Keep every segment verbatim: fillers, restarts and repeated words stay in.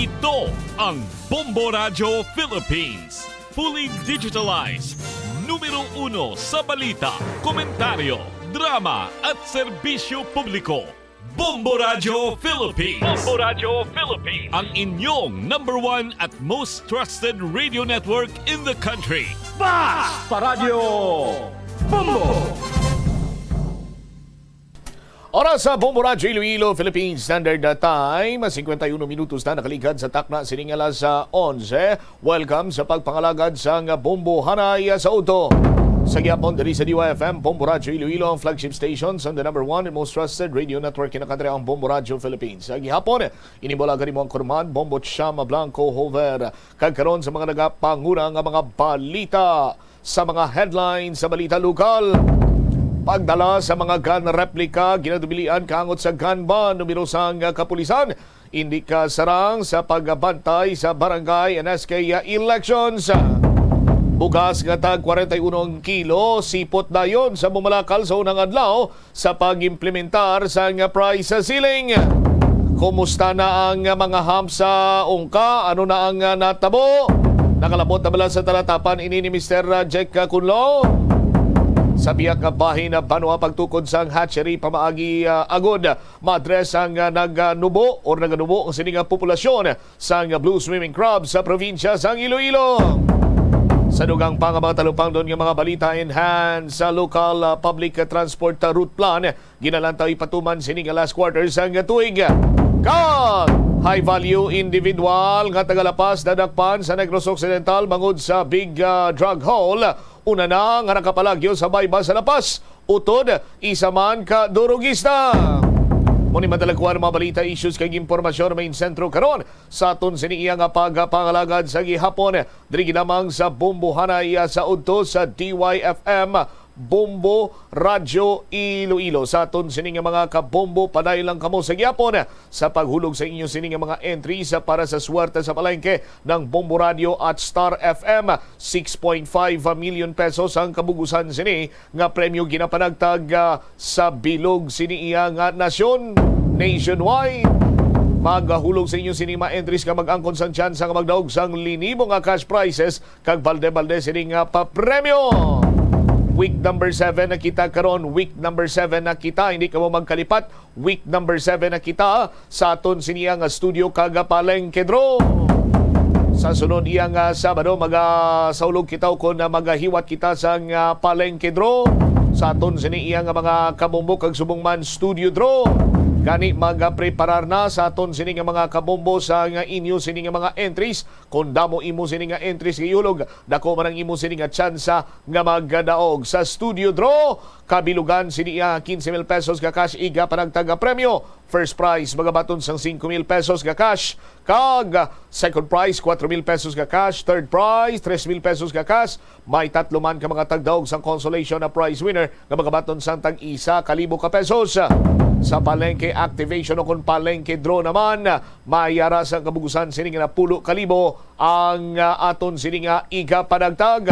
Ito ang Bombo Radyo Philippines. Fully digitalized. Numero uno sa balita, komentaryo, drama at serbisyo publiko. Bombo Radyo Philippines. Bombo Radyo Philippines. Ang inyong number one at most trusted radio network in the country. Basta Radyo Bombo! Oras sa Bombo Radyo Iloilo, Philippine Standard Time, cincuenta y uno minutos na nakaligad sa takna sining alas, ah, onse. Welcome sa pagpangalagad sang Bombo Hanay sa Udto. Sa gihapon diri sa D Y F M, Bombo Radyo Iloilo, ang flagship station sang the number one and most trusted radio network in the country, ang Bombo Radyo Philippines. Sa gihapon, ini mo lang gani mo ang kurman, Bombo Chama Blanco Hover. Kag karon sa mga nagapanguna nga mga balita. Sa mga headlines sa balita lokal, pagdala sa mga gun replica, ginadubilian kaangot sa gun ban numero sang kapulisan. Indi ka sarang sa pagbantay sa barangay and S K elections. Bugas nga tag kwarenta y uno ang kilo, sipot dayon sa Bumalakal sa unang adlaw sa pag-implementar sang price ceiling. Kumusta na ang mga hump sa ungka? Ano na ang natabo? Nakalabot na bala sa talatapan ini ni Mister Jack Kunlo? Sa biyak nga bahin na banwa, pagtukod sang hatchery pamaagi, ah, agod ma-address ang, ah, naganubo or naganubo ang sini nga populasyon sang blue swimming crab sa probinsya sang Iloilo. Sa dugang pa nga mga talupangdon nga mga balita, enhance sa local, ah, public transport route plan, ginalantaw ipatuman sini nga last quarter sang tuig. Kag high value individual nga taga-La Paz nadakpan sa Negros Occidental bangod sa big, ah, drug haul. Una na nga nakapalagyo sa bayba sa La Paz, utod isa man ka durugista. Mao ni madalakuan ang mga balita, issues kag impormasyon nga main sentro karon sa aton sini iya nga pagpangalagad sa gihapon. Diri lamang sa Bombo Hanay, ah, sa udto sa D Y F M, Bombo Radyo Iloilo. Sa aton sini nga mga kabombo, padayon lang kamo sa gihapon sa paghulog sa inyo sini nga mga entries para sa swerte sa palengke ng Bombo Radyo at Star F M. Six point five million pesos ang kabugusan sini nga premyo, ginapanagtag, ah, sa bilog sini iya nga nasyon nationwide. Magahulog sa inyo sini mga entries nga mag-angkon sang tsansa nga magdaog sang linibo nga cash prizes kag balde-balde sini nga papremyo. Week number seven na kita karon, week number seven na kita, hindi kamo magkalipat. Week number seven na kita sa aton sini nga studio kag palengke draw. Sa sunod iya nga Sabado, magasaulog kita ukon magahiwat kita sa nga palengke draw sa aton sini iya nga mga kabombo kag subong man studio draw. Gani, magapreparar na sa aton sini nga mga kabombo sa nga inyo sini nga mga entries. Kung damo imo sini nga entries nga ihulog, dako man ang imo sini nga tsansa nga magdaog sa studio draw. Kabilugan sini iya, quince mil pesos nga cash, iga panagtag nga premyo. First prize, magabaton sang singko mil pesos nga cash. Kag second prize, kuwatro mil pesos nga cash. Third prize, tres mil pesos nga cash. May tatlo man ka mga tagdaog sang consolation na prize winner nga magabaton sang tag isa ka libo ka pesos. Sa palengke activation o kon palengke draw naman, may ara sang kabugusan sini nga napulo ka libo ang, ah, aton sini nga iga panagtag.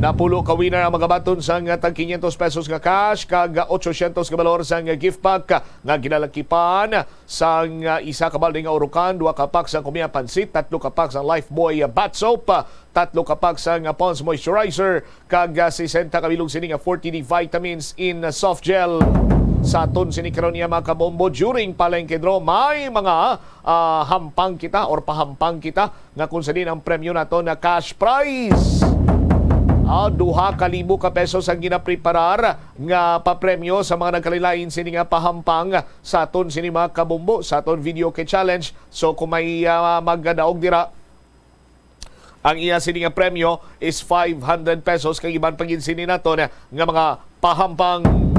Napulo ka winner ang magabaton sang tag quinientos pesos nga cash kag ochocientos ka balor sang gift pack nga ginalakipan sang, ah, isa ka balde nga urukan, duha ka pack sang Kumia Pansit, tatlo ka pack sang Lifebuoy, ah, bath soap, ah, tatlo ka pack sang, ah, Pond's Moisturizer, kag, ah, sesenta ka bilog sini nga forty D vitamins in, ah, soft gel. Sa aton sini karon niya, mga kabombo, during palengke draw, may mga, ah, hampang kita or pahampang kita nga kung sa diin ang premyo nato na cash prize. Ah, duha ka libo ka pesos ang ginapreparar nga papremyo sa mga nagkalain-lain sini nga pahampang sa aton sini, mga kabombo, sa aton video key challenge. So, kung may, ah, magdaog dira, ang iya sini nga premyo is five hundred pesos, kag iban pa gid sini naton nga mga pahampang.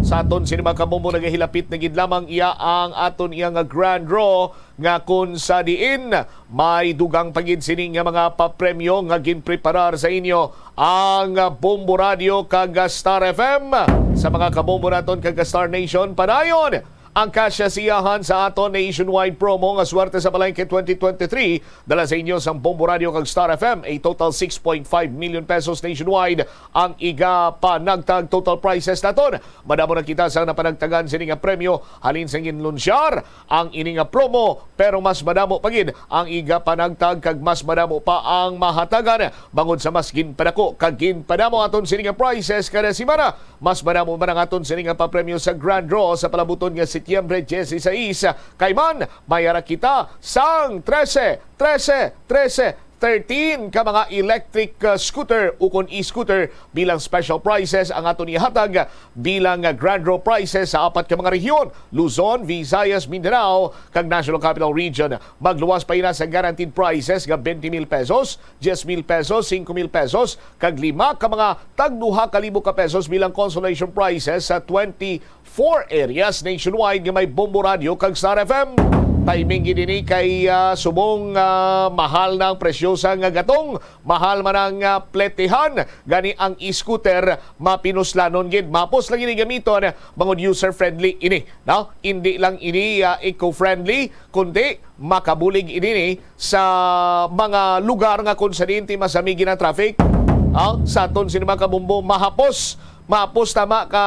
Sa aton sini, mga kabombo, nagahilapit na gid lamang iya ang aton iya nga grand draw, nga kun sa diin may dugang pa gid sini nga mga papremyo nga ginpreparar sa inyo ang Bombo Radio kag Star F M. Sa mga kabombo naton kag Star Nation, padayon Ang kasya-siyahan sa aton nationwide promo nga Swerte sa Palengke twenty twenty-three, dala sa inyo sang Bombo Radio kag Star F M. A total six point five million pesos nationwide ang igapanagtag total prizes naton. Madamo na kita sa napanagtagan sini nga premyo halin sa ginlunsyar ang ini nga promo, pero mas madamo pa gid ang igapanagtag kag mas madamo pa ang mahatagan bangod sa mas ginpadako kag ginpadamo aton sini nga prizes kada semana. Mas madamo man ang aton sini nga papremyo sa Grand Draw sa palabuton nga Setyembre dieciséis. Kay man, may ara kita sang trese, trese, trese, thirteen ka mga electric, uh, scooter ukon e-scooter bilang special prizes ang aton ihatag bilang, uh, Grand Draw prizes sa apat ka mga rehiyon, Luzon, Visayas, Mindanao, kag National Capital Region. Magluwas pa ina sa guaranteed prizes nga twenty mil pesos, diyes mil pesos, singko mil pesos, kag lima ka mga tag duha ka libo ka pesos bilang consolation prizes sa twenty-four areas nationwide nga may Bombo Radio kag Star F M. Timing gid ini kay, ah, subong, ah, mahal na ang presyo sa nga gatong, mahal man ang, ah, pletehan, gani ang e-scooter mapinuslanon gid. Mapos lang ini gamiton, bangod user-friendly ini, no? Indi lang ini, ah, eco-friendly, kundi makabulig ini ni sa mga lugar nga kung sa diin ti masami gina-traffic. Ah, sa aton sini mga kabombo, mahapos, mahapos tama ka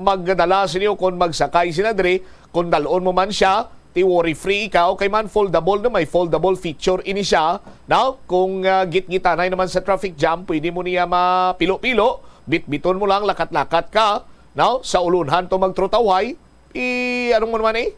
magdala sini o kung magsakay sila diri, kung dalon mo man siya, ti worry free ikaw, kay man foldable na, may foldable feature ini siya. Now, kung, ah, gitgitanay naman sa traffic jam, pwede mo niya mapilo-pilo, bitbiton mo lang, lakat-lakat ka, now, sa ulunhan to magtrotaway, i-, ano mo naman eh,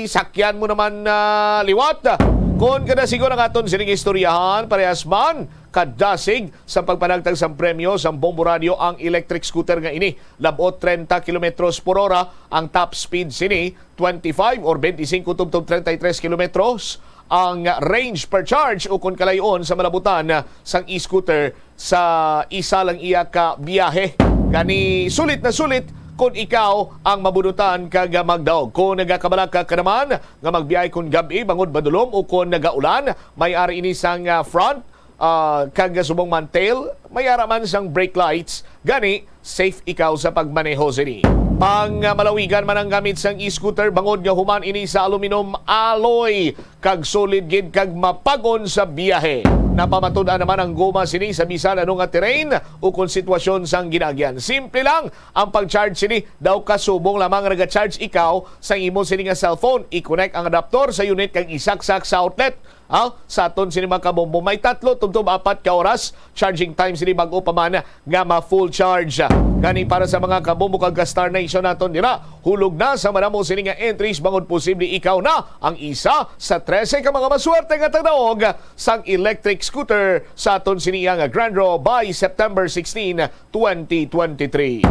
isakyan mo naman na liwat. Kon kada sigon ang aton sining istoryahan, parehas man kadasig sa pagpanagtag sang premyo sang Bombo Radio ang electric scooter nga ini. Labot treinta kilometros por hora ang top speed sini, twenty-five or twenty-cinco tubtob treinta y tres kilometros ang range per charge ukon kalayon sa malabutan sang e-scooter sa isa lang iya ka biyahe. Gani, sulit na sulit kon ikaw ang mabunutan kag magdaog. Kon nagakabalaka ka naman nga magbiyahe kon gab-i bangod madulom o kon nagaulan, may ari ini sang, ah, front, ah, kag subong man tail, may ara man sang brake lights. Gani, safe ikaw sa pagmaneho sini. Pang, ah, malawigan man ang gamit sang e-scooter bangod nga human ini sa aluminum alloy kag solid gid kag mapag-on sa biyahe. Napamatud-an naman ang goma sini sa bisan ano nga terrain ukon sitwasyon sang ginaagyan. Simple lang ang pag-charge sini, daw kasubong lamang nga naga-charge ikaw sa imo sini nga cellphone. I-connect ang adapter sa unit kag isaksak sa outlet. Ah, sa aton sini mga kabombo, may tatlo tubtob apat ka oras charging time sini bag-o pa man nga ma-full charge. Gani para sa mga kabombo kag ka-Star Nation naton dira, hulog na sa madamo sini nga entries bangod posible ikaw na ang isa sa trese ka mga maswerte nga tagadaog sang electric scooter sa aton sini nga Grand Draw by September sixteen, twenty twenty-three.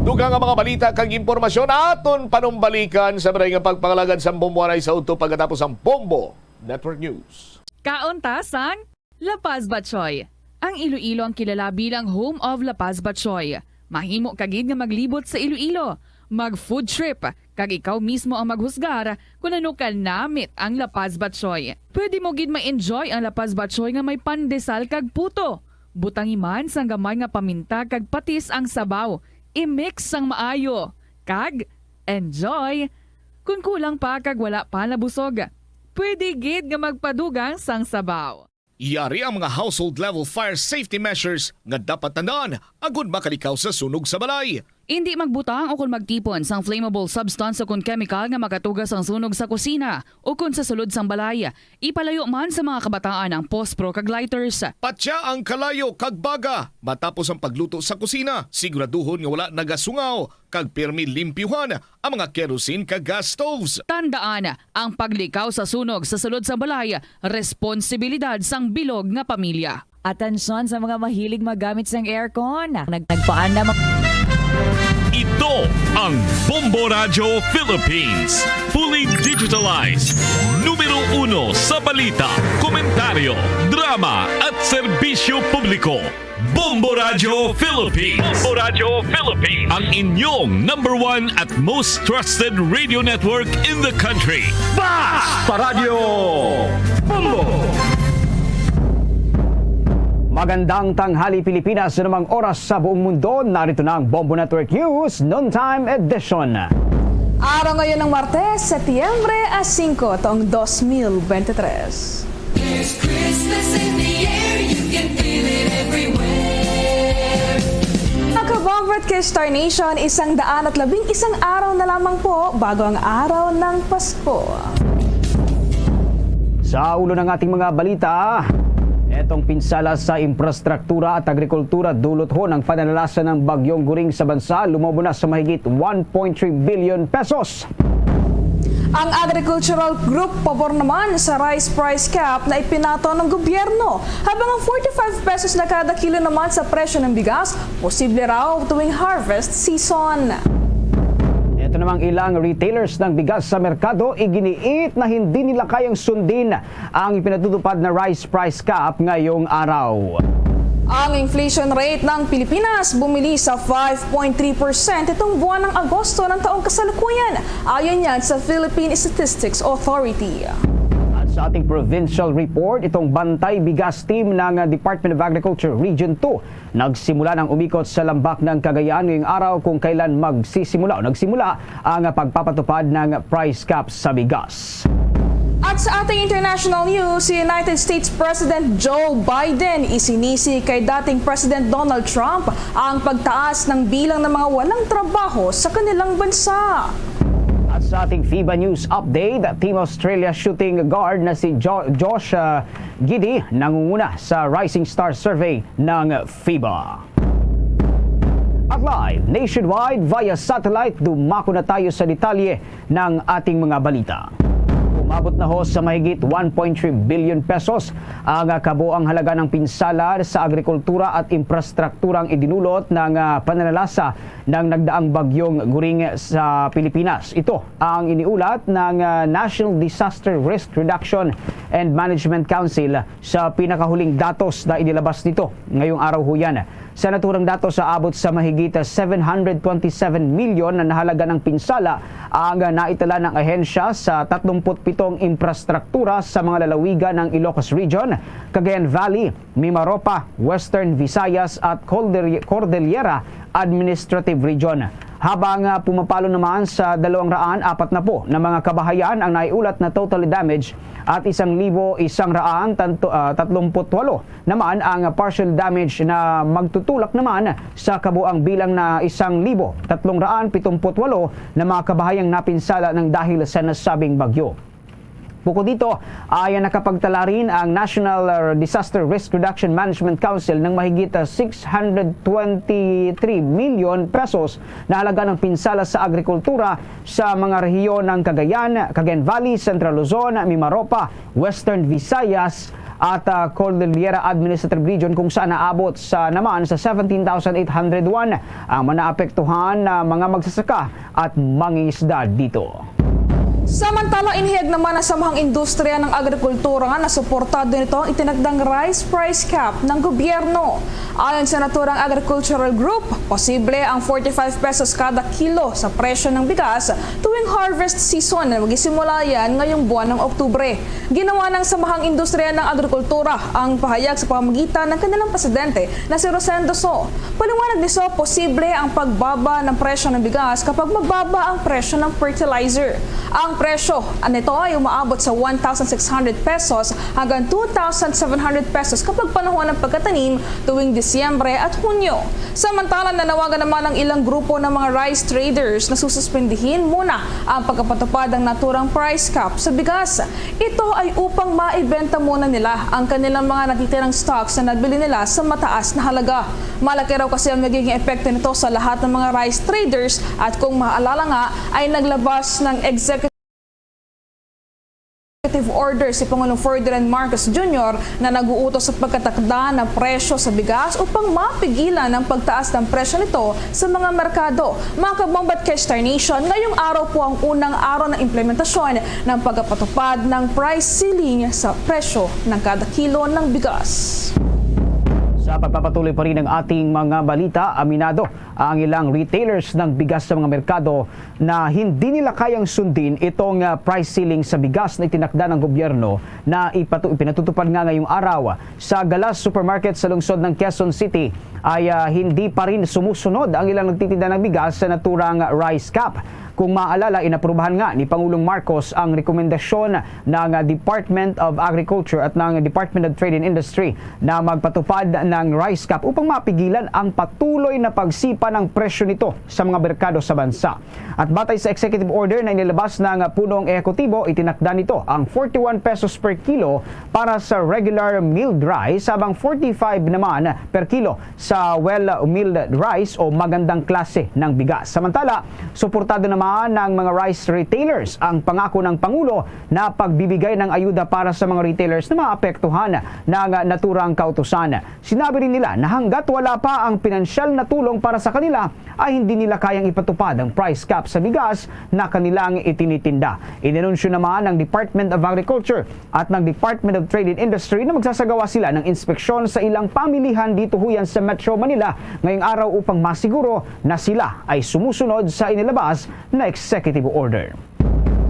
Dugang nga mga balita kag impormasyon aton panumbalikan sa maray nga pagpangalagad sang Bombo anay sa udto pagkatapos ang Bombo Network News. Kaon ta sang La Paz Batchoy. Ang Iloilo ang kilala bilang home of La Paz Batchoy. Mahimo ka gid nga maglibot sa Iloilo, mag-food trip, kag ikaw mismo ang maghusgar kon ano ka namit ang La Paz Batchoy. Pwede mo gid ma-enjoy ang La Paz Batchoy nga may pandesal kag puto. Butangi man sang gamay nga paminta kag patis ang sabaw. I-mix sang maayo. Kag enjoy! Kon kulang pa kag wala pa nabusog, pwede gid nga magpadugang sang sabaw. Yari ang mga household level fire safety measures nga dapat tandaan agud makalikaw sa sunog sa balay. Indi magbutang o kon magtipon sang flammable substance o kon chemical nga makatuga sang sunog sa kusina o kon sa sulod sang balay. Ipalayo man sa mga kabataan ang pospro kag lighters. Patya ang kalayo kag baga. Matapos ang pagluto sa kusina, siguraduhon nga wala nagasungaw kag pirmi limpyuhan ang mga kerosene kag gas stoves. Tandaan, ang paglikaw sa sunog sa sulod sa balay, responsibilidad sang bilog nga pamilya. Atensyon sa mga mahilig maggamit sang aircon. Nag-, nagpaan na mag- Ito ang Bombo Radyo Philippines. Fully digitalized. Numero uno sa balita, komentaryo, drama at serbisyo publiko. Bombo Radyo Philippines. Bombo Radyo Philippines. Ang inyong number one at most trusted radio network in the country. Basta Radyo Bombo! Magandang tanghali, Pilipinas. Sa namang oras sa buong mundo, narito na ang Bombo Network News Noontime Edition. Araw ngayon ng Martes, Setyembre a singko, taong dos mil bente tres. There's Christmas in the air, you can feel it everywhere. Mga kabombo at ka-Star Nation, isang daan at labing isang araw na lamang po bago ang araw ng Pasko. Sa ulo ng ating mga balita, etong pinsala sa infrastruktura at agrikultura dulot ho ng pananalasa ng Bagyong Goring sa bansa, lumobo na sa mahigit one point three billion pesos. Ang agricultural group pabor naman sa rice price cap na ipinato ng gobyerno, habang ang forty-five pesos na kada kilo naman sa presyo ng bigas, posible raw tuwing harvest season. Ito namang ilang retailers ng bigas sa merkado, iginiit na hindi nila kayang sundin ang ipinatutupad na rice price cap ngayong araw. Ang inflation rate ng Pilipinas bumili sa five point three percent itong buwan ng Agosto ng taong kasalukuyan, ayon yan sa Philippine Statistics Authority. At sa ating provincial report, itong Bantay Bigas Team ng Department of Agriculture Region two nagsimula ng umikot sa Lambak ng Cagayan ngayong araw kung kailan magsisimula o nagsimula ang pagpapatupad ng price cap sa bigas. At sa ating international news, si United States President Joe Biden isinisi kay dating President Donald Trump ang pagtaas ng bilang ng mga walang trabaho sa kanilang bansa. At sa ating FIBA News Update, Team Australia shooting guard na si Jo- Josh uh, Giddey nangunguna sa Rising Star Survey ng FIBA. At live nationwide via satellite, dumako na tayo sa detalye ng ating mga balita. Umabot na ho sa mahigit one point three billion pesos ang kabuang halaga ng pinsala sa agrikultura at infrastrukturang idinulot ng ah, pananalasa ng nagdaang bagyong Goring sa Pilipinas. Ito ang iniulat ng ah, National Disaster Risk Reduction and Management Council sa pinakahuling datos na inilabas nito ngayong araw ho yan. Sa naturang datos, aabot sa mahigit seven hundred twenty-seven milyon na nahalaga ng pinsala ang naitala ng ahensya sa tatlumpu't pitong infrastruktura sa mga lalawigan ng Ilocos Region, Cagayan Valley, Mimaropa, Western Visayas at Cordillera Administrative Region. Habang ah, pumapalo naman sa dalawang raan apat na po na mga kabahayan ang naiulat na totally damage at isang libo isang raan tanto, ah, tatlumpu't walo naman ang partial damage na magtutulak naman sa kabuang bilang na isang libo tatlong raan pitumput walo na mga kabahayang napinsala ng dahil sa nasabing bagyo. Bukod dito, ay nakapagtala rin ang National Disaster Risk Reduction Management Council ng mahigit six hundred twenty-three million pesos na halaga ng pinsala sa agrikultura sa mga rehiyon ng Cagayan, Cagayan Valley, Central Luzon, Mimaropa, Western Visayas, at ah, Cordillera Administrative Region, kung saan naabot sa naman sa seventeen thousand eight hundred one ang mga naapektuhan na mga magsasaka at mangingisda dito. Samantala, inihayag naman ng samahang industriya ng agrikultura na suportado nito ang itinakdang rice price cap ng gobyerno. Ayon sa naturang agricultural group, posible ang forty-five pesos kada kilo sa presyo ng bigas tuwing harvest season na magsisimula yan ngayong buwan ng Oktubre. Ginawa ng samahang industriya ng agrikultura ang pahayag sa pamamagitan ng kanilang presidente na si Rosendo So. Paliwanag ni So, posible ang pagbaba ng presyo ng bigas kapag mababa ang presyo ng fertilizer. Ang presyo nito ay umaabot sa one thousand six hundred pesos hanggang two thousand seven hundred pesos kapag panahon ng pagkatanim tuwing Disyembre at Hunyo. Samantala, nanawagan naman ang ilang grupo ng mga rice traders na sususpendihin muna ang pagpapatupad ng naturang price cap sa bigas. Ito ay upang maibenta muna nila ang kanilang mga natitirang stocks na nabili nila sa mataas na halaga. Malaki raw kasi ang magiging epekto nito sa lahat ng mga rice traders at kung maaalala nga ay naglabas ng executive order si Pangulong Ferdinand Marcos Junior na nag-uutos sa pagkatakda ng presyo sa bigas upang mapigilan ang pagtaas ng presyo nito sa mga merkado. Mga kabombo at ka-Star Nation, ngayong araw po ang unang araw ng implementasyon ng pagpapatupad ng price ceiling sa presyo ng kada kilo ng bigas. Sa pagpapatuloy pa rin ng ating mga balita, aminado ang ilang retailers ng bigas sa mga merkado na hindi nila kayang sundin itong ah, price ceiling sa bigas na itinakda ng gobyerno na ipatu- ipinatutupad nga ngayong araw. Sa Galas Supermarket sa lungsod ng Quezon City ay ah, hindi pa rin sumusunod ang ilang nagtitinda ng bigas sa naturang rice cap. Kung maalala, inaprubahan nga ni Pangulong Marcos ang rekomendasyon ng Department of Agriculture at ng Department of Trade and Industry na magpatupad ng rice cap upang mapigilan ang patuloy na pagsipa ng presyo nito sa mga merkado sa bansa. At batay sa executive order na inilabas ng punong ehekutibo, itinakda nito ang forty-one pesos per kilo para sa regular milled rice, habang forty-five naman per kilo sa well milled rice o magandang klase ng bigas. Samantala, suportado naman ng mga rice retailers ang pangako ng Pangulo na pagbibigay ng ayuda para sa mga retailers na maapektuhan ng naturang kautusan. Sinabi rin nila na hanggat wala pa ang pinansyal na tulong para sa kanila, ay hindi nila kayang ipatupad ang price cap sa bigas na kanilang itinitinda. Inanunsyo naman ng Department of Agriculture at ng Department of Trade and Industry na magsasagawa sila ng inspeksyon sa ilang pamilihan dito huyan sa Metro Manila ngayong araw upang masiguro na sila ay sumusunod sa inilabas na executive order.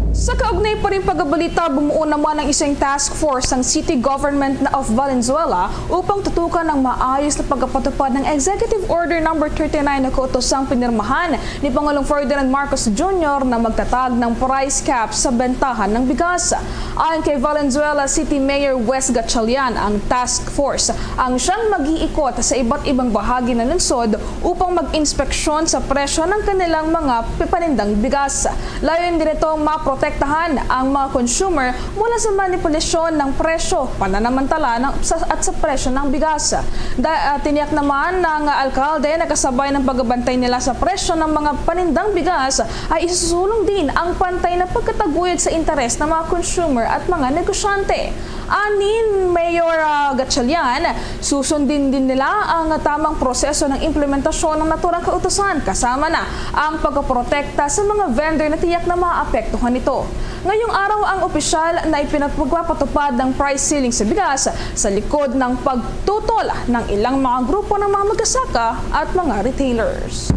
Sa kaugnay pa rin pagkabalita, bumuo naman ang isang task force ng City Government of Valenzuela upang tutukan ang maayos na pagpatupad ng Executive Order Number thirty-nine na kautosang pinirmahan ni Pangulong Ferdinand Marcos Junior na magtatag ng price cap sa bentahan ng bigas. Ayon kay Valenzuela City Mayor Wes Gatchalian, ang task force ang siyang mag-iikot sa iba't ibang bahagi ng lungsod upang mag-inspeksyon sa presyo ng kanilang mga panindang bigas. Layunin nito maprotektahan ang mga consumer mula sa manipulasyon ng presyo, pananamantala ng, sa, at sa presyo ng bigas. Da, ah, tiniyak naman ng alkalde na kasabay ng pagbabantay nila sa presyo ng mga panindang bigas ay isusulong din ang pantay na pagkataguyod sa interes ng mga consumer at mga negosyante. Anin Mayor, ah, Gatchalian, susundin din nila ang tamang proseso ng implementasyon ng naturang kautusan, kasama na ang pagpoprotekta sa mga vendor na tiyak na maapektuhan nito. Ngayong araw, ang opisyal na ipinapagpapatupad ng price ceiling sa bigas sa likod ng pagtutol ng ilang mga grupo ng mga magsasaka at mga retailers.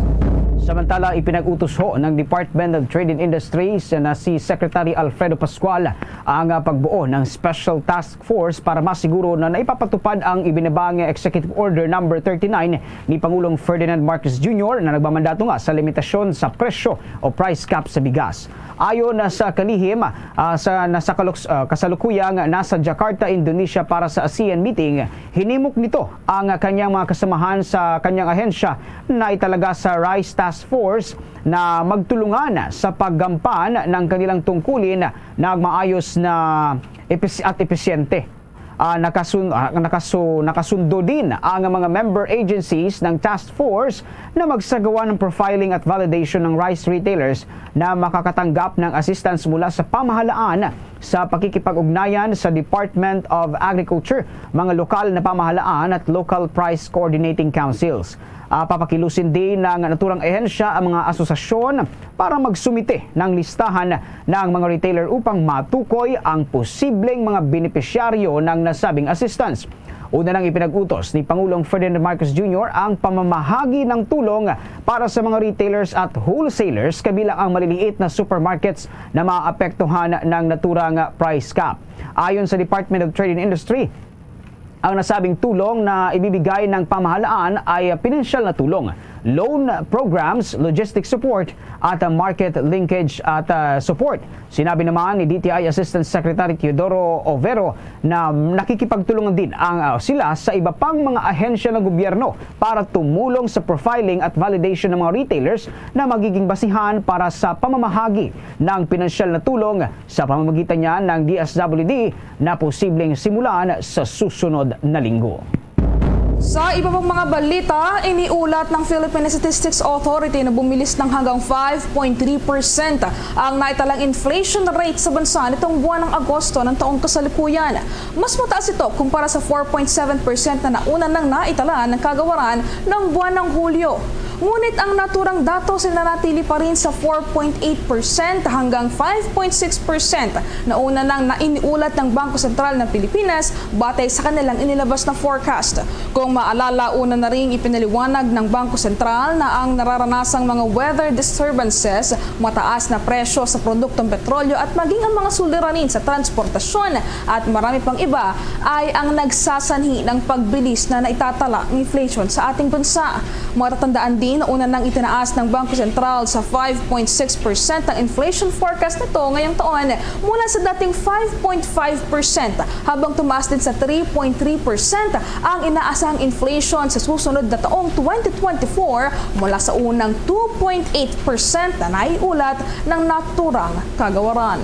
Samantala, ipinag-utos ho ng Department of Trade and Industries na si Secretary Alfredo Pascual ang, ah, pagbuo ng special task force para masiguro na naipapatupad ang ibinaba nga Executive Order Number thirty-nine ni Pangulong Ferdinand Marcos Junior na nagmamandato nga sa limitasyon sa presyo o price cap sa bigas. Ayon na sa kalihim, ah, sa, na sa kaluks-, ah, kasalukuyang nasa Jakarta, Indonesia para sa ASEAN meeting, hinimok nito ang kanyang mga kasamahan sa kanyang ahensya na italaga sa Rice Task Force na magtulungan sa paggampan ng kanilang tungkulin na maayos na epis-, at episyente. Ah, nakasun-, ah, nakasu-, nakasundo din ang mga member agencies ng task force na magsagawa ng profiling at validation ng rice retailers na makakatanggap ng assistance mula sa pamahalaan sa pakikipag-ugnayan sa Department of Agriculture, mga lokal na pamahalaan at local price coordinating councils. Ah, papakilusin din ng naturang ahensya ang mga asosasyon para magsumite ng listahan ng mga retailer upang matukoy ang posibleng mga benepisyaryo ng nasabing assistance. Una nang ipinag-utos ni Pangulong Ferdinand Marcos Junior ang pamamahagi ng tulong para sa mga retailers at wholesalers, kabilang ang maliliit na supermarkets na maapektuhan ng naturang price cap. Ayon sa Department of Trade and Industry, ang nasabing tulong na ibibigay ng pamahalaan ay pinansyal na tulong, loan programs, logistic support, at, ah, market linkage at, ah, support. Sinabi naman ni D T I Assistant Secretary Teodoro Overo na nakikipagtulungan din ang, ah, sila sa iba pang mga ahensya ng gobyerno para tumulong sa profiling at validation ng mga retailers na magiging basihan para sa pamamahagi ng pinansyal na tulong sa pamamagitan niya ng D S W D na posibleng simulan sa susunod na linggo. Sa iba pang mga balita, iniulat ng Philippine Statistics Authority na bumilis ng hanggang five point three percent ang naitalang inflation rate sa bansa nitong buwan ng Agosto ng taong kasalukuyan. Mas mataas ito kumpara sa four point seven percent na nauna nang naitala ng kagawaran ng buwan ng Hulyo. Ngunit ang naturang datos ay nanatili pa rin sa four point eight percent hanggang five point six percent na una nang nainiulat ng Bangko Sentral ng Pilipinas batay sa kanilang inilabas na forecast. Kung maalala, una na ring ipinaliwanag ng Bangko Sentral na ang nararanasang mga weather disturbances, mataas na presyo sa produktong petrolyo at maging ang mga suliranin sa transportasyon at marami pang iba ay ang nagsasanhi ng pagbilis na naitatala ng inflation sa ating bansa. Matatandaan din Nauna nang itinaas ng Bangko Sentral sa five point six percent ang inflation forecast nito ngayong taon mula sa dating five point five percent, habang tumaas din sa three point three percent ang inaasahang inflation sa susunod na taong twenty twenty-four mula sa unang two point eight percent na naiulat ng naturang kagawaran.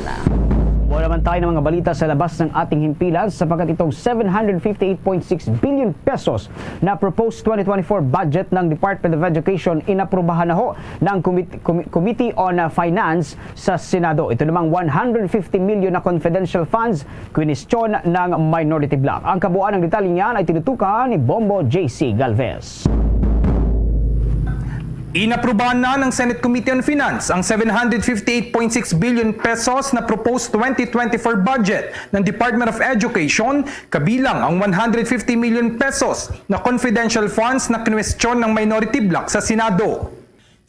Wala naman tayo ng mga balita sa labas ng ating himpilan, sapagkat itong seven hundred fifty-eight point six billion pesos na proposed twenty twenty-four budget ng Department of Education inaprubahan na ho ng Comit- Comi- Committee on, uh, Finance sa Senado. Ito namang one hundred fifty million na confidential funds, kwinistyon ng Minority Bloc. Ang kabuuan ng detalye niyan ay tinutukan ni Bombo J C Galvez. Inaprubahan na ng Senate Committee on Finance ang seven hundred fifty-eight point six billion pesos na proposed twenty twenty-four budget ng Department of Education, kabilang ang one hundred fifty million pesos na confidential funds na kinwestiyon ng Minority Bloc sa Senado.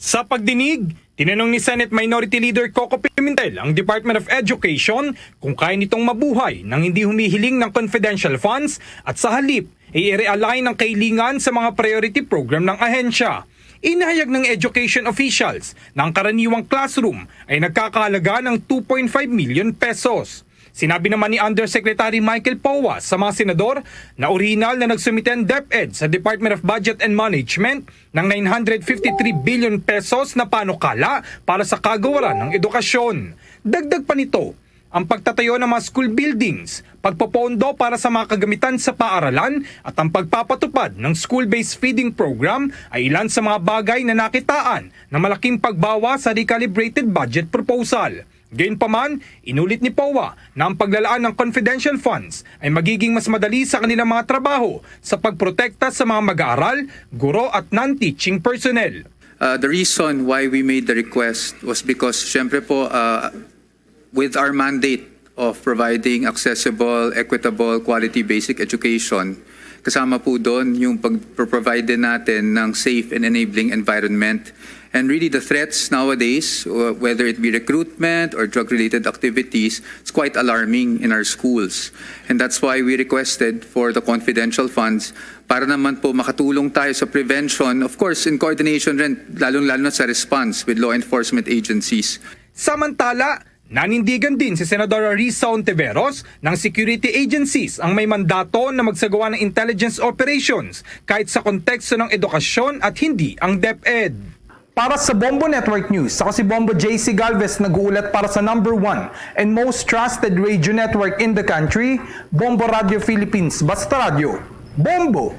Sa pagdinig, tinanong ni Senate Minority Leader Coco Pimentel ang Department of Education kung kaya nitong mabuhay nang hindi humihiling ng confidential funds at sa halip ay i-realign ang kahilingan sa mga priority program ng ahensya. Inahayag ng education officials na ang karaniwang classroom ay nagkakahalaga ng two point five million pesos. Sinabi naman ni Undersecretary Michael Poa sa mga senador na orihinal na nagsumite ang DepEd sa Department of Budget and Management ng nine hundred fifty-three billion pesos na panukala para sa kagawaran ng edukasyon. Dagdag pa nito, ang pagtatayo ng mga school buildings, pagpopondo para sa mga kagamitan sa paaralan, at ang pagpapatupad ng school-based feeding program ay ilan sa mga bagay na nakitaan na malaking pagbawas sa recalibrated budget proposal. Gayunpaman, inulit ni Poa na ang paglalaan ng confidential funds ay magiging mas madali sa kanilang mga trabaho sa pagprotekta sa mga mag-aaral, guro at non-teaching personnel. Uh, the reason why we made the request was because, syempre po, uh, with our mandate of providing accessible, equitable, quality basic education, kasama po doon yung pag-provide din natin ng safe and enabling environment. And really, the threats nowadays, uh, whether it be recruitment or drug-related activities, it's quite alarming in our schools. And that's why we requested for the confidential funds para naman po makatulong tayo sa prevention, of course, in coordination rin, lalong-lalo na sa response with law enforcement agencies. Samantala, nanindigan din si Senadora Risa Ontiveros na ang security agencies ang may mandato na magsagawa ng intelligence operations kahit sa konteksto ng edukasyon at hindi ang DepEd. Para sa Bombo Network News, ako si Bombo J C Galvez, nag-uulat para sa number one and most trusted radio network in the country, Bombo Radio Philippines. Basta radyo, Bombo!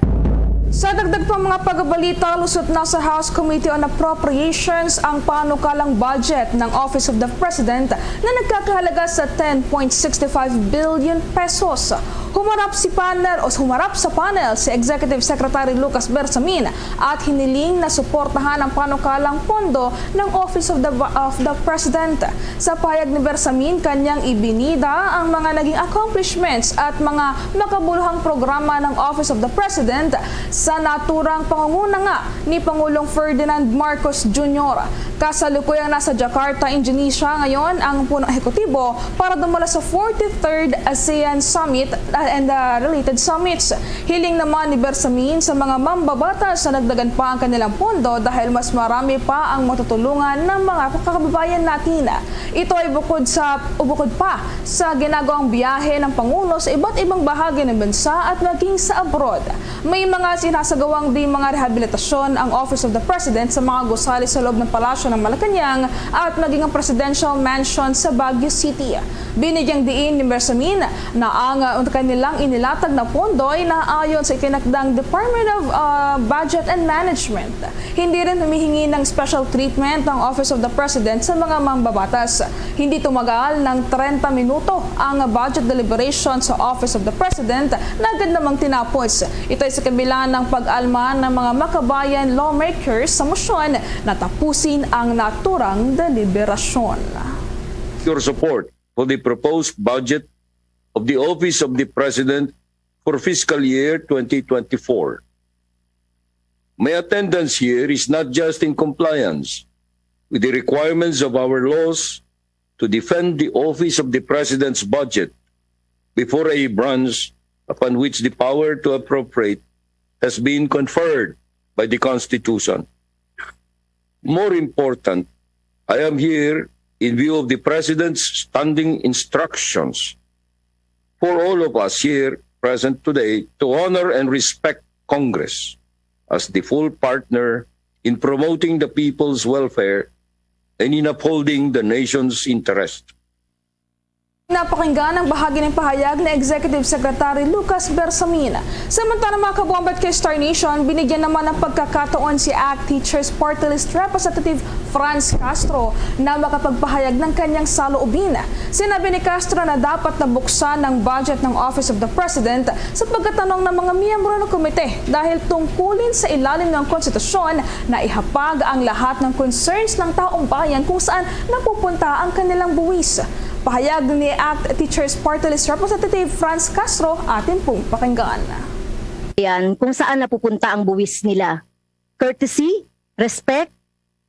Sa dagdag pang mga pagbabalita, lusot na sa House Committee on Appropriations ang panukalang budget ng Office of the President na nagkakahalaga sa ten point six five billion pesos. Humarap si panel o humarap sa panel si Executive Secretary Lucas Bersamin at hiniling na suportahan ang panukalang pondo ng Office of the, of the President. Sa pahayag ni Bersamin, kanyang ibinida ang mga naging accomplishments at mga makabuluhang programa ng Office of the President sa naturang pangunguna nga ni Pangulong Ferdinand Marcos Junior. Kasalukuyang nasa Jakarta, Indonesia ngayon ang punong ehekutibo para dumalo sa forty-third ASEAN Summit and, uh, related summits. Hiling naman ni Bersamin sa mga mambabatas na dagdagan pa ang kanilang pondo dahil mas marami pa ang matutulungan ng mga kababayan natin. Ito ay bukod sa, o bukod pa sa ginagawang biyahe ng Pangulo sa iba't ibang bahagi ng bansa at maging sa abroad. May mga sinasagawang di mga rehabilitasyon ang Office of the President sa mga gusali sa loob ng Palasyo ng Malacañang at maging ang Presidential Mansion sa Baguio City. Binigyang diin ni Bersamin na ang, uh, kanilang inilatag na pondo ay naayon sa itinakdang Department of, uh, Budget and Management. Hindi rin humihingi ng special treatment ang Office of the President sa mga mambabatas. Hindi tumagal ng trenta minuto ang budget deliberation sa Office of the President na agad namang tinapos. Ito ay sa kabila ng pag-alma ng mga makabayan lawmakers sa motion na tapusin ang naturang deliberasyon. Your support for the proposed budget of the Office of the President for fiscal year twenty twenty-four. My attendance here is not just in compliance with the requirements of our laws to defend the Office of the President's budget before a branch upon which the power to appropriate has been conferred by the Constitution. More important, I am here in view of the President's standing instructions for all of us here present today to honor and respect Congress as the full partner in promoting the people's welfare and in upholding the nation's interest. Napakinggan ang bahagi ng pahayag ni Executive Secretary Lucas Bersamin. Samantala, mga kabuang, kay Star Nation, binigyan naman ng pagkakataon si ACT Teachers Party List Representative Franz Castro na makapagpahayag ng kanyang saloobin. Sinabi ni Castro na dapat nabuksan ng budget ng Office of the President sa pagtatanong ng mga miyembro ng komite dahil tungkulin sa ilalim ng konstitusyon na ihapag ang lahat ng concerns ng taong bayan kung saan napupunta ang kanilang buwis. Pahayag ni ACT Teachers Party List Representative Franz Castro, atin pong pakinggan. Yan, kung saan napupunta ang buwis nila. Courtesy, respect,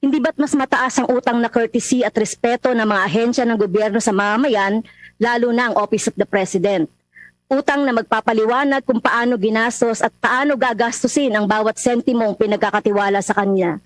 hindi ba't mas mataas ang utang na courtesy at respeto ng mga ahensya ng gobyerno sa mamamayan, lalo na ang Office of the President? Utang na magpapaliwanag kung paano ginastos at paano gagastusin ang bawat sentimong pinagkakatiwala sa kanya.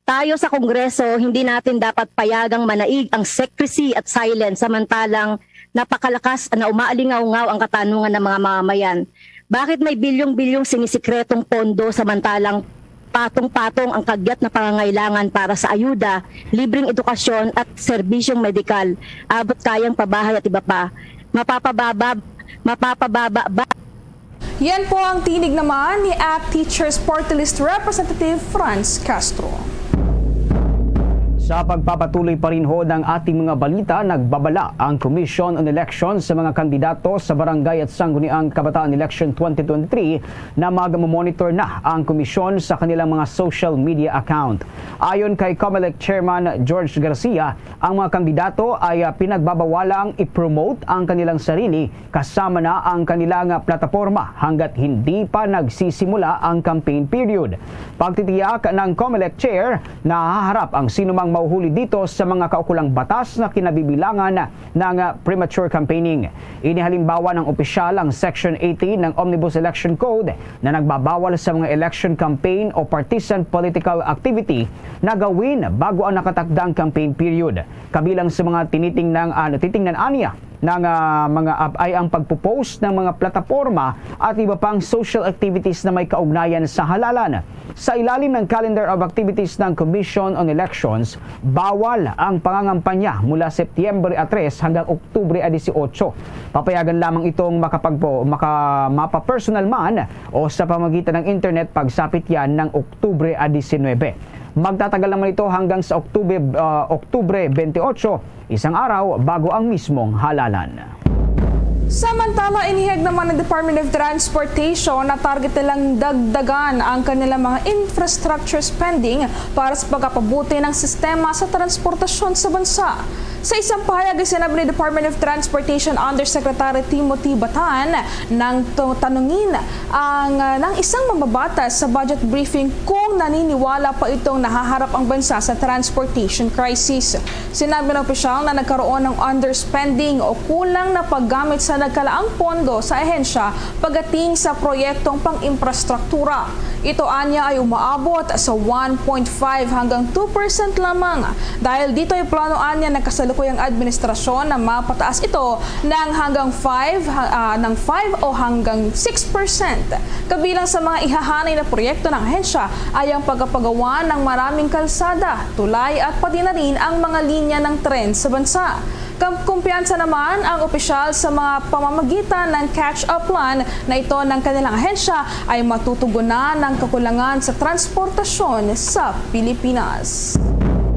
Tayo sa Kongreso, hindi natin dapat payagang manaig ang secrecy at silence samantalang napakalakas na umaalingaw-ngaw ang katanungan ng mga mamamayan. Bakit may bilyong-bilyong sinisikretong pondo samantalang patong-patong ang kagyat na pangangailangan para sa ayuda, libreng edukasyon at serbisyong medikal, abot kayang pabahay at iba pa? Mapapababa, mapapababa ba Yan po ang tinig naman ni ACT Teachers Party List Representative Franz Castro. Sa pagpapatuloy pa rin ho ng ating mga balita, nagbabala ang Commission on Elections sa mga kandidato sa Barangay at Sangguniang Kabataan Election twenty twenty-three na mag-monitor na ang komisyon sa kanilang mga social media account. Ayon kay Comelec Chairman George Garcia, ang mga kandidato ay ah, pinagbabawalang i-promote ang kanilang sarili kasama na ang kanilang plataporma hanggat hindi pa nagsisimula ang campaign period. Pagtitiyak ng Comelec Chair, nahaharap ang sinumang mauhuli dito sa mga kaukulang batas na kinabibilangan ng premature campaigning. Inihalimbawa ng opisyal ang Section eighteen ng Omnibus Election Code na nagbabawal sa mga election campaign o partisan political activity na gawin bago ang nakatakdang campaign period. Kabilang sa mga tinitingnan, ah, titingnan aniya ng ah, mga app ay ang pagpo-post ng mga plataporma at iba pang social activities na may kaugnayan sa halalan. Sa ilalim ng Calendar of Activities ng Commission on Elections, bawal ang pangangampanya mula Setyembre a tres hanggang Oktubre a dieciocho. Papayagan lamang itong makapagpo, maka, mapa-personal man o sa pamagitan ng internet pagsapit yan ng Oktubre a diecinuebe. Magtatagal naman ito hanggang sa Oktubre, ah, Oktubre twenty-eight, isang araw bago ang mismong halalan. Samantala, inihayag naman ng Department of Transportation na target nilang dagdagan ang kanilang mga infrastructure spending para sa pagpapabuti ng sistema sa transportasyon sa bansa. Sa isang pahayag, sinabi ni Department of Transportation Undersecretary Timothy Batan nang to- tanungin ang ah, ng isang mambabatas sa budget briefing kung naniniwala pa itong nahaharap ang bansa sa transportation crisis. Sinabi ng opisyal na nagkaroon ng underspending o kulang na paggamit sa nagkalaang pondo sa ahensya pagdating sa proyektong pang-imprastruktura. Ito anya ay umaabot sa one point five hanggang two percent lamang. Dahil dito ay plano anya ng kasalukuyang administrasyon na mapataas ito ng hanggang five, ha- ah, ng five o hanggang six percent. Kabilang sa mga ihahanay na proyekto ng ahensya ay ang pagpapagawa ng maraming kalsada, tulay at pati na rin ang mga linya ng tren sa bansa. Kam- kumpiyansa naman ang opisyal sa mga pamamagitan ng catch-up plan na ito ng kanilang ahensya ay matutugunan ang kakulangan sa transportasyon sa Pilipinas.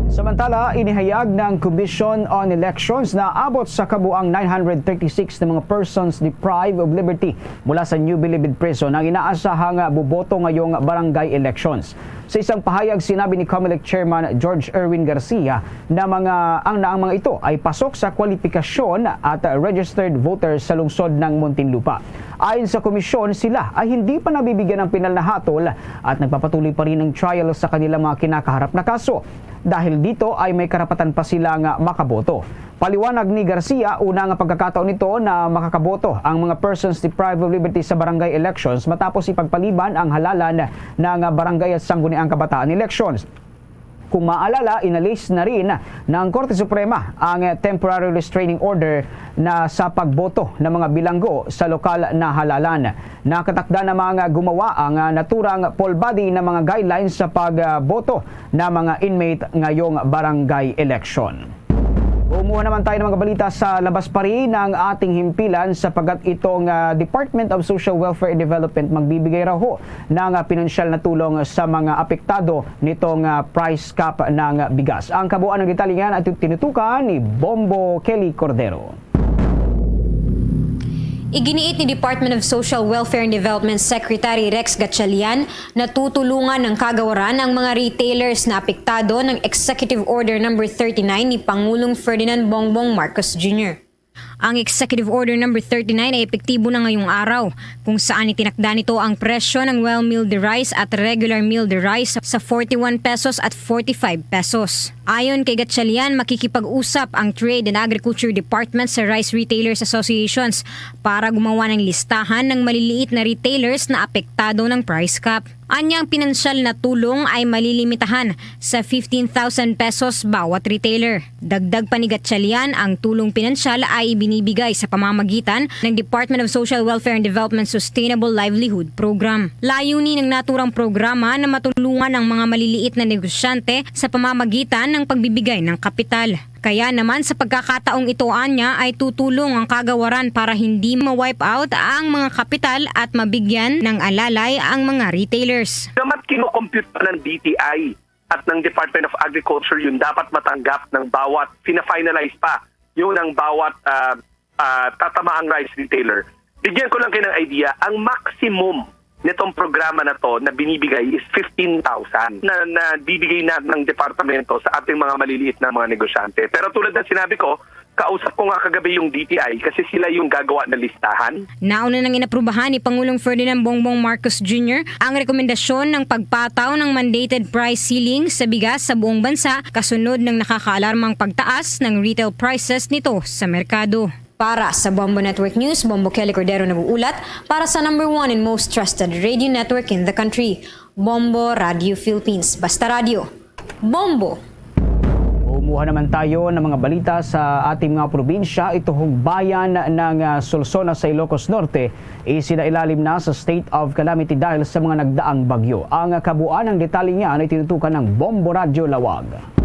Samantala, inihayag ng Commission on Elections na abot sa kabuang nine hundred thirty-six na mga persons deprived of liberty mula sa New Bilibid Prison ang inaasahang boboto ngayong barangay elections. Sa isang pahayag, sinabi ni Comelec Chairman George Erwin Garcia na mga ang na ang mga ito ay pasok sa kwalipikasyon at registered voters sa lungsod ng Muntinlupa. Ayon sa komisyon, sila ay hindi pa nabibigyan ng pinal na hatol at nagpapatuloy pa rin ang trial sa kanilang mga kinakaharap na kaso. Dahil dito ay may karapatan pa sila nga makaboto. Paliwanag ni Garcia, una nga pagkakataon nito na makakaboto ang mga persons deprived of liberty sa barangay elections matapos ipagpaliban ang halalan ng barangay at sangguniang kabataan elections. Kung maalala, inalis na rin ng Korte Suprema ang temporary restraining order na sa pagboto ng mga bilanggo sa lokal na halalan. Nakatakda namang gumawa ang naturang poll body ng mga guidelines sa pagboto ng mga inmate ngayong barangay election. Kumuha naman tayo ng mga balita sa labas pa rin ng ating himpilan, sapagkat itong, ah, Department of Social Welfare and Development magbibigay raw ho ng, ah, pinansyal na tulong sa mga apektado nitong, ah, price cap ng bigas. Ang kabuuan ng detalye niyan ay tinutukan ni Bombo Kelly Cordero. Iginiit ni Department of Social Welfare and Development Secretary Rex Gatchalian na tutulungan ng kagawaran ang mga retailers na apektado ng Executive Order Number thirty-nine ni Pangulong Ferdinand Bongbong Marcos Junior. Ang Executive Order Number thirty-nine ay epektibo na ngayong araw, kung saan itinakda nito ang presyo ng well milled rice at regular milled rice sa forty-one pesos at forty-five pesos. Ayon kay Gatchalian, makikipag-usap ang Trade and Agriculture Department sa Rice Retailers Associations para gumawa ng listahan ng maliliit na retailers na apektado ng price cap. Anyang pinansyal na tulong ay malilimitahan sa fifteen thousand pesos bawat retailer. Dagdag pa ni Gatchalian, ang tulong pinansyal ay ibinibigay sa pamamagitan ng Department of Social Welfare and Development Sustainable Livelihood Program. Layunin ng naturang programa na matulungan ang mga maliliit na negosyante sa pamamagitan ng pagbibigay ng kapital. Kaya naman, sa pagkakataong ito, anya, ay tutulong ang kagawaran para hindi ma-wipe out ang mga kapital at mabigyan ng alalay ang mga retailers. Dapat kinocompute pa ng D T I at ng Department of Agriculture yun. Dapat matanggap ng bawat, pina-finalize pa yun ng bawat, ah, ah, tatamaang rice retailer. Bigyan ko lang kayo ng idea, ang maximum nitong programa na 'to na binibigay is fifteen thousand na, na bibigay na ng departamento sa ating mga maliliit na mga negosyante. Pero tulad ng sinabi ko, kausap ko nga kagabi yung D T I kasi sila yung gagawa ng listahan. Nauna nang inaprubahan ni Pangulong Ferdinand Bongbong Marcos Junior ang rekomendasyon ng pagpataw ng mandated price ceiling sa bigas sa buong bansa, kasunod ng nakakaalarmang pagtaas ng retail prices nito sa merkado. Para sa Bombo Network News, Bombo Kelly Cordero nag-uulat para sa number one and most trusted radio network in the country, Bombo Radio Philippines. Basta Radio, Bombo! Kumuha naman tayo ng mga balita sa ating mga probinsya. Ito hong bayan ng, ah, Solsona sa Ilocos Norte, isinailalim na sa state of calamity dahil sa mga nagdaang bagyo. Ang kabuuan ng detalye niyan ay tinutukan ng Bombo Radyo Lawag.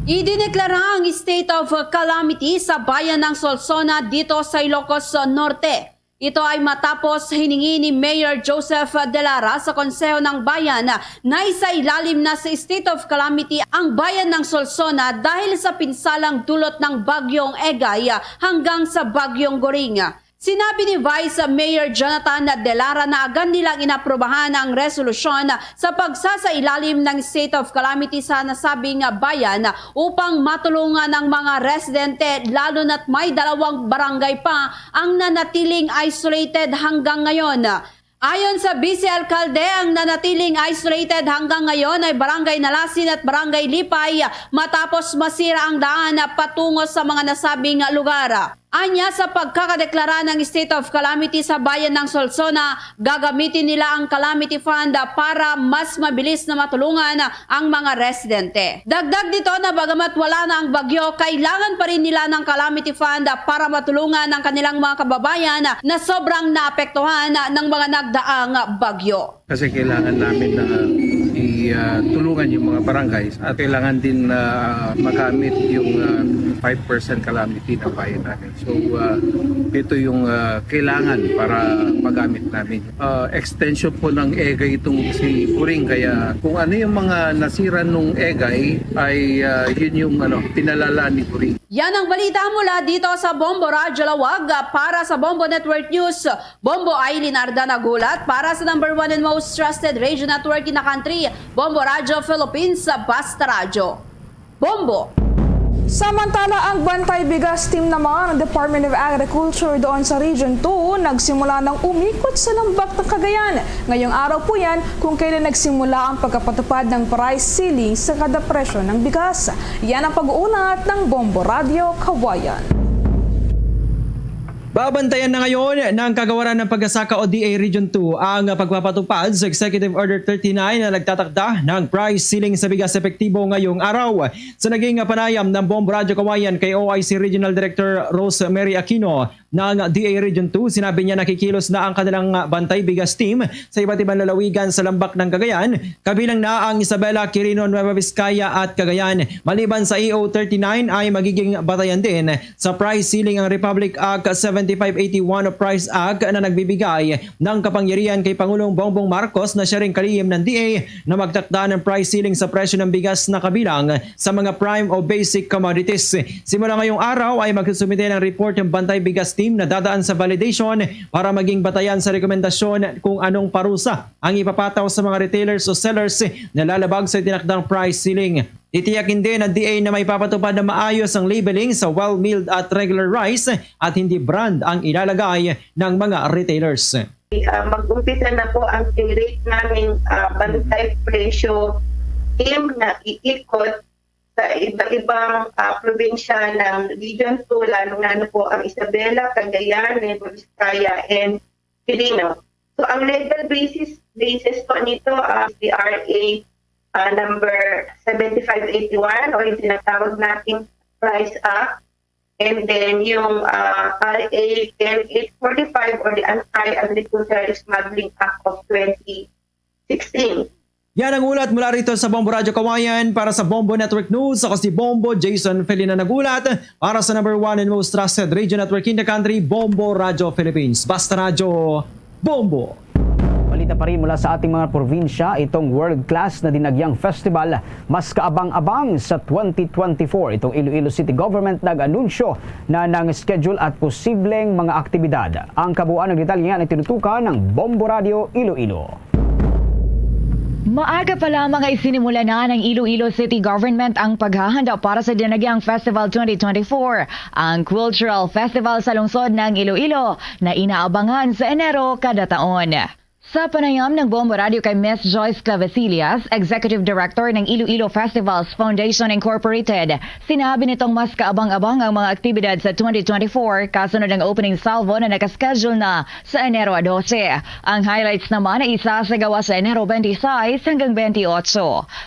Idineklara ang state of calamity sa bayan ng Solsona dito sa Ilocos Norte. Ito ay matapos hiningi ni Mayor Joseph De Lara sa Konseho ng Bayan na isailalim na sa state of calamity ang bayan ng Solsona dahil sa pinsalang dulot ng Bagyong Egay hanggang sa Bagyong Goring. Sinabi ni Vice Mayor Jonathan De Lara na agad nilang inaprubahan ang resolusyon sa pagsasailalim ng state of calamity sa nasabing bayan upang matulungan ang mga residente, lalo na't may dalawang barangay pa ang nanatiling isolated hanggang ngayon. Ayon sa Vice Alkalde, ang nanatiling isolated hanggang ngayon ay Barangay Nalasin at Barangay Lipay, matapos masira ang daan patungo sa mga nasabing lugar. Anya, sa pagkakadeklara ng state of calamity sa bayan ng Solsona, gagamitin nila ang calamity fund para mas mabilis na matulungan ang mga residente. Dagdag nito na bagamat wala na ang bagyo, kailangan pa rin nila ng calamity fund para matulungan ang kanilang mga kababayan na sobrang naapektuhan ng mga nagdaang bagyo. Kasi kailangan namin na i, ah, tulungan yung mga barangays at kailangan din na magamit yung, ah, five percent calamity ng bayan namin. So, ah, ito yung, ah, kailangan para magamit namin. Ah, extension po ng egay itong si Kuring, kaya kung ano yung mga nasira nung egay ay, ah, yun yung, ano, pinalala ni Kuring. Yan ang balita mula dito sa Bombo Radyo Lawag. Para sa Bombo Network News, Bombo Aileen Arda naghulat. Para sa number one and most trusted radio network in the country, Bombo Radyo Philippines, Basta Radyo. Bombo! Samantala, ang Bantay Bigas Team naman ng Department of Agriculture doon sa Region two nagsimula ng umikot sa lambak ng Cagayan. Ngayong araw po yan kung kailan nagsimula ang pagkapatupad ng price ceiling sa kada presyo ng bigas. Yan ang pag-uulat ng Bombo Radyo Kawayan. Babantayan na ngayon ng Kagawaran ng Pagkasaka o D A Region two ang pagpapatupad sa Executive Order thirty-nine na nagtatakda ng price ceiling sa bigas epektibo ngayong araw. Sa naging panayam ng Bombo Radyo Kawayan kay O I C Regional Director Rosemary Aquino ng D A Region two, sinabi niya nakikilos na ang kanilang Bantay Bigas Team sa iba't ibang lalawigan sa lambak ng Cagayan, kabilang na ang Isabela, Quirino, Nueva Vizcaya at Cagayan. Maliban sa E O thirty-nine ay magiging batayan din sa price ceiling ang Republic Act seventy-five eighty-one o Price Act na nagbibigay ng kapangyarihan kay Pangulong Bongbong Marcos na siya ring kalihim ng D A na magtakda ng price ceiling sa presyo ng bigas na kabilang sa mga prime o basic commodities. Simula ngayong araw ay magsusumite ng report ang Bantay Bigas Team na dadaan sa validation para maging batayan sa rekomendasyon kung anong parusa ang ipapataw sa mga retailers o sellers na lalabag sa itinakdang price ceiling. Titiyakin din ng D A na may papatupad na maayos ang labeling sa well milled at regular rice at hindi brand ang ilalagay ng mga retailers. Ah, mag-umpisa na po ang curate naming ah, Bantay Presyo Team na iikot sa iba-ibang ah, probinsya ng Region two, lalo na po ang Isabela, Cagayan, Nueva Vizcaya, and Quirino. So ang legal basis basis po nito ang S D R A ah, number seventy-five eighty-one o yung tinatawag nating Price Act. And then yung ah, R A ten eight forty-five or the Anti-Agricultural Smuggling Act of twenty sixteen. Yan ang ulat mula rito sa Bombo Radyo Kawayan. Para sa Bombo Network News, ako si Bombo Jason Felina nag-ulat para sa number one and most trusted radio network in the country, Bombo Radyo Philippines. Basta Radyo, Bombo! Balita pa rin mula sa ating mga probinsya, itong world-class na Dinagyang Festival mas kaabang-abang sa twenty twenty-four. Itong Iloilo City Government nag-anunsyo na ng schedule at posibleng mga aktibidad. Ang kabuuan ng detalye nga tinutukan ng Bombo Radio Iloilo. Maaga pa lamang ay sinimula na ng Iloilo City Government ang paghahanda para sa Dinagyang Festival twenty twenty-four, ang cultural festival sa lungsod ng Iloilo na inaabangan sa Enero kada taon. Sa panayam ng Bombo Radio kay Miss Joyce Clavesillas, Executive Director ng Iloilo Festivals Foundation Incorporated, sinabi nitong mas kaabang-abang ang mga aktibidad sa twenty twenty-four kasunod ng opening salvo na nakaschedule na sa Enero dose. Ang highlights naman ay isasagawa sa Enero twenty-six hanggang twenty-eight.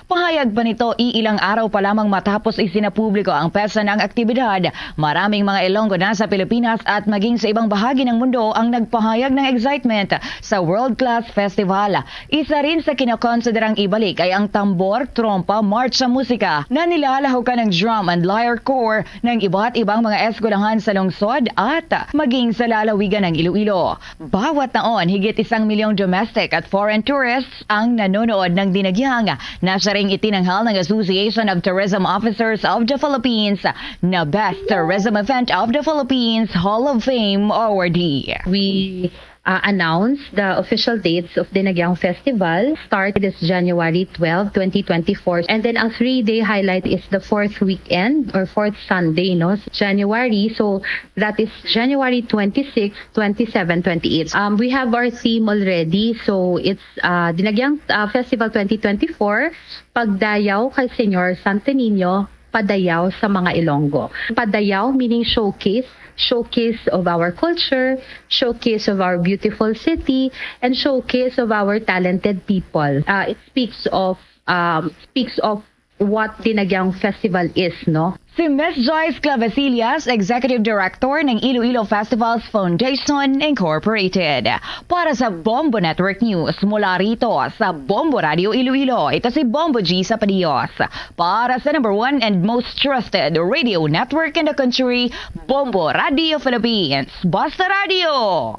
Pahayag pa nito, iilang araw pa lamang matapos isinapubliko ang petsa ng aktibidad. Maraming mga Ilonggo na sa Pilipinas at maging sa ibang bahagi ng mundo ang nagpahayag ng excitement sa world-class festival. Isa rin sa kinokonsiderang ibalik ay ang tambor, trompa, martsa musika na nilalahukan ng drum and lyre corps ng iba't ibang mga eskwelahan sa lungsod at maging sa lalawigan ng Iloilo. Bawat taon, higit isang milyong domestic at foreign tourists ang nanonood ng Dinagyang, na siya ring itinanghal ng Association of Tourism Officers of the Philippines na Best Tourism Event of the Philippines Hall of Fame awardee. We uh, announce the official dates of Dinagyang Festival. Start this January twelve, twenty twenty-four. And then ang three-day highlight is the fourth weekend or fourth Sunday, no, January. So that is January twenty-six, twenty-seven, twenty-eight. Um, we have our theme already. So it's uh, Dinagyang uh, Festival twenty twenty-four, Pagdayaw kay Señor Santo Niño, Padayaw sa mga Ilonggo. Padayaw meaning showcase, showcase of our culture, showcase of our beautiful city, and showcase of our talented people. Uh, it speaks of um, speaks of what Dinagyang Festival is, no? Si Miss Joyce Clavesillas, Executive Director ng Iloilo Festivals Foundation Incorporated. Para sa Bombo Network News, mula rito sa Bombo Radio Iloilo, ito si Bombo G Sapadios. Para sa number one and most trusted radio network in the country, Bombo Radio Philippines. Basta Radio!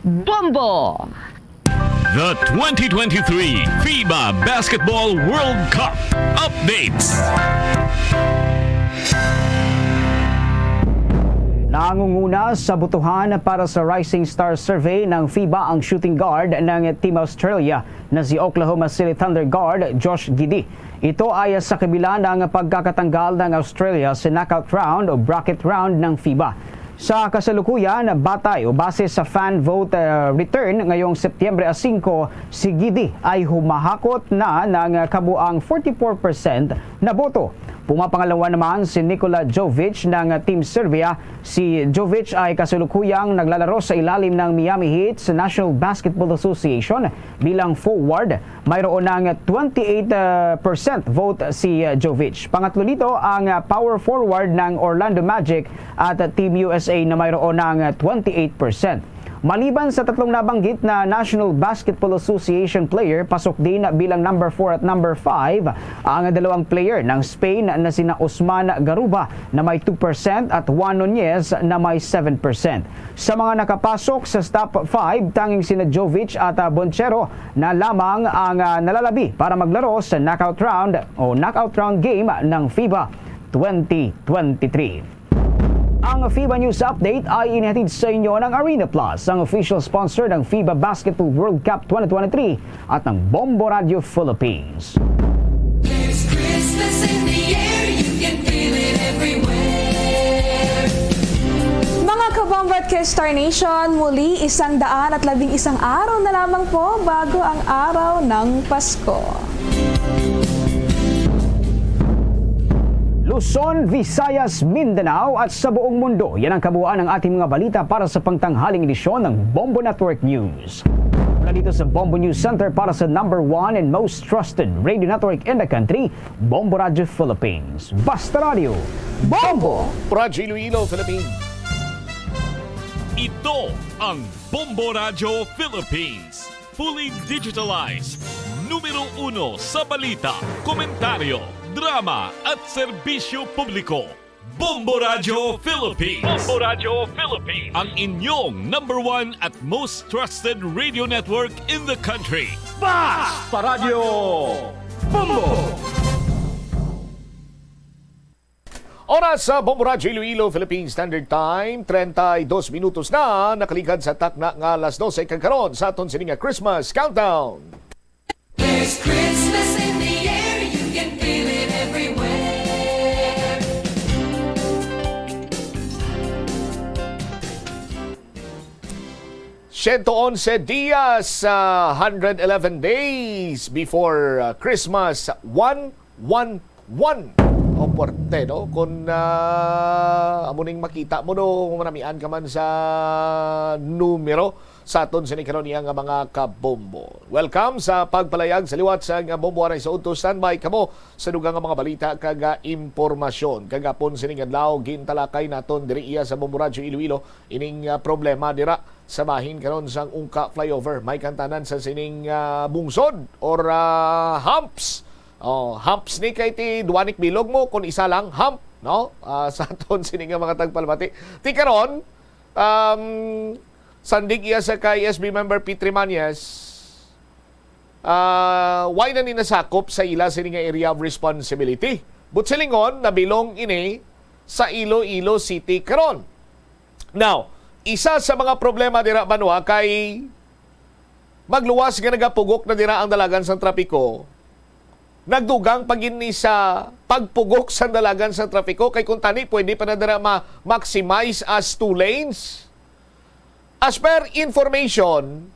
Bombo! The twenty twenty-three FIBA Basketball World Cup updates. Nangunguna sa botohan para sa Rising Star Survey ng FIBA ang shooting guard ng Team Australia na si Oklahoma City Thunder guard Josh Giddey. Ito ay sa kabila ng pagkakatanggal ng Australia sa knockout round o bracket round ng FIBA. Sa kasalukuyan, batay o base sa fan vote uh, return ngayong Setyembre singko, si Giddey ay humahakot na ng kabuang forty-four percent na boto. Pumapangalawa naman si Nikola Jovic ng Team Serbia. Si Jovic ay kasulukuyang naglalaro sa ilalim ng Miami Heat sa National Basketball Association bilang forward. Mayroon ng twenty-eight percent vote si Jovic. Pangatlo nito ang power forward ng Orlando Magic at Team U S A na mayroon ng twenty-eight percent. Maliban sa tatlong nabanggit na National Basketball Association player, pasok din bilang number four at number five ang dalawang player ng Spain na sina Usman Garuba na may two percent at Juan Nunez na may seven percent. Sa mga nakapasok sa top five, tanging sina Jovic at, ah, Bonchero na lamang ang, ah, nalalabi para maglaro sa knockout round o knockout round game ng FIBA twenty twenty-three. Ang FIBA News Update ay inihatid sa inyo ng Arena Plus, ang official sponsor ng FIBA Basketball World Cup twenty twenty-three at ng Bombo Radio Philippines. There's Christmas in the air, you can feel it everywhere. Mga kabombo at K-Star Nation, muli isang daan at labing isang araw na lamang po bago ang araw ng Pasko. Luzon, Visayas, Mindanao at sa buong mundo, yan ang kabuuan ng ating mga balita para sa pangtanghaling edisyon ng Bombo Network News. Mula dito sa Bombo News Center para sa number one and most trusted radio network in the country, Bombo Radyo Philippines. Basta Radyo, Bombo! Radyo Iloilo, Philippines. Ito ang Bombo Radyo Philippines. Fully digitalized. Numero uno sa balita, komentaryo, drama at serbisyo publiko. Bombo Radyo Philippines. Bombo Radyo Philippines. Ang inyong number one at most trusted radio network in the country. Basta Radyo Bombo! Oras sa Bombo Radyo Iloilo, Philippine Standard Time, treinta y dos minutos na nakaligad sa takna nga alas dose kag karon sa aton sini nga Christmas Countdown. There's Christmas in the air, you can feel it everywhere. Siyento onse dias, ah, hundred eleven days before, ah, Christmas, one one one. O, puwerte, no? Kung, ah, amo ning makita mo, no, manamian ka man sa numero sa aton sini karon iya nga mga kabombo. Welcome sa pagpalayag sa liwat sa nga Bombo Anay sa Udto. Standby kamo sa dugang nga mga balita kag, ah, impormasyon. Kagapon sining adlaw, gintalakay naton diri iya sa Bombo Radyo Iloilo ining, ah, problema dira sa bahin karon sang Ungka Flyover. May kantanan sa sining, ah, bungsod or, ah, humps. Oh, humps ni kay ti duwa ni bilog mo, kun isa lang, hump, no? Ah, sa aton sini nga mga tagpalamati. Ti karon, um, sandig iya sa kay S B member P three Mañez, ah, wala na ni nasakop sa ila sini nga area of responsibility. But silingon, nabilong ini sa Iloilo City karon. Now, isa sa mga problema dira, banwa, kay magluwas nga nagapugok na dira ang dalagan sang trapiko. Nagdugang pa gid ni sa pagpugok sang dalagan sang trapiko, kay kung tani, pwede pa na dira ma-maximize as two lanes. As per information,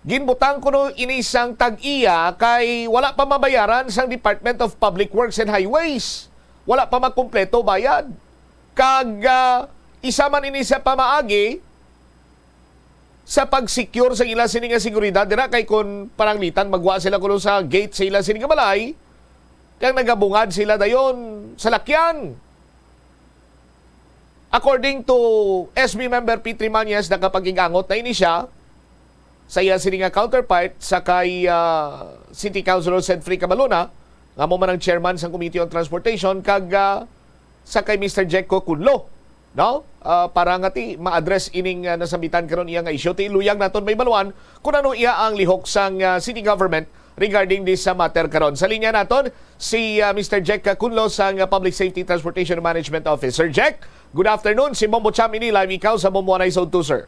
ginbutang kuno ini sang tag-iya kay wala pa mabayaran sang Department of Public Works and Highways. Wala pa makumpleto bayad. Kag, ah, isa man ini sa pamaagi sa pag-secure sa ila sini nga seguridad dira, kay kun pananglitan magwa sila kuno sa gate sa ila sini nga balay, kag nagabungad sila dayon sa lakyan. According to S B member P three Mañez, nakapakig-angot na ini siya sa iya sini nga counterpart sa kay, ah, City Councilor Sedfrey Cabalona, nga amo man ang chairman sang Committee on Transportation, kag, ah, sa kay Mister Jack Cocunlo, no? Ah, para nga ti ma-address ining, ah, nasambitan karon iya nga isyu. Ti iluyag naton mahibaluan kun ano iya ang lihok sang, ah, city government regarding this, ah, matter karon. Sa linya naton si, ah, Mister Jack Cocunlo sang, ah, Public Safety Transportation Management Office. Sir Jack, good afternoon. Si Bombo Champ ini, live ikaw sa Bombo Anay sa Udto, sir.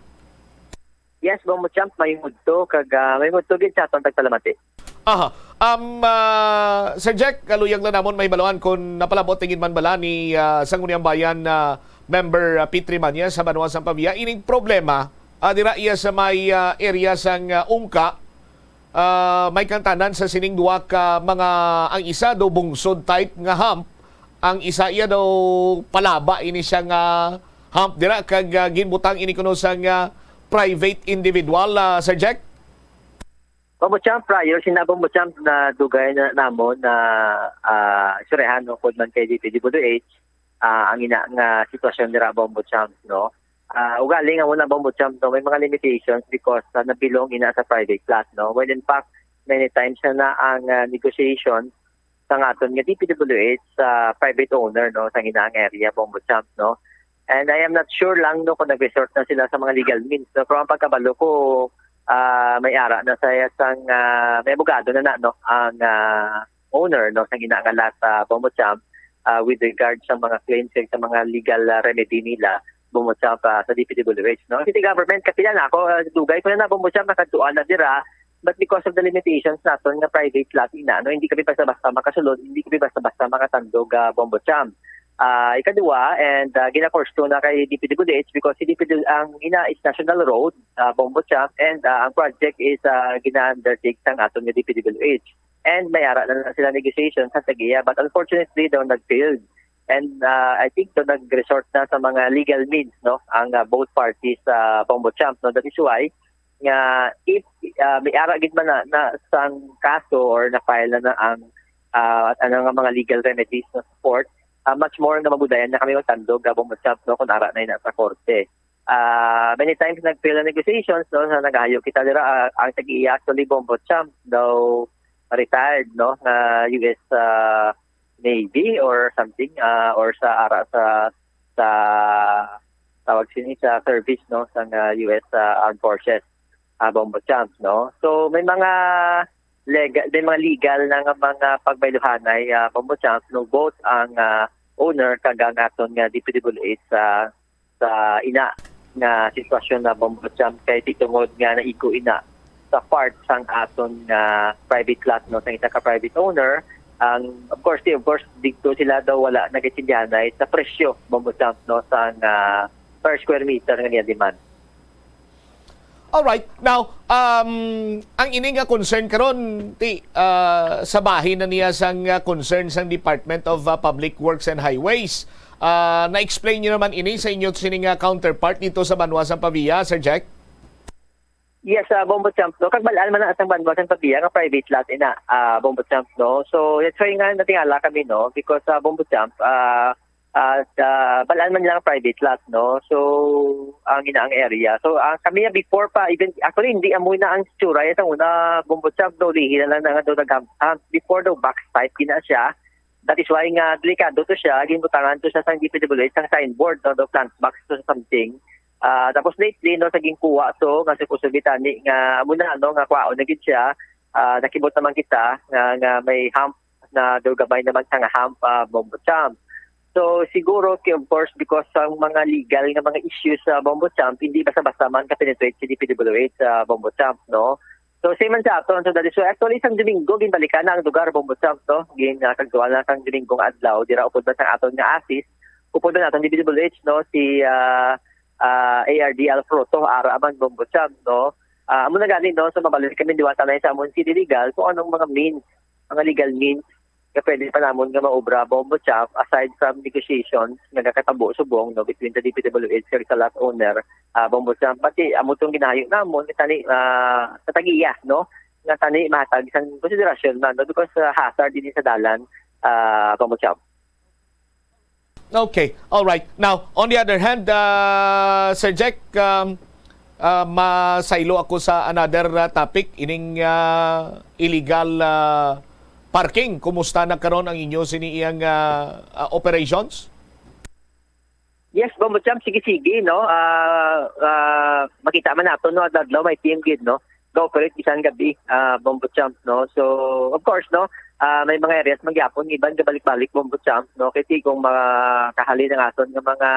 Yes, Bombo Champ, may mudto kag, ah, may mudto gid sa aton tagpalamati. Aha. Um, ah, Sir Jack, kaluyag na namon mahibaluan kung napalabot tingin man bala ni, ah, Sangguniang Bayan na member, ah, P three Mañez sa banwa sang Pavia ining problema, ah, dira iya sa may, ah, area sang, ah, Ungka, ah, may kantanan sa sining duha ka mga, ang isa daw bungsod type nga hump, ang isa iya daw palaba ini siya nga hump dira, kag, ah, ginbutang ini kuno sang, ah, private individual, ah, Sir Jack? Bombo Champ, prior sina Bombo Champ na dugay na namon na, ah, istoryahan, no, upod man kay D P W H, ah, ang ina nga sitwasyon dira, Bombo Champ, no? Ah, ugali nga wala, Bombo Champ, no, may mga limitations because, ah, nabilong ina sa private lot, no? When in fact, many times na, na ang, ah, negotiation sa aton nga D P W H sa private owner, no, sa ina nga area, Bombo Champ, no? And I am not sure lang, no, kung nag-resort na sila sa mga legal means, no? Pero ang pagkabalo ko, ah, may ara na sa sang, ah, may abogado na na, no, ang, ah, owner, no, sa ina nga lot, ah, Bombo Champ, ah, with regard sa mga claims kag sa mga legal, ah, remedy nila, Bombo Champ, ah, sa D P W H, no? City government, kapila na ako, ah, dugay ko na na, Bombo Champ, nakadtuan na dira, but because of the limitations naton nga private lot ina, no, hindi kami basta-basta makasulod, hindi kami basta-basta makatandog, ah, Bombo Champ. Ah, ikaduha, and, ah, ginakurso na kay D P W H because si D P W, ang ina is national road, ah, Bombo Champ, and, ah, ang project is, ah, gina-undertake sang aton nga D P W H. And may ara na lang sila negotiation sa tagiya, but unfortunately daw nag-failed. And, ah, I think daw nag-resort na sa mga legal means, no, ang, ah, both parties sa Bombo Champ, no. That is why nga if, ah, may ara gid man na, na sang kaso or na-file na, na ang, ah, ano nga mga legal remedies na support, ah, much more nga mabudayan na kami magtandog, ah, Bombo Champ, no, kung ara na ina sa korte. Ah, many times nag-fail ang negotiations, no, sa nagahayo kita dira, ah, ang tag-iya actually, Bombo Champ, daw retired, no, nga U S, ah, Navy or something, ah, or sa ara sa, sa tawag sini, sa service, no, sa nga U S, ah, Armed Forces, ah, Bombo Champ, no. So may mga legal, may mga legal na nga mga pagbayluhanay, ah, Bombo Champ, no, both ang, ah, owner kag ang aton nga D P W H sa, sa ina nga sitwasyon na, Bombo Champ, kay di tungod nga naigo ina sa part sang aton nga private lot, no, sang isa ka private owner. Ang, of course, di, of course, dito sila daw wala nagaintindihanay sa presyo, Bombo Champ, no, sang, ah, per square meter nga niya demand. Alright. Now, um, ang ini nga concern karon, ti, ah, sa bahin na niya sang, ah, concern sang Department of, ah, Public Works and Highways. Ah, na-explain niyo naman ini sa inyo sini nga counterpart dito sa banwa sang Pavia, Sir Jack? Yes, ah, Bombo Champ, no? Kag bal-an man na sang banwa sang Pavia nga private lot ina, ah, Bombo Champ, no? So, that's why nga natingala kami, no? Because, ah, Bombo Champ, ah, ah, ah, bal-an man lang private lot, no? So, ang ina ang area. So, ah, kami nga before pa, even, actually, hindi amo na ang tsura ya sang una, Bombo Champ, no? Lihi na lang na nga daw nagham-, ah, before daw box type gina siya. That is why nga delikado to siya, ginbutangan to siya sang D P W H, sang signboard, no, daw plant box to something. Ah, tapos lately, no, sa ginkuha to, nga supposedly tani nga amo na, no, nga kwaon na gid siya, ah, nakibot naman kita nga, nga may hump na daw gamay naman siya nga hump, ah, Bombo Champ. So, siguro, ki-, of course, because sa mga legal nga mga issues sa Bombo Champ, hindi basta-basta man ka-penetrate si D P W H sa Bombo Champ, no? So, same man sa aton. So, that is why, actually, sang Domingo, ginbalikan na ang lugar, Bombo Champ, no? Gin, ah, kagtuan na sang Domingo nga adlaw, dira upod man sang aton nga ASIS, upod man aton D P W H, no? Si, ah, ah, A R D Alfroto, ara man, Bombo Champ, no? Ah, amo na gani, no? So, mabalik kami diwata na sa amon city legal kung anong mga means, mga legal means nga pwede pa namon nga maobra, Bombo Champ, aside from negotiations nga nakatabo subong, no, between the D P W H kag sa lot owner, ah, Bombo Champ. Pati amo tong ginahayo namon, nga tani, ah, sa tagiya, no, nga tani mahatag sang konsiderasyon man, no, because, ah, hazard din sa dalan, ah, Bombo Champ. Okay, all right. Now, on the other hand, ah, Sir Jack, um, ah, masaylo ako sa another, ah, topic, ining, ah, illegal, ah, parking. Kumusta na karon ang inyo sini iyang, ah, ah, operations? Yes, Bombo Champ, sige-sige, no? Ah, ah, makita man nato, no, adlaw may team gid, no? Ga-operate bisan gabi, ah, Bombo Champ, no? So, of course, no, ah, may mga areas man gyapon, iban gabalik-balik, Bombo Champ, no? Kay kung makahalin ang aton nga mga,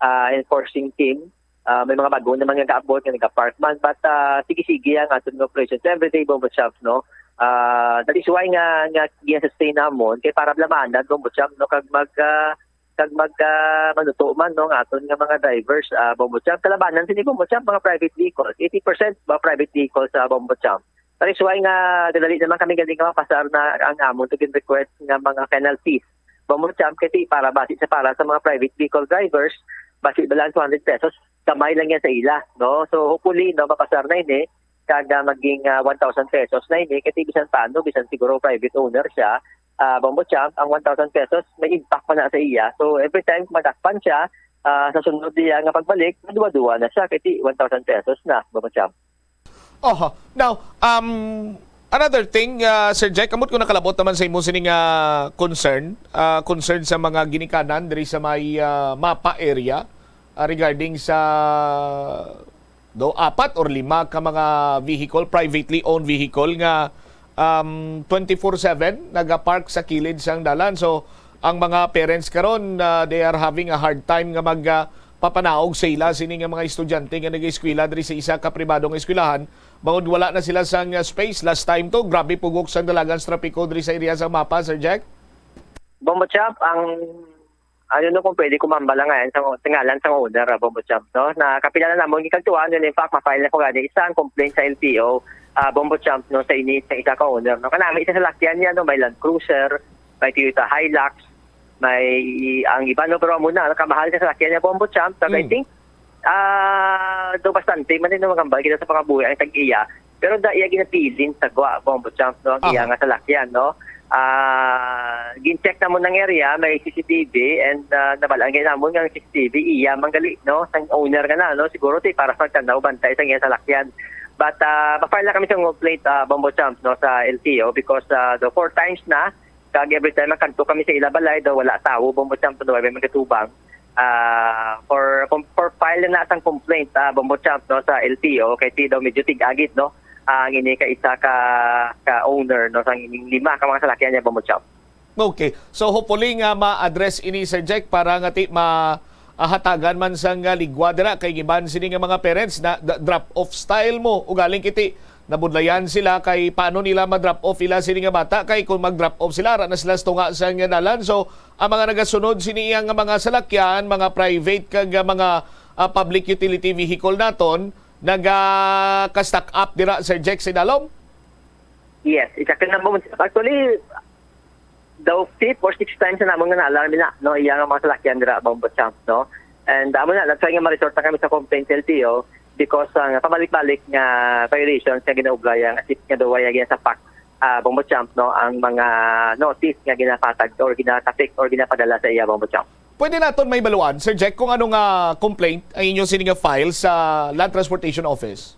ah, enforcing team, ah, may mga bago naman nga gaabot nga nagapark man, but, ah, sige-sige ang aton nga operations everyday, Bombo Champ, no? Ah, that is why nga, nga gina-sustain namon, kay para blamanan, Bombo Champ, no? Kag mag, ah, kag mag, ah, manuto man, no, nga aton nga mga drivers, ah, Bombo Champ. Kalabanan sini, Bombo Champ, mga private vehicles. Eighty percent ba private vehicles sa Bombo Champ? That is why nga gadali naman kami galing nga mapasar na ang amon to gin-request nga mga penalties, Bombo Champ, kasi para basi sa, para sa mga private vehicle drivers, basi bala ang two hundred pesos, kamay lang yan sa ila, no? So, hopefully, no, mapasar na ini, kag, ah, maging, ah, one thousand pesos na ini, kasi bisan paano, bisan siguro private owner siya, ah, Bombo Champ, ang one thousand pesos, may impact pa na sa iya. So, every time madakpan siya, ah, sa sunod niya nga pagbalik, maduwa-duwa na siya, kasi one thousand pesos na, Bombo Champ. Oho. Now, um, another thing, uh, Sir Jack, amot ko nakalabot naman sa imo sining, uh, concern, uh, concern sa mga ginikanan diri sa may, uh, mapa area, uh, regarding sa do apat or lima ka mga vehicle, privately owned vehicle nga, um, twenty-four seven nagapark sa kilid sang dalan. So, ang mga parents karon, uh, they are having a hard time nga mag, uh, papanaog sa ila sini nga mga estudyante nga nag-eskwela diri sa isa ka pribado nga eskwelahan, bangod wala na sila sang, uh, space. Last time to, grabe pugok sang dalagan sa trapiko diri sa area sa mapa, Sir Jack. Bombo Champ, ang ano, no, kung pwede ko mambala nga yan sa, sa ngalan sa owner, ah, Bombo Champ, no? Na kapila na namon gikagtuan, yun, in fact, ma-file na ko gani isang complaint sa L T O, ah, Bombo Champ, no, sa ini, sa isa ka owner, no? Kanami isa sa lakyan niya, no, may Land Cruiser, may Toyota Hilux, may ang iba, no, pero amo na, nakamahal siya sa lakyan niya, Bombo Champ. So, I Mm. think, ah, daw bastante man din ang magambal kita sa pangabuhi ang tag-iya. Pero da iya ginapilin sa gwa, Bombo Champ, no, ang iya Aha. nga salakyan, no. Ah, gin-check namon ang area, may C C T V, and, ah, nabalaan gid namon nga ang C C T V iya man gali, no, sang owner nga na, no, siguro ti para sa pagtanaw, bantay sa iya salakyan. But, ah, ma-file na kami sa complaint, ah, Bombo Champ, no, sa L T O because, ah, the four times na, kag every time makadto kami sa ila balay, daw wala tawo, Bombo Champ, daw may magatubang. Ah, for, for file na sang complaint, ah, Bombo Champ, no, sa L T O, kay ti daw medyo tig-agit, no, ang ini ka isa ka, ka owner, no, sang ining lima ka mga salakyan niya, Bombo Champ. Okay. So, hopefully nga ma-address ini, Sir Jack, para nga ti ma-, ah, hatagan man sang, ah, ligwa dira kay giban sini nga mga parents na d-, drop off style mo. Ugaling kiti nabudlayan sila kay paano nila ma-drop off ila sini nga bata, kay kung mag-drop off sila, ara na sila sa tunga sang dalan. So, ang mga nagasunod sini iya nga mga salakyan, mga private kag, ah, mga, ah, public utility vehicle naton, naga-stack up dira, Sir Jack, sa idalom? Yes, exactly. Actually, daw fifth or sixth times na namon nga na-alarm na, no, iya nga mga salakyan dira, Bombo Champ, no? And amo na, that's why nga ma-resort na kami sa complaint sa L T O because ang pabalik-balik nga violations nga ginaobra iya nga seat nga daw wala ginasapak, ah, Bombo Champ, no, ang mga notice nga ginahatag or ginatapik or ginapadala sa iya, Bombo Champ. Pwede naton mahibaluan, Sir Jack, kung ano nga complaint ang inyo sini nga file sa Land Transportation Office?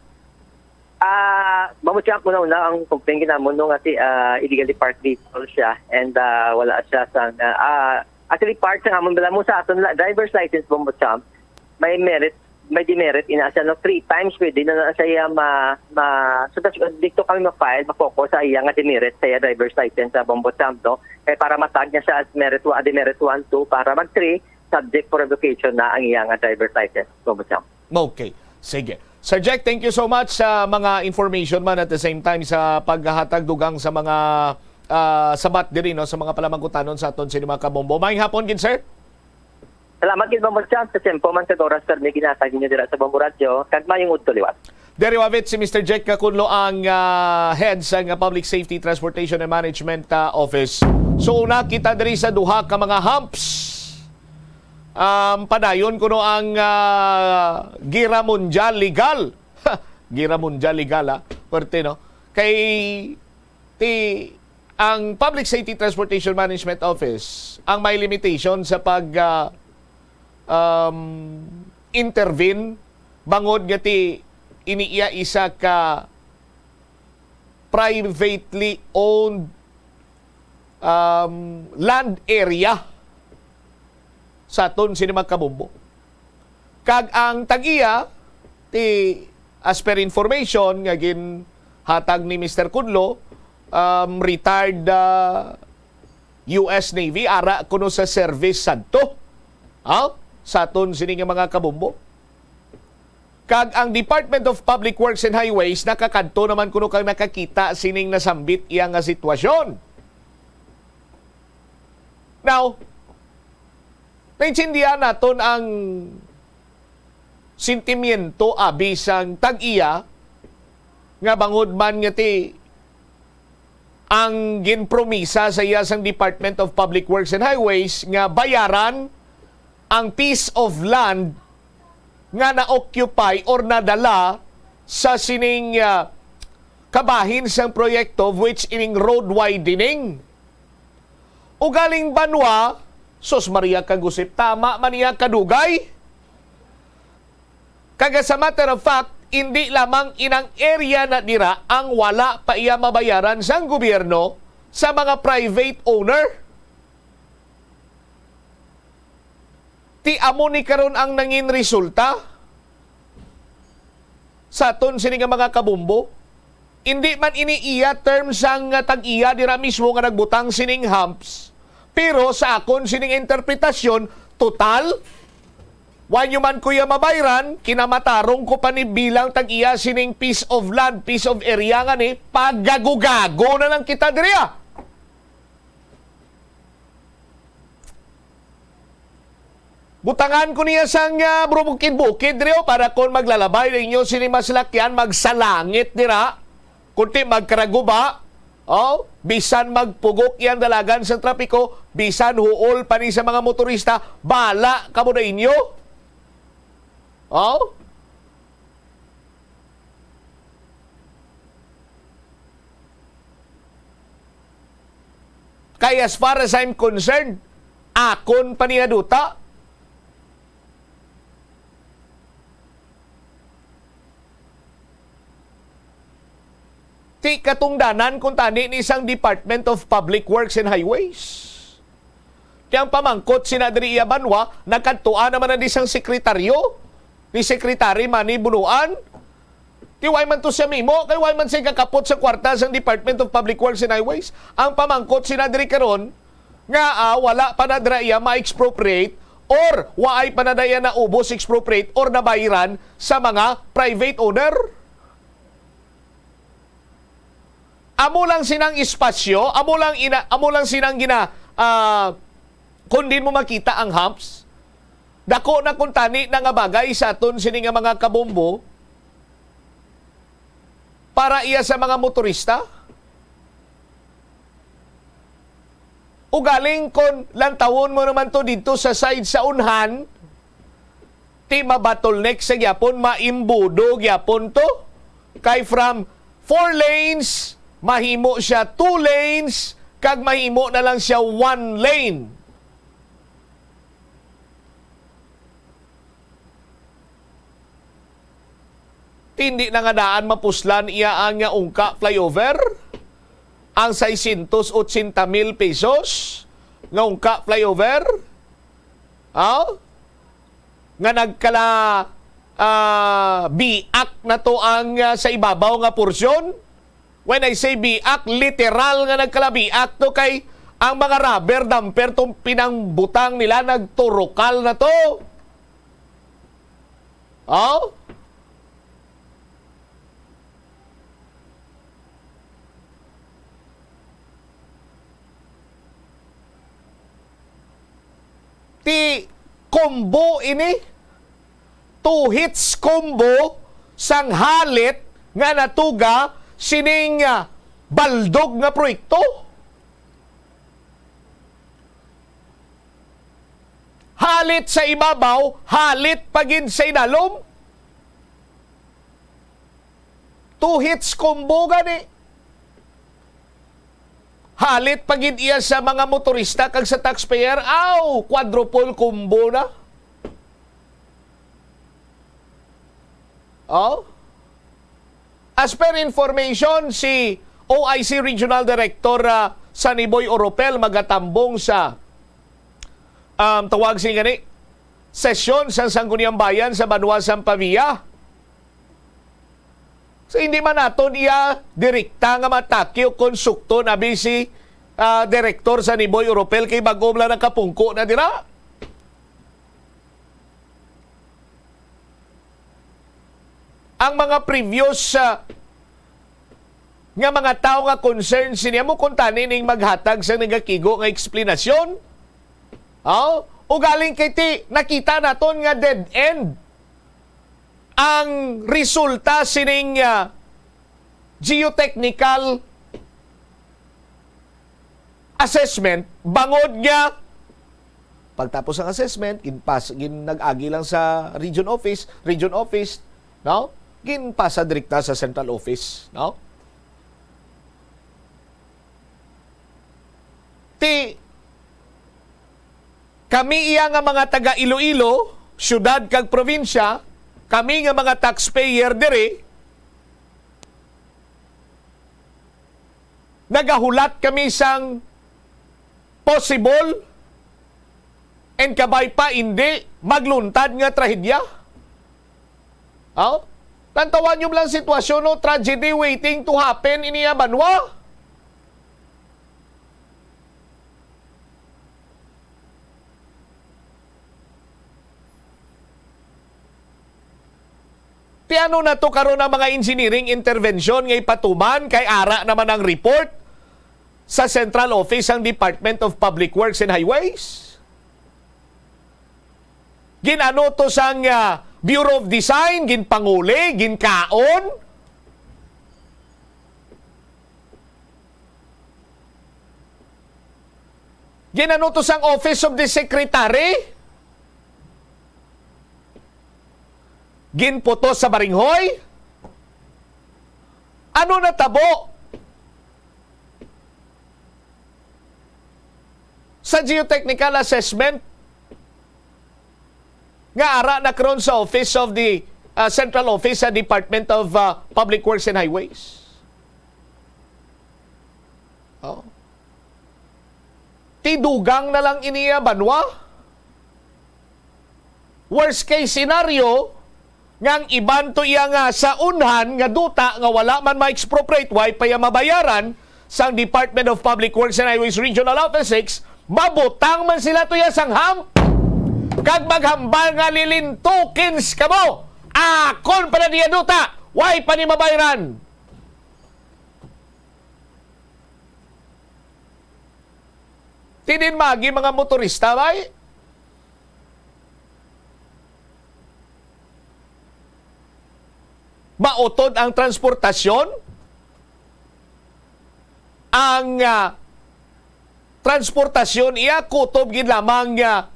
Ah, Bombo Champ, una-una, ang complaint namon, no, nga si, ah, illegally parked vehicle siya and, ah, wala siya sa, ah, ah, actually, part sa amon, bala mo sa aton la-, driver's license, Bombo Champ, may merit, may demerit, ina siya, no, three times pwede na, na siya ma-, ma-, so, tas, dito kami ma-file, ma-focus sa iya nga demerit sa iya driver's license sa Bombo Champ, no? Kaya para matag niya siya as merit wa-, demerit one, two, para mag three, subject for revocation na ang iya nga driver's license, Bombo Champ. Okay. Sige. Sir Jack, thank you so much sa mga information man at the same time sa paghatag dugang sa mga, ah, sabat diri, no, sa mga palamangkutanon sa aton sini mga kabombo. Maayong hapon gid, sir. Salamat gid, Bombo Champ, sa tempo man kag oras, sir, may ginhatag ninyo dira sa Bombo Radyo. Kag maayong udto liwat. Diri wavit si Mister Jack Cacunlo, ang, ah, head sa, ah, Public Safety, Transportation and Management, ah, Office. So, una kita diri sa duha ka mga humps. Um, padayon kuno ang, ah, Gira Mundial Legal. Gira Mundial Legal, ah. Pwerte, no? Kay ti ang Public Safety Transportation Management Office ang may limitation sa pag, ah, um, intervene bangod nga ti ini iya isa ka privately owned, um, land area sa aton sini mga kabombo. Kag ang tag-iya, ti, as per information nga ginhatag ni Mister Cunlo, um, retired, ah, U S Navy, ara kuno sa service sadto, ha? Sa aton sini nga mga kabombo. Kag ang Department of Public Works and Highways nakakadto naman kuno kag nakakita sining nasambit iya nga sitwasyon. Now, naintindihan naton ang sentimiento abi sang tag-iya nga bangod man nga ti ang ginpromisa sa iya sang Department of Public Works and Highways nga bayaran ang piece of land nga na-occupy or nadala sa sining, ah, kabahin sang proyekto, of which ining road widening. Ugaling banwa, sus Maria kagusip, tama man niya kadugay. Kag as a matter of fact, hindi lamang inang area na dira ang wala pa iya mabayaran sang gobyerno sa mga private owner. Ti amo ni karon ang nangin resulta sa aton sini nga mga kabombo. Hindi man ini iya term sang, ah, tag-iya dira mismo nga nagbutang sining humps. Pero sa akon sining interpretasyon, total, wa nyo man kuya mabayran, kinamatarong ko pa ni bilang tag-iya sining piece of land, piece of area nga ni, pagago-gago na lang kita diri, ah. Butangan ko niya sang, ah, bro, bukid-bukid diri, oh, para kon maglalabay ninyo sini masalakyan, magsalangit dira, kunti magkaraguba, oh, bisan magpugok yang dalagan sang trapiko, bisan huol pa ni sa mga motorista, bala kamo na inyo. Oh? Kay as far as I'm concerned, akon pa niya duta. Ti katungdanan kuntani ni sang Department of Public Works and Highways. Ti ang pamangkot sina diri iya banwa, nagkadtuan naman na di sang sekretaryo, ni Secretary Manny Bonoan. Ti way man to siya mimo, kay way man siya kakapot sa kwarta sang Department of Public Works and Highways. Ang pamangkot sina diri karon, nga, ah, wala pa na dira iya ma-expropriate or waay pa na daya naubos expropriate or nabayaran sa mga private owner. Amo lang sinang espasyo, amo lang ina-, amo lang sinang gina-, ah, kung din mo makita ang humps, dako na kuntani na nga bagay sa aton sini nga mga kabombo para iya sa mga motorista. Ugaling kon lantawon mo naman to didto sa side sa unhan, ti ma-bottleneck sa gyapon, maimbudo gyapon to. Kay from four lanes, mahimo siya two lanes, kag mahimo na lang siya one lane. Tindi na nga daan mapuslan iya ang nga ungka flyover, ang seiscientos ochenta mil pesos nga ungka flyover, ah, nga nagkala, ah, biak na to ang, ah, sa ibabaw nga porsyon. When I say biak, literal nga nagkalabiak to, kay ang mga rubber dumper tong pinangbutang nila nagturukal na to. Oh? Ti combo ini. Two hits combo sang halit nga natuga sining, ah, baldog nga proyekto. Halit sa ibabaw, halit pa gid sa idalom. Two hits combo gani. Halit pa gid iya sa mga motorista kag sa taxpayer, aw, quadruple combo na. Oh? As per information, si O I C Regional Director, ah, Sunny Boy Oropel magatambong sa, um, tawag sini gani, sesyon sa Sangguniang Bayan sa banwa sang Pavia. So, hindi man naton iya direkta nga matake o kon sukton abi si, ah, Direktor Sunny Boy Oropel kay bag-o lang nakapungko na dira. Ang mga previous, ah, nga mga tawo nga concern sini amo kuntani ning maghatag sa nagakigo nga eksplanasyon. Oh, ugaling kay ti nakita naton nga dead end ang resulta sining, ah, geotechnical assessment, bangod nga pagtapos ang assessment, ginpas-, gin-, nag-agi lang sa region office, region office, no? Ginpasa direkta sa central office, no? Ti, kami iya nga mga taga Iloilo, siyudad kag probinsya, kami nga mga taxpayer diri, nagahulat kami sang possible and kabay pa indi magluntad nga trahedya. Aw? Tantawa niyo lang sitwasyon, no? Tragedy waiting to happen ini iya banwa. Ti ano na to karon ang mga engineering intervention nga ipatuman kay ara naman ang report sa central office ang Department of Public Works and Highways? Gin-ano to sang, ah, Bureau of Design, ginpanguli, ginkaon? Gin-ano to sang Office of the Secretary? Ginputos sa baringhoy? Ano natabo sa geotechnical assessment nga ara na karon sa office of the, uh, central office sa Department of, uh, Public Works and Highways? Oh. Ti dugang na lang ini iya banwa. Worst case scenario, nga ang iban to iya nga sa unhan nga duta nga wala man ma-expropriate, way pa iya mabayaran sang Department of Public Works and Highways Regional Office six, mabutang man sila to iya sang hump kag maghambal nga lilintukins kamo. Akon pa na diya duta, way pa ni mabayaran. Ti dinmagi mga motorista, bay? Mautod ang transportasyon, ang, ah, transportasyon iya kutob gid lamang, ah,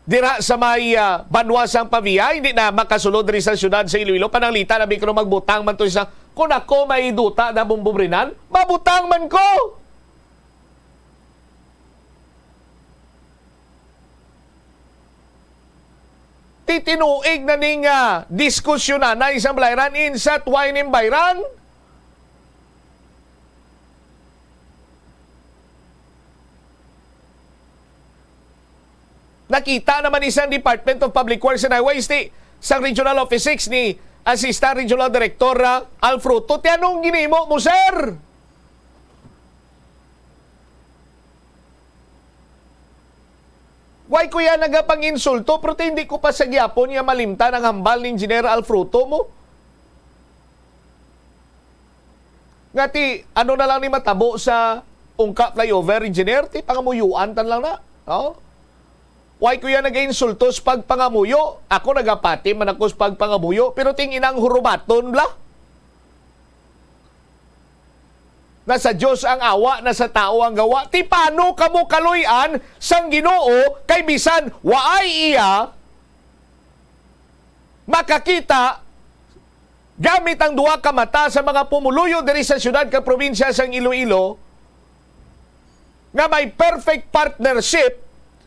dira sa may, ah, banwa sang Pavia, hindi na makasulod diri sa siyudad sa Iloilo. Pananglitan na, Bicol, magbutang man to sa, kung ako may duta na bumbubrinan, mabutang man ko. Ti tinuig na ning, ah, diskusyon na isang balayran, insat way ning bayran. Nakita naman isang Department of Public Works and Highways ti sang Regional Office six ni Assistant Regional Director, ah, Al Fruto. Ti anong ginimo mo, sir? Why ko yan nagapang-insulto, pero ti hindi ko pa sa gyapon nga malimtan ang hambal ni Engineer Al Fruto mo? Nga ti, ano na lang ni matabo sa Ungka flyover, Engineer? Ti pangamuyuan tan lang na, no? Why ko yan nag-insulto sa pagpangamuyo? Ako nagapati man ako sa pagpangamuyo, pero ting inang hurubaton, bla? Nasa Dios ang awa, nasa tao ang gawa. Ti paano kamo kaluy-an sang Ginoo kay bisan waay iya makakita gamit ang duha ka mata sa mga pumuluyo diri sa siyudad kag probinsya sang Iloilo nga may perfect partnership,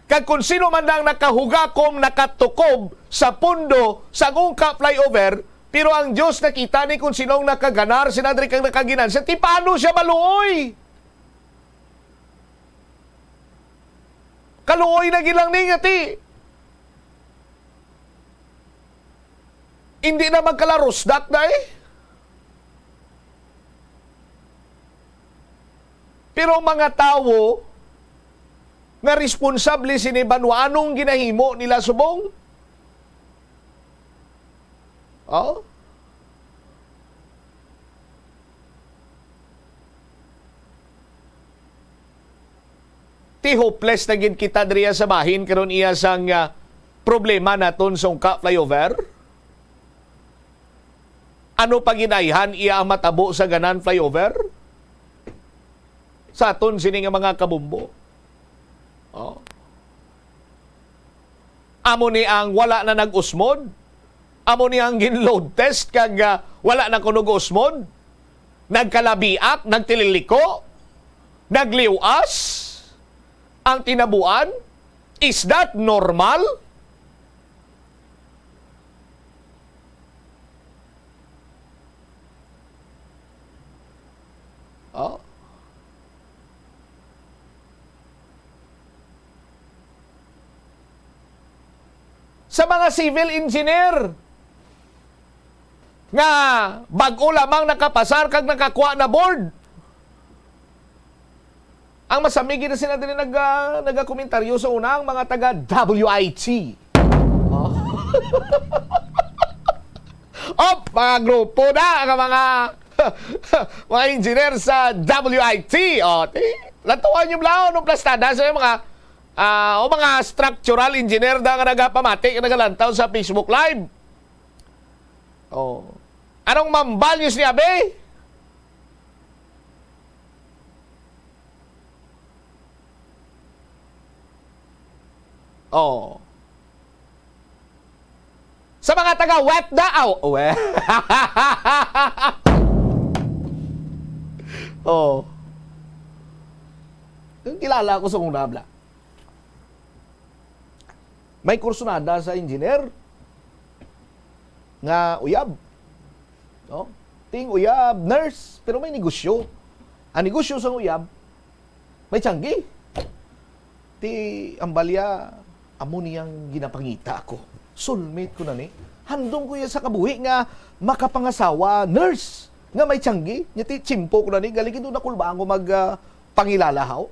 kag kon sino man ang nakahugakom, nakatukob sa pundo sa Ungka flyover, pero ang Dios nakita ni kon sino ang nakaganar sina diri kag nakaginansya, ti paano siya maluoy? Kaluoy na gid lang ni nga ti Hindi na magkalarusdak na eh. Pero ang mga tawo nga responsable sini banwa, anong ginahimo nila subong? Oh? Ti hopeless na gid kita diriya sa bahin karon iya sang, ah, problema naton sa Ungka flyover. Ano pa gid ayhan iya ang matabo sa ganan flyover? Sa aton sini nga mga kabumbo. Oh. Amo ni ang wala na nag-usmod? Amo ni ang gin-load test kag, ah, wala na kuno usmod? Nagkalabiak, nagtililiko, nagliwas ang tinabuan? Is that normal? Oh. Sa mga civil engineer nga bag-o lamang nakapasar kag nakakuha na board, ang masamig na sila diri nag, ah, nagakomentaryo sa una, ang mga taga W I T. Oh. Op, mga grupo na, ang mga, mga engineer sa W I T. Oh, ti-, lantawan yung blaon, no, plastada sa mga, ah, o mga structural engineer da nga nagapamati, nga nagalantaw sa Facebook Live. Oh. Anong mambal niyo siya, be? Oh. Sa mga taga wet da, aw, we. Oh. Yung kilala ko sa una, bla. May kursunada sa engineer nga uyab. No? Ting uyab, nurse, pero may negosyo. Ang negosyo sa uyab, may tiyanggi. Ti, ang balya, amo niyang ginapangita ako. Soulmate ko na ni. Handom ko iya sa kabuhi nga makapangasawa, nurse, nga may tiyanggi. Nya ti, tsimpo ko na ni. Galing ito na kulbaan ko mag, ah, pangilala, haw.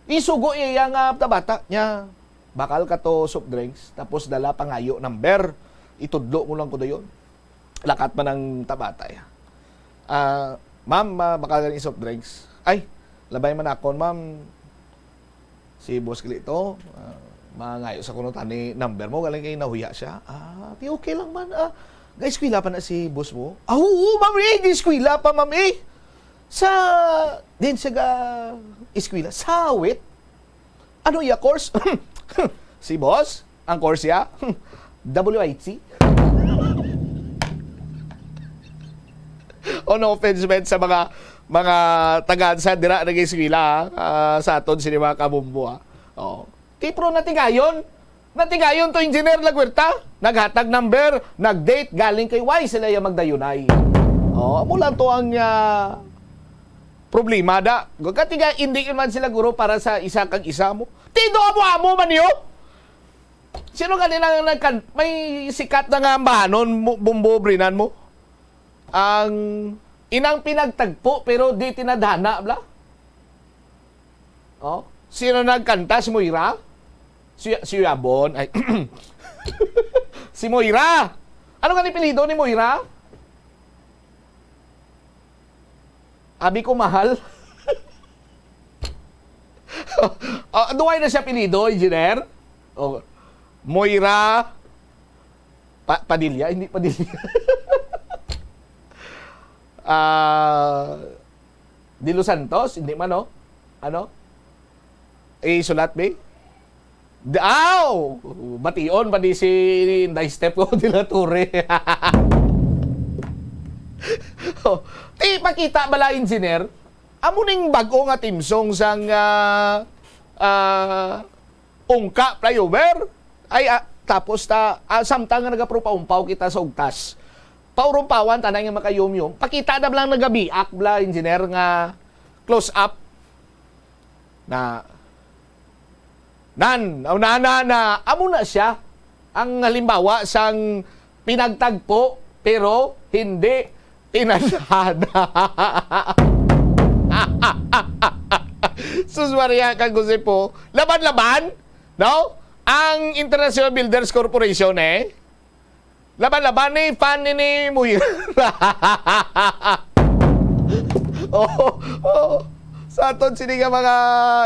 Isugo iya nga tabata niya, "Bakal ka to soft drinks, tapos dala pangayo number, itudlo mo lang ko dayon." Lakat man ang tabata, ya. "Ah, ma'am, ah, bakal ka ni soft drinks?" "Ay, labay man akon, ma'am. Si Boss Glito, ah, mangayo sa kuno tani number mo, galing kay nahuya siya." "Ah, ti okay lang man, ah. Ga-eskwela pa na si boss mo?" "Ah, oo, ma'am, eh, ga-eskwela pa, ma'am, eh." "Sa, din siya ga-eskwela?" "Sa awit." "Ano iya course?" "Si boss, ang course iya, W I T." Oh, no offense, man, sa mga, mga tagaan sa dira nag-eskwela, ah, sa aton sini mga kabumbo, ah. Oh. Ti, pero natigayon. Natigayon to, Engineer Laguerta. Naghatag number, nag-date, galing kay why sila yung magdayunay. Oh, amo lang to ang, ah, problema da. Katiga, hindi man sila guro para sa isa kag isa mo. Ti, do amo-amo man niyo. Sino gani lang nagkan-, may sikat na nga ambahanon mo, bumbo, brinan mo? Ang inang pinagtagpo, pero di tinadhana, bla? Oh, sino nagkanta? Si Moira? Si, si Yabon? Ay, si Moira! Ano nga ni apelyido ni Moira? Abi ko, mahal. Ah, duway na siya apelyido, engineer? Oh, Moira Pa-, Padilla? Hindi Padilla. Ah, De Los Santos? Hindi man, no? Ano? Eh, sulat, be? Daw! Bation pa di si Inday Step ko, de la Torre. Oh, ti, pakita bala, engineer? Amo ning bag-o nga theme song sang, ah, ah, Ungka Flyover. Ay, ah, tapos ta, ah, samtang nga nagaprupa-umpaw kita sa ugtas, paurumpawan ta na nga makayumyum. Pakita na lang nagabiak bala, engineer, nga close up. Na, nan, aw, na, na, na, amo na siya ang halimbawa sang pinagtagpo pero hindi tinadhana. Sus Maria, kag Jose po, laban-laban, no? Ang International Builders Corporation, eh, laban-laban ni fan ni, ni Muir. Oh, oh. Sa aton sini nga mga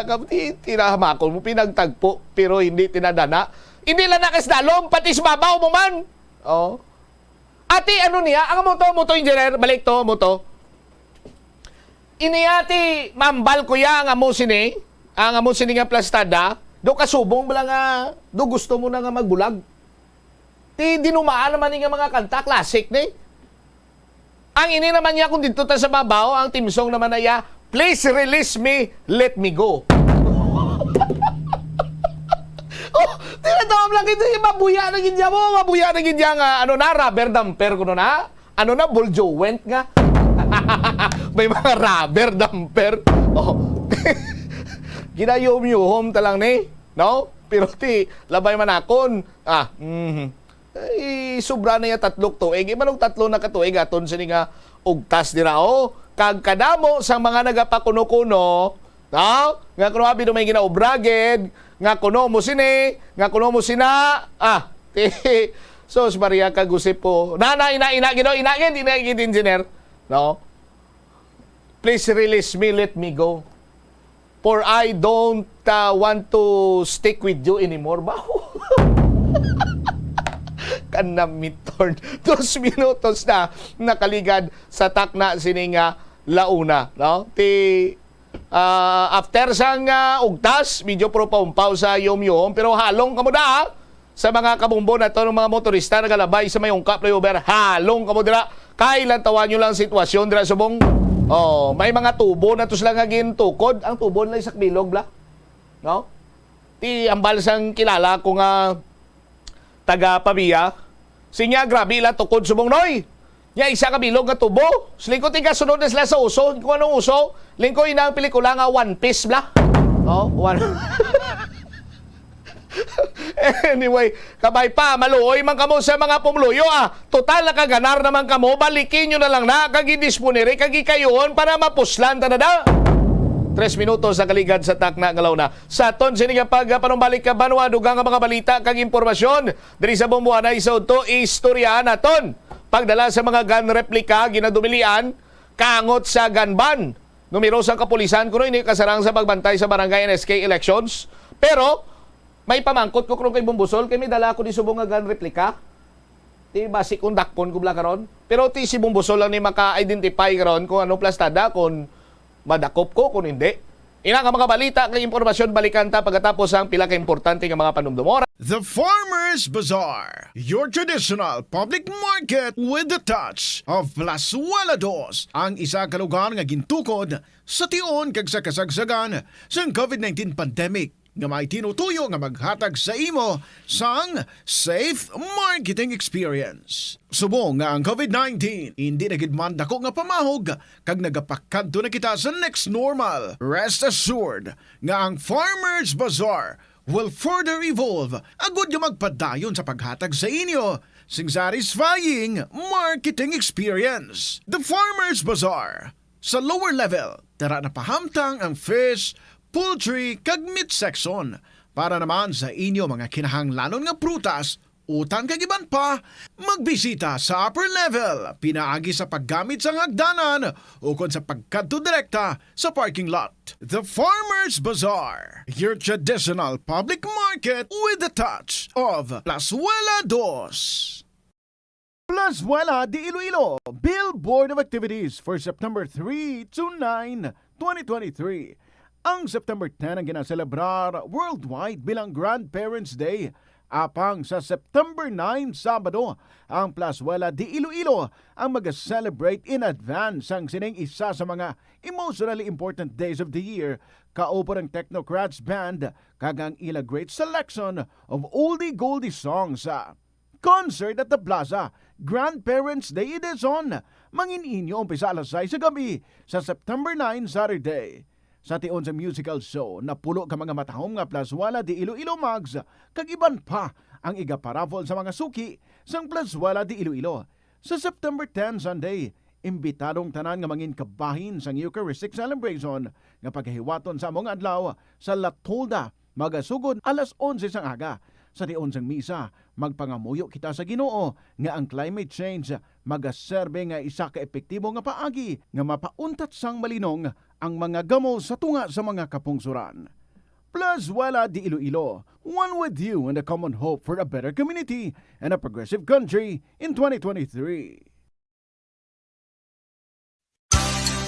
kabuti, tinahamakon mo, pinagtagpo, pero hindi tinadhana. Hindi lang nakasdalom, pati sa babaw mo man. Oh. Ati, ano niya? Ang amo to, amo to, engineer. Balik to, amo to. Ini ati, mambal ko ya, ang amo sini, ang amo sini nga plastada, do kasubong bala nga, do gusto mo na nga magbulag. Ti dinumaan naman ni nga mga kanta, classic ni. Ang ini naman niya, kung dito ta sa babaw, ang theme song naman na iya, "Please release me, let me go." Oh, tinatawag lang ito, yung mabuya na gid niya mo, mabuya na gid niya nga, ano na, rubber damper kuno na. Ano na, ball joint nga. May mga rubber damper. Oh. Ginayom-yuhom ta lang ni, no? Pero ti, labay man akon. Ah, mhm. Ay, sobra na ya tatlok tuig. Iban og tatlo na ka tuig aton sini nga ugtas dira, oh. Kag kadamo sa mga nagapakuno-kuno, no? Nga kuno abi do may ginaobra gid, nga kuno mo sini, nga kuno mo sina. Ah, ti, sus, Maria, kag Jose po. Na, na, ina, ina, gid, oh, ina, gid, ina, gid, engineer. No? "Please release me, let me go. For I don't, uh, want to stick with you anymore." Ba? Kanamiton. Dos minutos na nakaligad sa takna sini nga launa, no? Ti, ah, after sang, ah, ugtas, medyo pro paumpaw sa yom-yom, pero halong kamo da, ah. Sa mga kabombo nato, ng mga motorista nagalabay sa may ungkap flyover, halong kamo dira. Kay lantawan nyo lang ang sitwasyon dira subong. Oh, may mga tubo na to sila nga gintukod. Ang tubo nila isa ka bilog, bla. No? Ti ambal sang kilala ko nga taga Pavia. Sinya, grabe ila tukod subong, Noy. Nya isa ka bilog nga tubo. Lingkod, tiga sunod na sila sa uso. Kung anong uso, lingkod ina ang pelikula nga One Piece, bla. No? One Anyway, kabay pa, maluoy man kamo sa mga pumuluyo, ah. Total, nakaganar naman kamo, baliki nyo na lang na, kag idisponiri, kag ikayuon para mapuslan ta na da. Tres minutos ang kaligad sa takna nga launa. Sa aton sini nga pagpanumbalik ka banwa, dugang nga mga balita kag impormasyon diri sa Bumbuanay sa udto, istoryahan naton. Pagdala sa mga gun replica, ginadumilian, kangot sa gun ban. Numero sa kapulisan kuno ini kasarang sa pagbantay sa barangay N S K elections. Pero may pamangkot ko kuno kay Bumbusol kay may dala ako di subong nga gun replica. Ti basi kung dakpon ko bala karon. Pero ti si Bumbusol lang ni maka-identify karon kung ano plastada, kung madakop ko, kung hindi. Ina nga mga balita kag impormasyon, balikan ta pagkatapos ang pila ka importante nga mga panumdumon. The Farmers Bazaar, your traditional public market with the touch of Plazuela Dos, ang isa ka lugar nga gintukod sa tion kag sa kasagsagan sang covid nineteen pandemic, nga may tinutuyo nga maghatag sa imo sang safe marketing experience. Subong nga ang covid nineteen indi na gid man dako nga pamahog kag nagapakadto na kita sa next normal, rest assured nga ang Farmers Bazaar will further evolve agud nga magpadayon sa paghatag sa inyo sing satisfying marketing experience. The Farmers Bazaar, sa lower level, tara na pahamtang ang fish, poultry, kag meat section. Para naman sa inyo mga kinahanglanon nga prutas, utan kag iban pa, magbisita sa upper level pinaagi sa paggamit sang hagdanan ukon sa pagkadto direkta sa parking lot. The Farmers Bazaar, your traditional public market with the touch of Plazuela Dos. Plazuela de Iloilo, Billboard of Activities for September three to nine, twenty twenty-three. Ang September ten ang ginaselebrar worldwide bilang Grandparents' Day. Apang sa September nine, Sabado, ang Plazuela de Iloilo ang mag-celebrate in advance sang sining isa sa mga emotionally important days of the year, kauban ang Technocrats Band kag ang ila great selection of oldie goldie songs. Concert at the Plaza, Grandparents' Day Edition, mangin-inyo umpisa alas sais sa gabi sa September nine, Saturday. Sa tion sa musical show, napulo ka mga matahom nga Plazuela de Iloilo mugs kag iban pa ang igaparaffle sa mga suki sang Plazuela de Iloilo. Sa September ten, Sunday, imbitado ang tanan nga mangin kabahin sang Eucharistic celebration nga pagahiwaton sa amo nga adlaw sa La Tolda, magasugod alas onse sang aga. Sa tion sang misa, magpangamuyo kita sa Ginoo nga ang climate change magaserbe nga isa ka epektibo nga paagi nga mapauntat sang malinong ang mga gamo sa tunga sa mga kapungsoran. Plus Wala de Iloilo, one with you in the common hope for a better community and a progressive country in twenty twenty-three.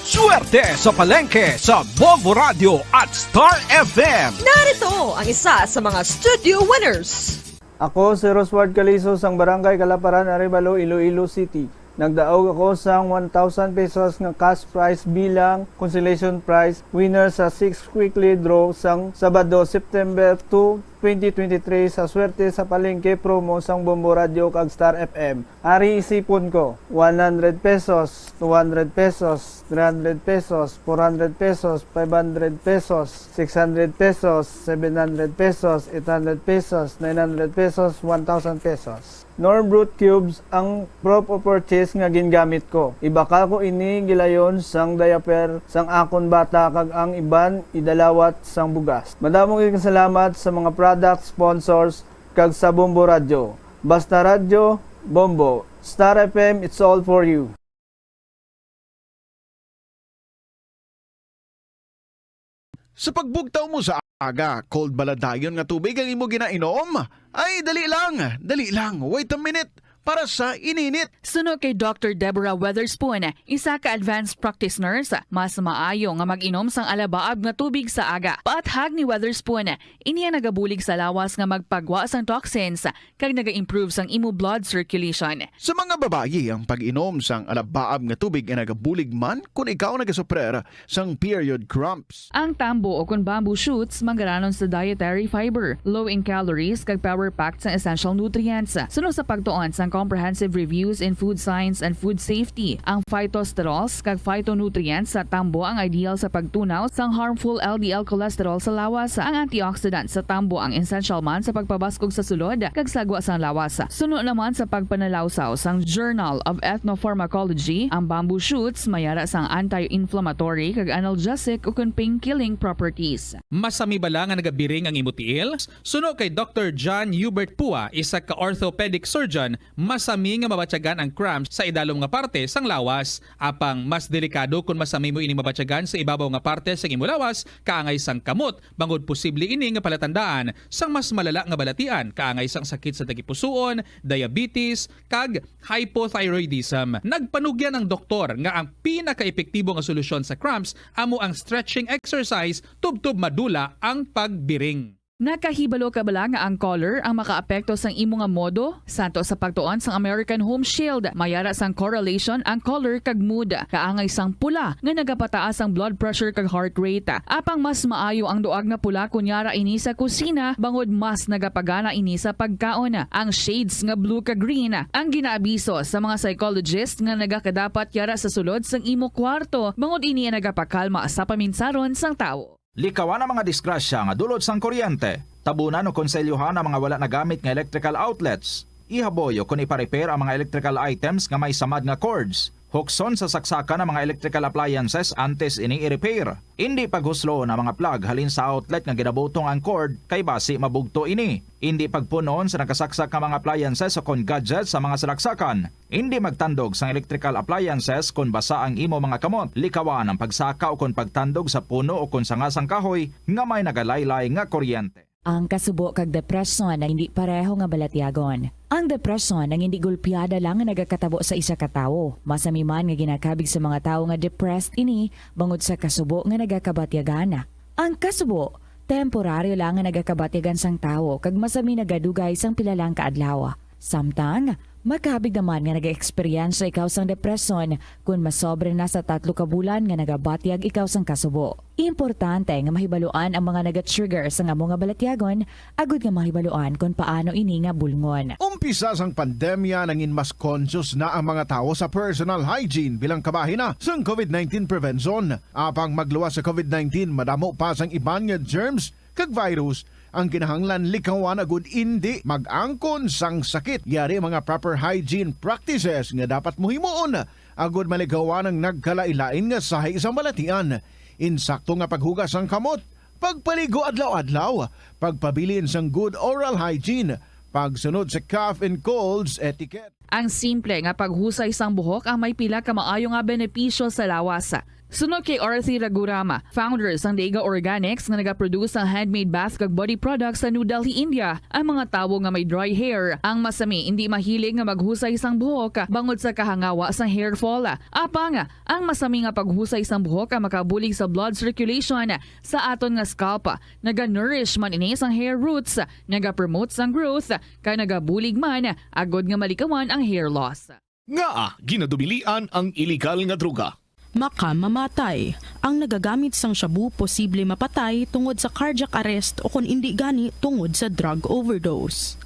Swerte sa palengke sa Bombo Radio at Star F M. Narito ang isa sa mga studio winners. Ako si Rosward Calizo sang Barangay Kalaparan, Arevalo, Iloilo City. Nagdaog ako sang one thousand pesos nga cash prize bilang consolation prize winner sa six weekly draw sang Sabado, September two, twenty twenty-three, sa Swerte sa Palengke promo sang Bombo Radio kag Star F M. Ari isipon ko, one hundred pesos, two hundred pesos, three hundred pesos, four hundred pesos, five hundred pesos, six hundred pesos, seven hundred pesos, eight hundred pesos, nine hundred pesos, one thousand pesos. Norm Brut Cubes ang proof of purchase nga gingamit ko. Ibakal ko ini gilayon sang diaper sang akon bata kag ang iban idalawat sang bugas. Madamo gid salamat sa mga product sponsors kag sa Bombo Radyo. Basta Radyo, Bombo. Star F M, it's all for you. Sa pagbugtaw mo sa aga, cold bala dayon nga tubig ang imo ginainom? Ay, dali lang, dali lang, wait a minute, para sa ininit. Suno kay Doctor Deborah Weatherspoon, isa ka advanced practice nurse, mas maayo nga mag-inom sang alabaab nga tubig sa aga. Paathag ni Weatherspoon, ini ang nagabulig sa lawas nga magpagwa sang toxins kag naga-improve sang imo blood circulation. Sa mga babayi, ang pag-inom sang alabaab nga tubig ay nagabulig man kon ikaw nagasuprer sang period cramps. Ang tambo o kon bamboo shoots manggaranon sa dietary fiber, low in calories, kag power-packed sang essential nutrients. Suno sa pagtuon sang Comprehensive Reviews in Food Science and Food Safety, ang phytosterols kag phytonutrients sa tambo ang ideal sa pagtunaw sang harmful L D L cholesterol sa lawas. Ang antioxidant sa tambo ang essential man sa pagpabaskog sa sulod kag sagwa sang lawas. Suno naman sa pagpanalawsaw sang Journal of Ethnopharmacology, ang bamboo shoots may ara sang anti-inflammatory kag analgesic ukon pain-killing properties. Masami bala nga nagabiring ang imo tiil? Suno kay Doctor John Hubert Pua, isa ka orthopedic surgeon, masami nga mabatyagan ang cramps sa idalom nga parte sang lawas. Apang mas delikado kon masami mo ining mabatyagan sa ibabaw nga parte sang imo lawas, kaangay sang kamot, bangod posible ini nga palatandaan sang mas malala nga balatian, kaangay sang sakit sa tagipusoon, diabetes, kag hypothyroidism. Nagpanugyan ang doktor nga ang pinakaepektibo nga solusyon sa cramps amo ang stretching exercise tubtob madula ang pagbiring. Nakahibalo ka bala nga ang color ang makaapekto sang imo nga modo? Santo sa pagtuon sang American Home Shield, may ara sang correlation ang color kag mood. Kaangay sang pula nga nagapataas ang blood pressure kag heart rate. Apang mas maayo ang duag nga pula kon yara ini sa kusina, bangod mas nagapagana ini sa pagkaon. Ang shades nga blue kag green ang ginaabiso sa mga psychologist nga nagakadapat yara sa sulod sang imo kwarto, bangod ini ang nagapakalma sa paminsaron sang tawo. Likawan ang mga disgrasya nga dulot sang kuryente. Tabunan o konselyuhan ang mga wala nagamit nga electrical outlets. Ihaboy o kon ipa-repair ang mga electrical items nga may samad nga cords. Hukson sa saksakan ang mga electrical appliances antes ini i-repair. Indi paghusloon ang mga plug halin sa outlet nga ginabutong ang cord, kay basi mabugto ini. Indi pagpun-on sa nakasaksak nga mga appliances o kon gadgets sa mga salaksakan. Indi magtandog sang electrical appliances kon basa ang imo mga kamot. Likawan ang pagsaka o kon pagtandog sa puno o kon sanga sang kahoy nga may nagalaylay nga kuryente. Ang kasubo kag depresyon indi pareho nga balatyagon. Ang depresyon ang indi gulpiada lang nga nagakatabo sa isa ka tawo. Masami man nga ginakabig sa mga tawo nga depressed ini bangod sa kasubo nga nagakabatyagan. Ang kasubo, temporaryo lang nga nagakabatyagan sang tawo kag masami nagadugay sang pila lang ka adlaw. Samtang, makabig naman nga nag-eksperyensya ikaw sang depresyon kon masobra na sa tatlo ka bulan nga nagabatyag ikaw sang kasubo. Importante nga mahibaluan ang mga naga-trigger sang amo nga balatyagon agud nga mahibaluan kon paano ini nga bulngon. Umpisa sang pandemya, nangin mas conscious na ang mga tawo sa personal hygiene bilang kabahin na sang covid nineteen prevention. Apang magluwas sa covid nineteen, madamo pa sang iban nga germs kag virus ang kinahanglan likawan agud indi mag-angkon sang sakit. Yari mga proper hygiene practices nga dapat mo himuon agud malikawan ang nagkalain-lain nga sahi sang balatian. Insakto nga paghugas sang kamot, pagpaligo adlaw-adlaw, pagpabilin sang good oral hygiene, pagsunod sa cough and colds etiquette. Ang simple nga paghusay sang buhok ang may pila ka maayo nga benepisyo sa lawas. Suno kay Arthi Ragurama, founder sang Daiga Organics nga nagaproduce sang handmade bath kag body products sa New Delhi, India, ang mga tawo nga may dry hair ang masami indi mahilig nga maghusay sang buhok bangod sa kahangawa sang hair fall. Apang ang masami nga paghusay sang buhok ang makabulig sa blood circulation sa aton nga scalp. Naga-nourish man ini sang hair roots, nagapromote sang growth, kag nagabulig man agod nga malikawan ang hair loss. Ngaa ginadumilian ang iligal nga droga? Makamamatay. Ang nagagamit sang shabu posible mapatay tungod sa cardiac arrest o kon indi gani tungod sa drug overdose.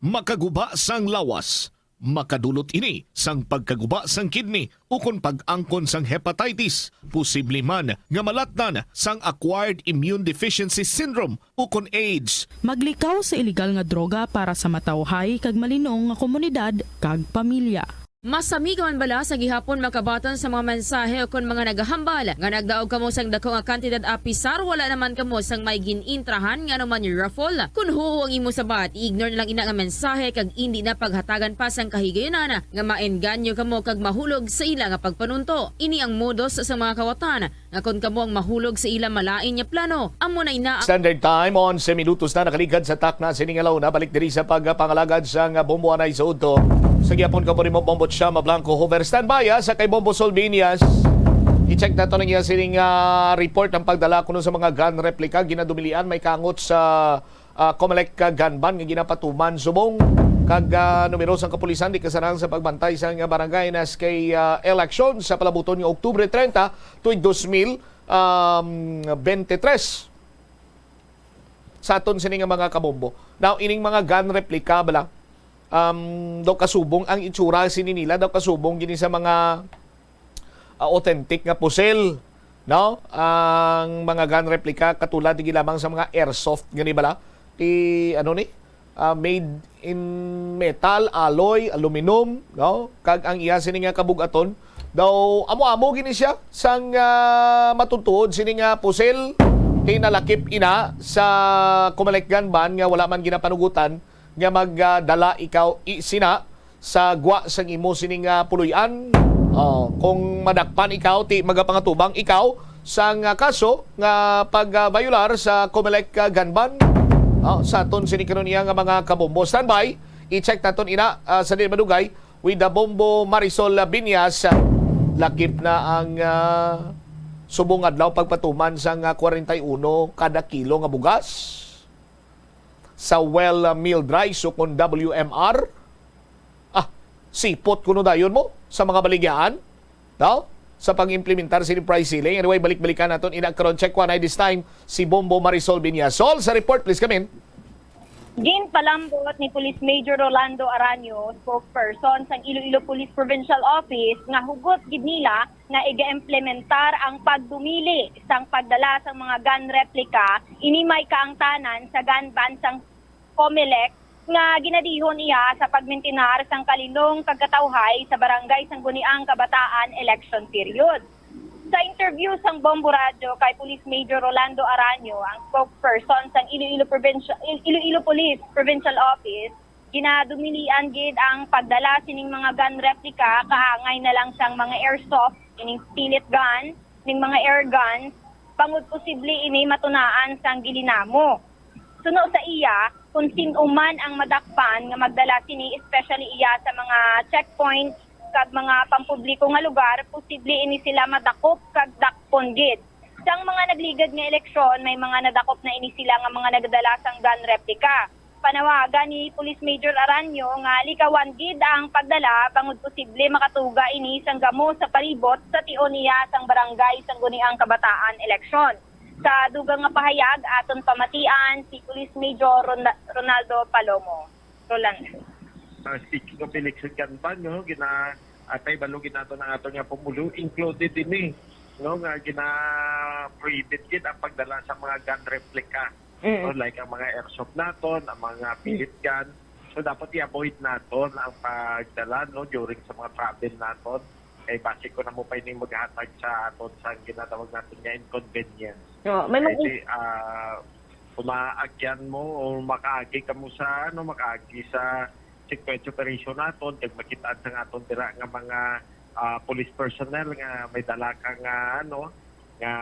Makaguba sang lawas. Makadulot ini sang pagkaguba sang kidney ukon pag-angkon sang hepatitis. Posible man nga malatnan sang acquired immune deficiency syndrome ukon AIDS. Maglikaw sa iligal nga droga para sa matawhay kag malinong nga komunidad kag pamilya. Masami ka man bala sa gihapon makabaton sa mga mensahe ukon mga nagahambal nga nagdaog kamo sang dako nga kantidad apisar wala naman kamo sang may gin-intrahan nga anuman raffle? Kon huo ang imo sabat, i-ignore na lang ina nga mensahe kag indi na paghatagan pa sang kahigayunan nga maengganyo kamo kag mahulog sa ila nga pagpanunto. Ini ang modus sa mga kawatan nga kon kamo ang mahulog sa ila malain nga plano, amo na ina ang Standard time, onse minutos na nakaligad sa takna sini nga launa. Balik diri sa pagpangalagad sa nga bombo anay sa udto. Sa gihapon ko po nimo, Bombo Chama Blanco Hover. Standby, ah, sa kay Bombo Sol Binyas. I-check nato ang iya sining, ah, report ang pagdala kuno sa mga gun replica ginadumilian may kangot sa, ah, Comelec, ah, gun ban nga ginapatuman subong kag, ah, numerosang kapulisan di kasarang sa pagbantay sa nga barangay nas kay, ah, eleksyon sa palabuton nga Oktubre treinta, tuig dos mil, um, twenty-three. Sa aton sini nga mga kabombo. Now, ining mga gun replica bala, um, daw kasubong ang itsura sini nila, daw kasubong gini sa mga, ah, authentic nga pusil, no? Ang mga gun replica katulad di lamang sa mga airsoft gani bala. Ti ano ni? Ah, made in metal, alloy, aluminum, no? Kag ang iya sini nga kabug-aton daw amo-amo gini siya sang, ah, matutuod sini nga pusil. Ti nalakip ina sa Comelec gun ban nga wala man ginapanugutan nga magdala ikaw i sina sa gwa sang imo sini nga puloy-an. Oh, kung madakpan ikaw, ti magapangatubang ikaw sang, ah, kaso nga pag-violar sa Comelec, ah, gun ban. Oh, sa aton sini karon iya nga mga kabombo. Standby, i-check naton ina, ah, sa di madugay with the Bombo Marisol, ah, Binyas. Lakip na ang, ah, subong adlaw pagpatuman sang, ah, kwarenta y uno kada kilo nga bugas sa well, ah, milled rice o kon W M R. Ah, sipot kuno dayon mo sa mga baligyaan, no? Sa pag-implementar sini price ceiling. Anyway, balik-balikan naton ina karon. Check one ay this time si Bombo Marisol Binyasol sa report. Please come in. Ginpalambot ni Police Major Rolando Aranio, spokesperson sang Iloilo Police Provincial Office, nga hugot gid nila nga iga-implementar ang pagdumili sang pagdala sang mga gun replica ini may kaangtanan sa gun ban sang Comelec nga ginadihon iya sa pagmintinar sang kalinong kag katawhay sa barangay Sangguniang Kabataan election period. Sa interview sang Bombo Radyo kay Police Major Rolando Aranio, ang spokesperson sang Iloilo Provincial Il- Iloilo Police Provincial Office, ginadumilian gid ang pagdala sining mga gun replica kaangay na lang sang mga airsoft, ining pellet gun, ning mga air guns, bangod posible ini matunaan sang gilinamo. Suno sa iya, kung sin-o man ang madakpan nga magdala sini, especially iya sa mga checkpoint kag mga pampubliko nga lugar, posible ini sila madakop kag dakpon gid. Sang mga nagligad nga eleksyon, may mga nadakop na ini sila nga mga nagadala sang gun replica. Panawagan ni Police Major Aranyo nga likawan gid ang pagdala bangod posible makatuga ini sang gamo sa palibot sa tion niya sang barangay sang guniang kabataan eleksyon. Sa dugang nga pahayag, aton pamatian si Police Major Ron- Ronaldo Palomo. Rolando. Uh, speaking of election campaign, no, gina atay balo ginato ng ato nga pumulo, included ini, no, nga gina-prohibit gid ang pagdala sa mga gun replica, no, like ang mga airsoft naton, ang mga pellet gun. So dapat i-avoid naton ang pagdala, no, during sa mga travel naton. Kay base ko na mo pa ini maghatag sa aton sa ginatawag natin nga inconvenience. Oh, may mag- Kasi ah, kung maagyan mo o makaagi ka mo sa ano, makaagi sa checkpoint operation naton, kag makitaan sa aton dira nga mga ah, police personnel nga may dala ka nga, ano, nga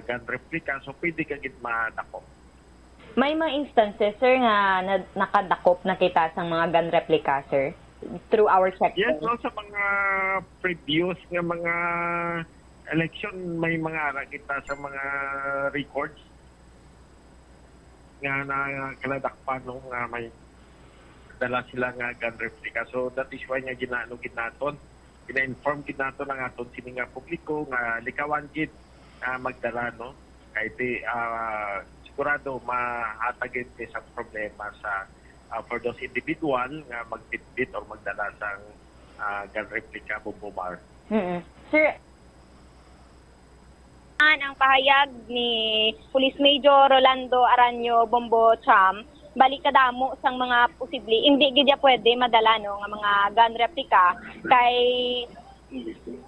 gun replica, so pwede ka gid madakop. May mga instances, sir, nga na, nakadakop na kita sa mga gun replica, sir, through our checkpoint? Yes, no, sa mga previous nga mga election, may mga ara kita sa mga records nga nakaladakpan, no, nga may dala sila nga gun replica. So that is why nga ginaano gid naton, gina-inform gid naton ang aton sini nga publiko nga likawan gid, ah, magdala, no, kay di, ah, sigurado mahatag gid ni sa problema sa, ah, for those individual nga magbitbit or magdala sang, ah, gun replica, Bombo Mar. Mm-mm. Sir, An ang pahayag ni Police Major Rolando Aranyo Bombo Cham, balik kadamo sang mga posible, hindi gid ya pwede madala, no, nga mga gun replica kay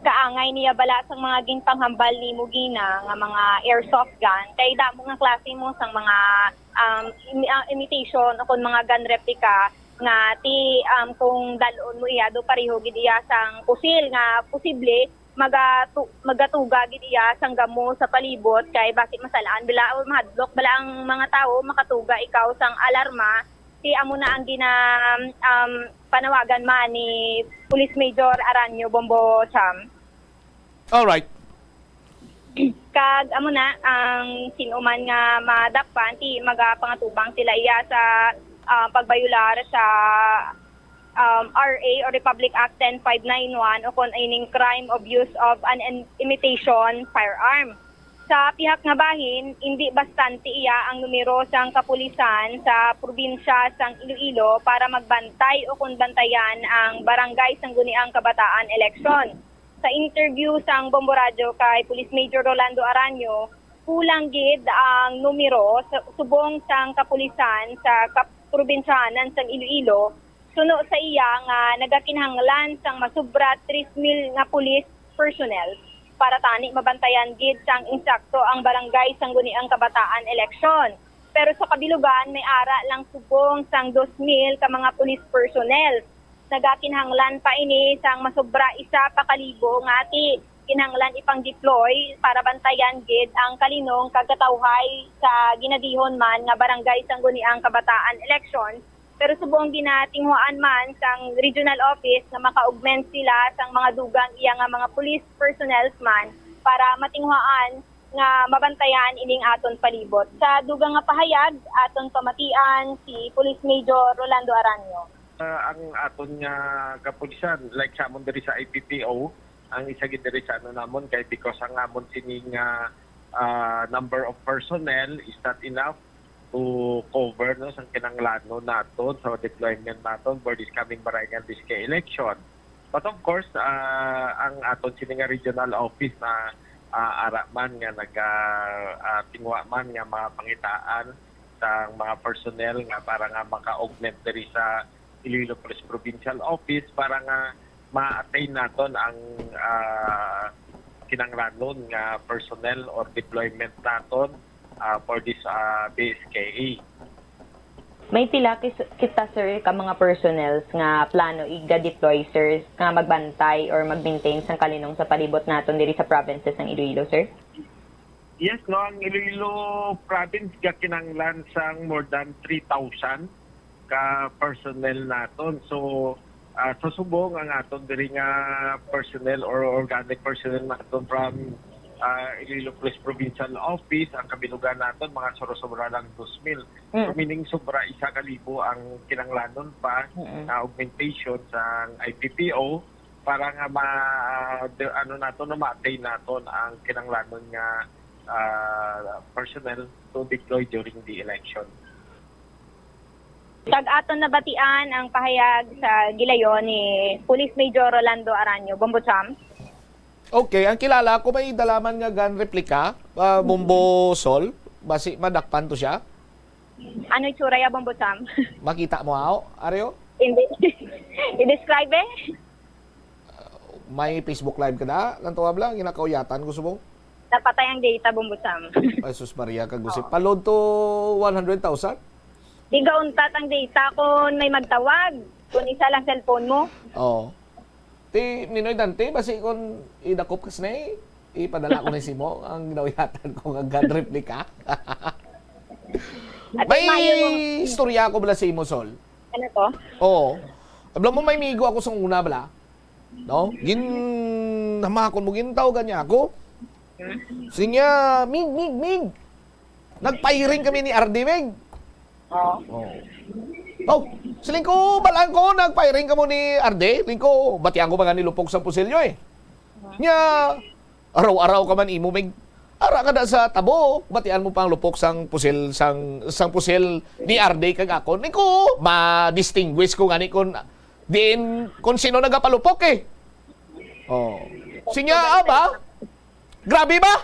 kaangay niya bala sang mga ginpanghambal ni Mugina nga mga airsoft gun, kay damo nga klase mo sang mga, um, imi- ah, imitation o kon mga gun replica nga ti, um, kung dalon mo iya do pareho gid iya sang pusil nga posible magatu- magatuga gid iya sang gamo sa palibot kay basi masalaan bala o mahadlok bala ang mga tawo makatuga ikaw sang alarma. Ti amo na ang gina um, panawagan man ni Police Major Aranyo Bombo Cham. Alright. Kag amo na ang sino man nga madakpan ti magapangatubang sila iya sa ah, pagbayular sa um, R A o Republic Act ten five nine one o kon ining crime of use of an in- imitation firearm. Sa pihak nga bahin, indi bastante iya ang numero sang kapulisan sa probinsya sang Iloilo para magbantay o kon bantayan ang barangay sangguniang kabataan election. Sa interview sang Bombo Radyo kay Police Major Rolando Aranyo, kulang gid ang numero sa subong sang kapulisan sa kap- probinsyanan sang Iloilo suno sa iya nga nagakinahanglan sang masubra three mil nga police personnel para tani mabantayan gid sang insakto ang barangay sangguniang kabataan eleksyon. Pero sa kabilugan, may ara lang subong sang dos mil ka mga police personnel. Nagakinahanglan pa ini sang masubra isa pa ka libo nga ati kinahanglan ipang-deploy para bantayan gid ang kalinong kag katawhay sa ginadihon man nga barangay sangguniang kabataan election. Pero subong ginatinguhaan man sang regional office nga maka-augment sila sang mga dugang iya nga mga police personnel man para matinguhaan nga mabantayan ining aton palibot. Sa dugang nga pahayag, aton pamatian si Police Major Rolando Aranyo. Ah, ang aton nga kapulisan, like sa amon diri sa I P P O, ang isa gid diri sa ano namon kay because ang amon sini nga ah, number of personnel is not enough to cover, no, sang kinahanglanon naton sa deployment naton for this coming barangay and district election. But of course, ah, ang aton sini nga regional office na ah, ara man nga naga ah, tingwa man nga mga pangitaan sang mga personnel nga para nga maka-augment diri sa Iloilo Police Provincial Office para nga ma-attain naton ang ah, kinahanglanon nga personnel or deployment naton ah, for this ah, B S K A. May pila kis- kita, sir, ka mga personnels nga plano iga-deploy, sir, nga magbantay or mag-maintain sang kalinong sa palibot naton diri sa provinces ng Iloilo, sir? Yes, no, ang Iloilo province gakinahanglan sang more than three thousand ka personnel naton. So, ah, sa subong ang aton diri nga personnel or organic personnel naton from ah, Iloilo Police Provincial Office, ang kabilugan naton mga sobra-sobra lang dos mil. So, Mm. meaning sobra isa ka libo ang kinahanglanon pa Mm. na augmentation sa I P P O para nga ma de, ano naton, no, ma-attain naton ang kinahanglanon nga ah, personnel to deploy during the election. Kag aton nabatian ang pahayag sa gilayon ni Police Major Rolando Aranyo. Bombo Cham. Okay, ang kilala ko may dalaman nga gun replica, ah, Bombo Sol. Basi madakpan to siya. Ano itsura ya, Bombo Cham? Makita mo ako, Aryo? Hindi. I-describe eh. May Facebook Live ka na? Nang tawag lang, ginakauyatan ko subong. Napatay ang data, Bombo Cham. Ay, sus Maria, kagusip. Pa-load to one hundred thousand? Di gauntat ang data kung may magtawag. Kung isa lang cellphone mo. Oo. Ti, Ninoy Dante, basi kon idakop ka sini, ipadala ko ni simo ang ginawiyatan ko nga gun replica. Ate, May mayo mo. Istorya ako bala sa imo, Sol. Ano to? Oo. Abla mo, may migo ako sa una bala. No? Gin-, hamakon mo, gintawagan niya ako. Sinya, "Mig, mig, mig." Nagpairing kami ni Ardi, Mig. Oo. Oh. Oh, siling ko, balaan ko, nagpairing kamo ni Ardi. Siling ko, batian ko ba nga nilupok sang pusilyo eh. Nya, araw-araw ka man imo, Mig. Ara ka na sa tabo, batian mo pang lupok sang pusil, sang, sang pusil ni Ardi kag ako. Siling ko, ma-distinguish ko gani kung diin, kung sino nagapalupok eh. Oh. Sinya, aba? Grabe ba?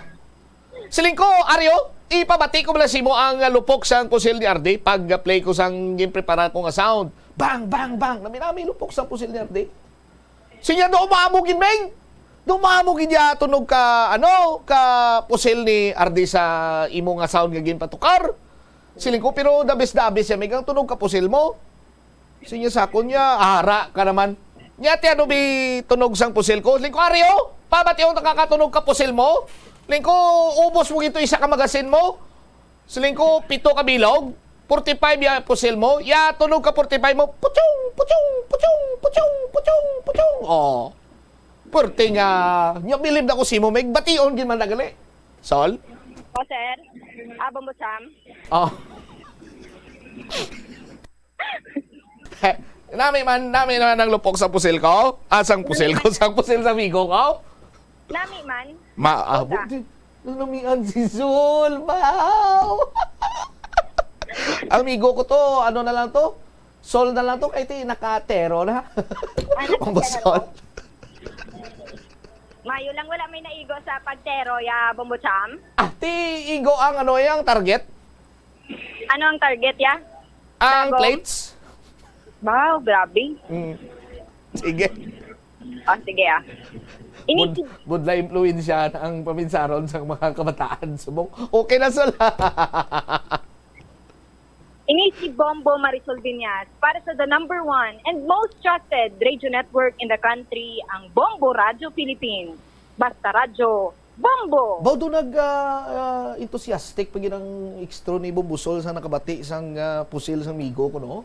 Siling ko, Aryo, ipabati ko bala simo ang, ah, lupok sang pusil ni Ardi pag, ah, play ko sang ginprepara ko nga sound. Bang, bang, bang. Nami-nami lupok sang pusil ni Ardi. Sinya, do maamo gid, Meng. Do maamo gid ya tunog ka, ano, ka pusil ni Ardi sa imo nga sound nga ginpatukar. Siling ko, pero dabis-dabis ya, Meng, ang tunog ka pusil mo. Sinya sa akon niya, "Ara ka naman." Niya, ti ano bi tunog sang pusil ko? Siling ko, "Ari, oh, pabation ta ka katunog ka pusil mo?" Siling ko, "Ubos mo gito isa ka magasin mo." Siling ko, "Pito ka bilog, forty-five ya pusil mo, ya tunog ka forty-five mo, puchong, puchong, puchong, puchong, puchong, puchong." Oh. Pwerte nga, nya bilib na ko simo, may bation gid man na gali. Sol? O, sir. Ah, Bombo Sam? Oh. Nami man, nami naman ang lupok sa pusil ko. Ah, sang pusil ko, sang pusil sa migo ko. Nami man. Ma, ah, Oda. Bu-, di, nanamian si Sol, wow! Ang migo ko to, ano na lang to? Sol na lang to, kay ti nakatero na. Ah, nakatero. Ang Sol. Mayo lang, wala may naigo sa pagtero, ya, Bombo Cham? Ah, ti igo ang ano, yang target? Ano ang target, ya? Ang Sa plates? Wow, grabe. Mm. Sige. Ah, sige, ah. Ini Bud-, budlay impluwensya ang paminsaron sa mga kabataan. Subong, okay na sila. Ini si Bombo Marisol Viñas para sa the number one and most trusted radio network in the country, ang Bombo Radio Philippines. Basta Radyo, Bombo! Baw do nag, ah, ah, enthusiastic pa gid ang extra ni Bombo Sol sa nakabati sang, ah, pusil sang migo ko, no?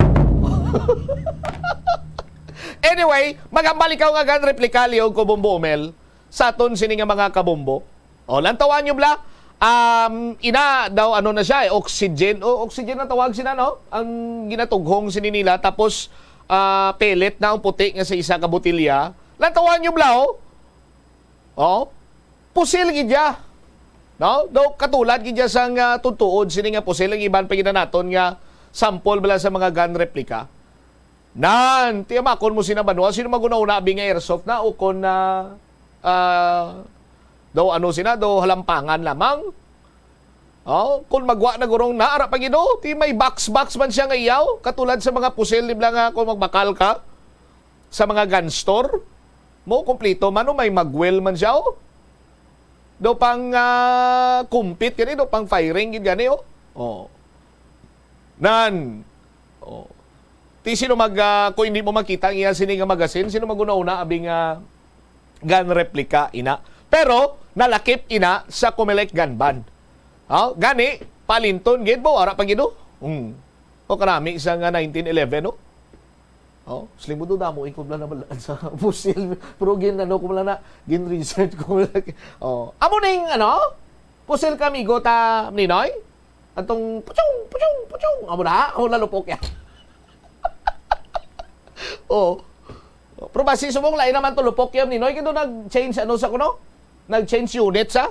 Anyway, magambal ikaw nga gun replica, liog ko, Bombo Omel, sa aton sini nga mga kabombo. O, lantawan nyo bala. Um, ina daw, ano na siya, eh, oxygen. O, oxygen na tawag sina, no? Ang ginatughong sini nila. Tapos, ah, pellet na ang puti nga sa isa ka botelya. Lantawan nyo bala, oh. Oh. Pusil gid ya. No? Daw katulad gid ya sang, ah, tutuod sini nga pusil ang iban pa gid naton nga sample bala sa mga gun replica. Nan, tiyamakon mo sina banwa, sino maghuna-huna abi nga airsoft na o kon, ah, ah, daw ano sina, daw halampangan lamang? Oh, kung magwa na gurong na, ara pa gid, oh, ti may box-box man siya nga iyaw, katulad sa mga pusil, di ba nga kung magbakal ka sa mga gun store, mo, kompleto man, oh, may magwell man siya, oh. Daw pang, ah, kumpit gani, daw pang firing gid gani, oh. Oh. Nan. Oh. Ti sino mag, ah, kung hindi mo makita ang iya sini nga magasin, sino maghuna-huna abi nga gun replica ina? Pero nalakip ina sa Comelec gun ban. Oh, gani, palinton gid mo, ara pa gid, oh. Hmm. O, karami sa nga nineteen eleven, oh. Oh, slim mo do, damo ikod lang nabalaan sa pusil. Pero gin, ano ko lang na, gin research ko lang. Oh, amo ning, ano? Pusil ka, amigo, ta, Ninoy? Atong puchong, puchong, puchong. Amo na, amo na lupok ya. Oh. Pero basi subong lain naman to lupok ya, Ninoy. Kaya doon nag-change, ano sa kuno? Nag-change unit sa?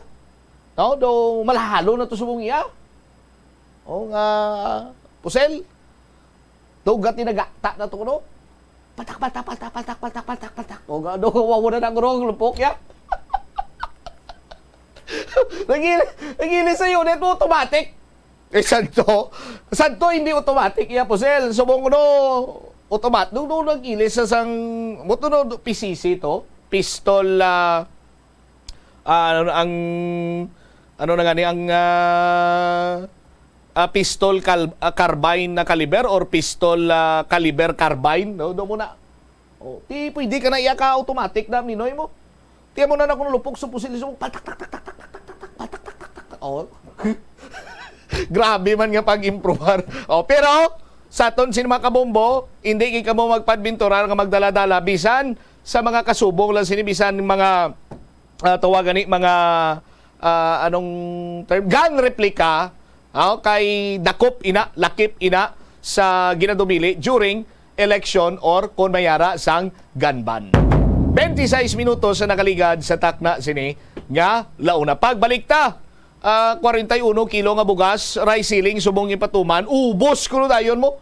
No? Do malahalo na to subong iya. Oh, nga, pusil. Daw gati nagata na to, no? Paltak, paltak, paltak, paltak, paltak, paltak, paltak. O, ga-, daw, wawa na nang rong lupok, ya. Nagili, nagili sa unit mo, automatic. Eh, santo. Santo, hindi automatic, ya, pusil. Subong, no, automatic. Nung, nung nag-ilis sa sang, mo to, no, P C C to? Pistol, ah, ah, ano, ang, ano na gani, ang, ah, ah, pistol cal-, ah, carbine na caliber or pistol, ah, caliber carbine, no? Do mo na. Oh, ti pwede ka na iya ka automatic na, Ninoy mo. Ti mo na na kung lupok sa pusil mo. Patak, tak, tak, tak, tak, tak, tak, tak, patak, tak, tak, tak, tak. Oh. Grabe man nga pag-improbar. Oh, pero sa aton sin mga kabombo, hindi gid kamo magpadbinturar nga magdala-dala bisan sa mga kasubong lang sini, bisan mga, ah, tawagan ni mga, ah, anong term, gun replica, ah, kay dakop ina, lakip ina sa ginadumili during election or kon mayara sang gun ban. Twenty-six minutos sa nakaligad sa takna sini nga launa. Pagbalik ta, ah, forty-one kilo nga bugas, rice ceiling, subong ipatuman, ubos kuno dayon mo.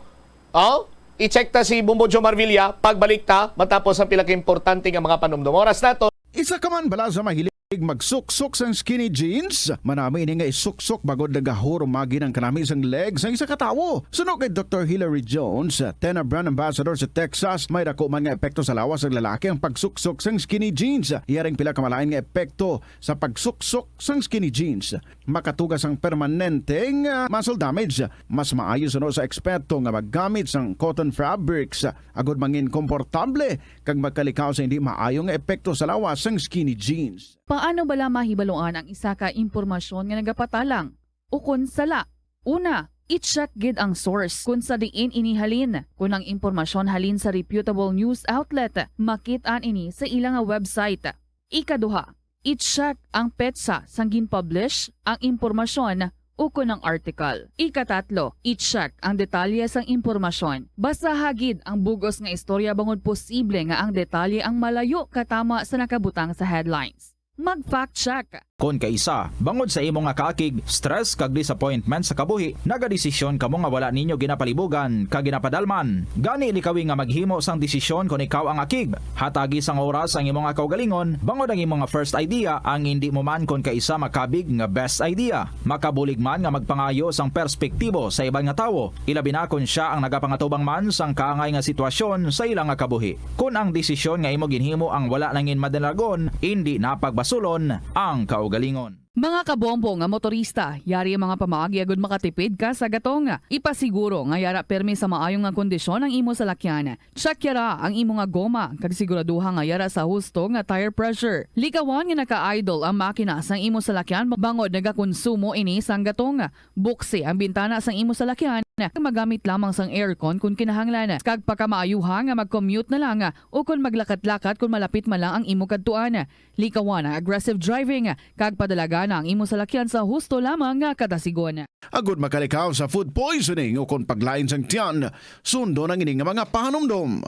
Oh? I-check ta si Bombo Jomar Villa, pagbalik ta, matapos ang pila ka importante nga mga panumdom. Oras nato. Isa ka man bala sa mahilig magsuksok sang skinny jeans? Manami ini nga isuksok bangod nagahurumagi ang kanami sang leg sang isa ka tawo. Suno kay Doktor Hilary Jones, Tena brand ambassador sa Texas, may dako man nga epekto sa lawas sang lalaki ang pagsuksok sang skinny jeans. Iya ring pila ka malain nga epekto sa pagsuksok sang skinny jeans. Makatuga sang permanente nga muscle damage. Mas maayo suno sa eksperto nga maggamit sang cotton fabrics agud mangin komportable kag makalikaw sa hindi maayo nga epekto sa lawas sang skinny jeans. Paano bala mahibaluan ang isa ka impormasyon nga nagapatalang ukon sala? Una, i-check gid ang source kon sa diin ini halin. Kon ang impormasyon halin sa reputable news outlet, makit-an ini sa ila nga website. Ikaduha, i-check ang petsa sang gin-publish ang impormasyon ukon ang article. Ikatatlo, i-check ang detalye sang impormasyon. Basaha gid ang bug-os nga istorya bangod posible nga ang detalye ang malayo katama sa nakabutang sa headlines. Mag-fact check. Kon kaisa, bangod sa imo nga kaakig, stress kag disappointment sa kabuhi, nagadesisyon kamo nga wala ninyo ginapalibugan kag ginapadalman. Gani likawi nga maghimo sang desisyon kon ikaw ang akig. Hatagi sang oras ang imo nga kaugalingon, bangod ang imo nga first idea ang indi mo man kon kaisa makabig nga best idea. Makabulig man nga magpangayo sang perspektibo sa iban nga tawo, ilabi na kon sia ang nagapangatubang man sang kaangay nga sitwasyon sa ila nga kabuhi. Kon ang desisyon nga imo ginhimo ang wala nangin madalagon, indi na pagbasulon ang kaugalingon. Mga kabombo nga motorista, yari ang mga pamaagi agud makatipid ka sa gatong. Ipasiguro nga yara permi sa maayo nga kondisyon ang imo salakyan. Check yara ang imo nga goma kag siguraduha nga yara sa husto nga tire pressure. Likawan nga naka-idle ang makina sang imo salakyan bangod nagakonsumo ini sang gatong. Buksi ang bintana sang imo salakyan. Magamit lamang sang aircon kon kinahanglan, kag pakamaayuha nga mag-commute na lang o kon maglakat-lakat kon malapit man lang ang imo kadtuan. Likawan ang aggressive driving, kag padalagana ang imo salakyan sa husto lamang nga kadasigon. Agud makalikaw sa food poisoning o kon paglain sang tiyan, sundon ang ini nga mga pahanumdom.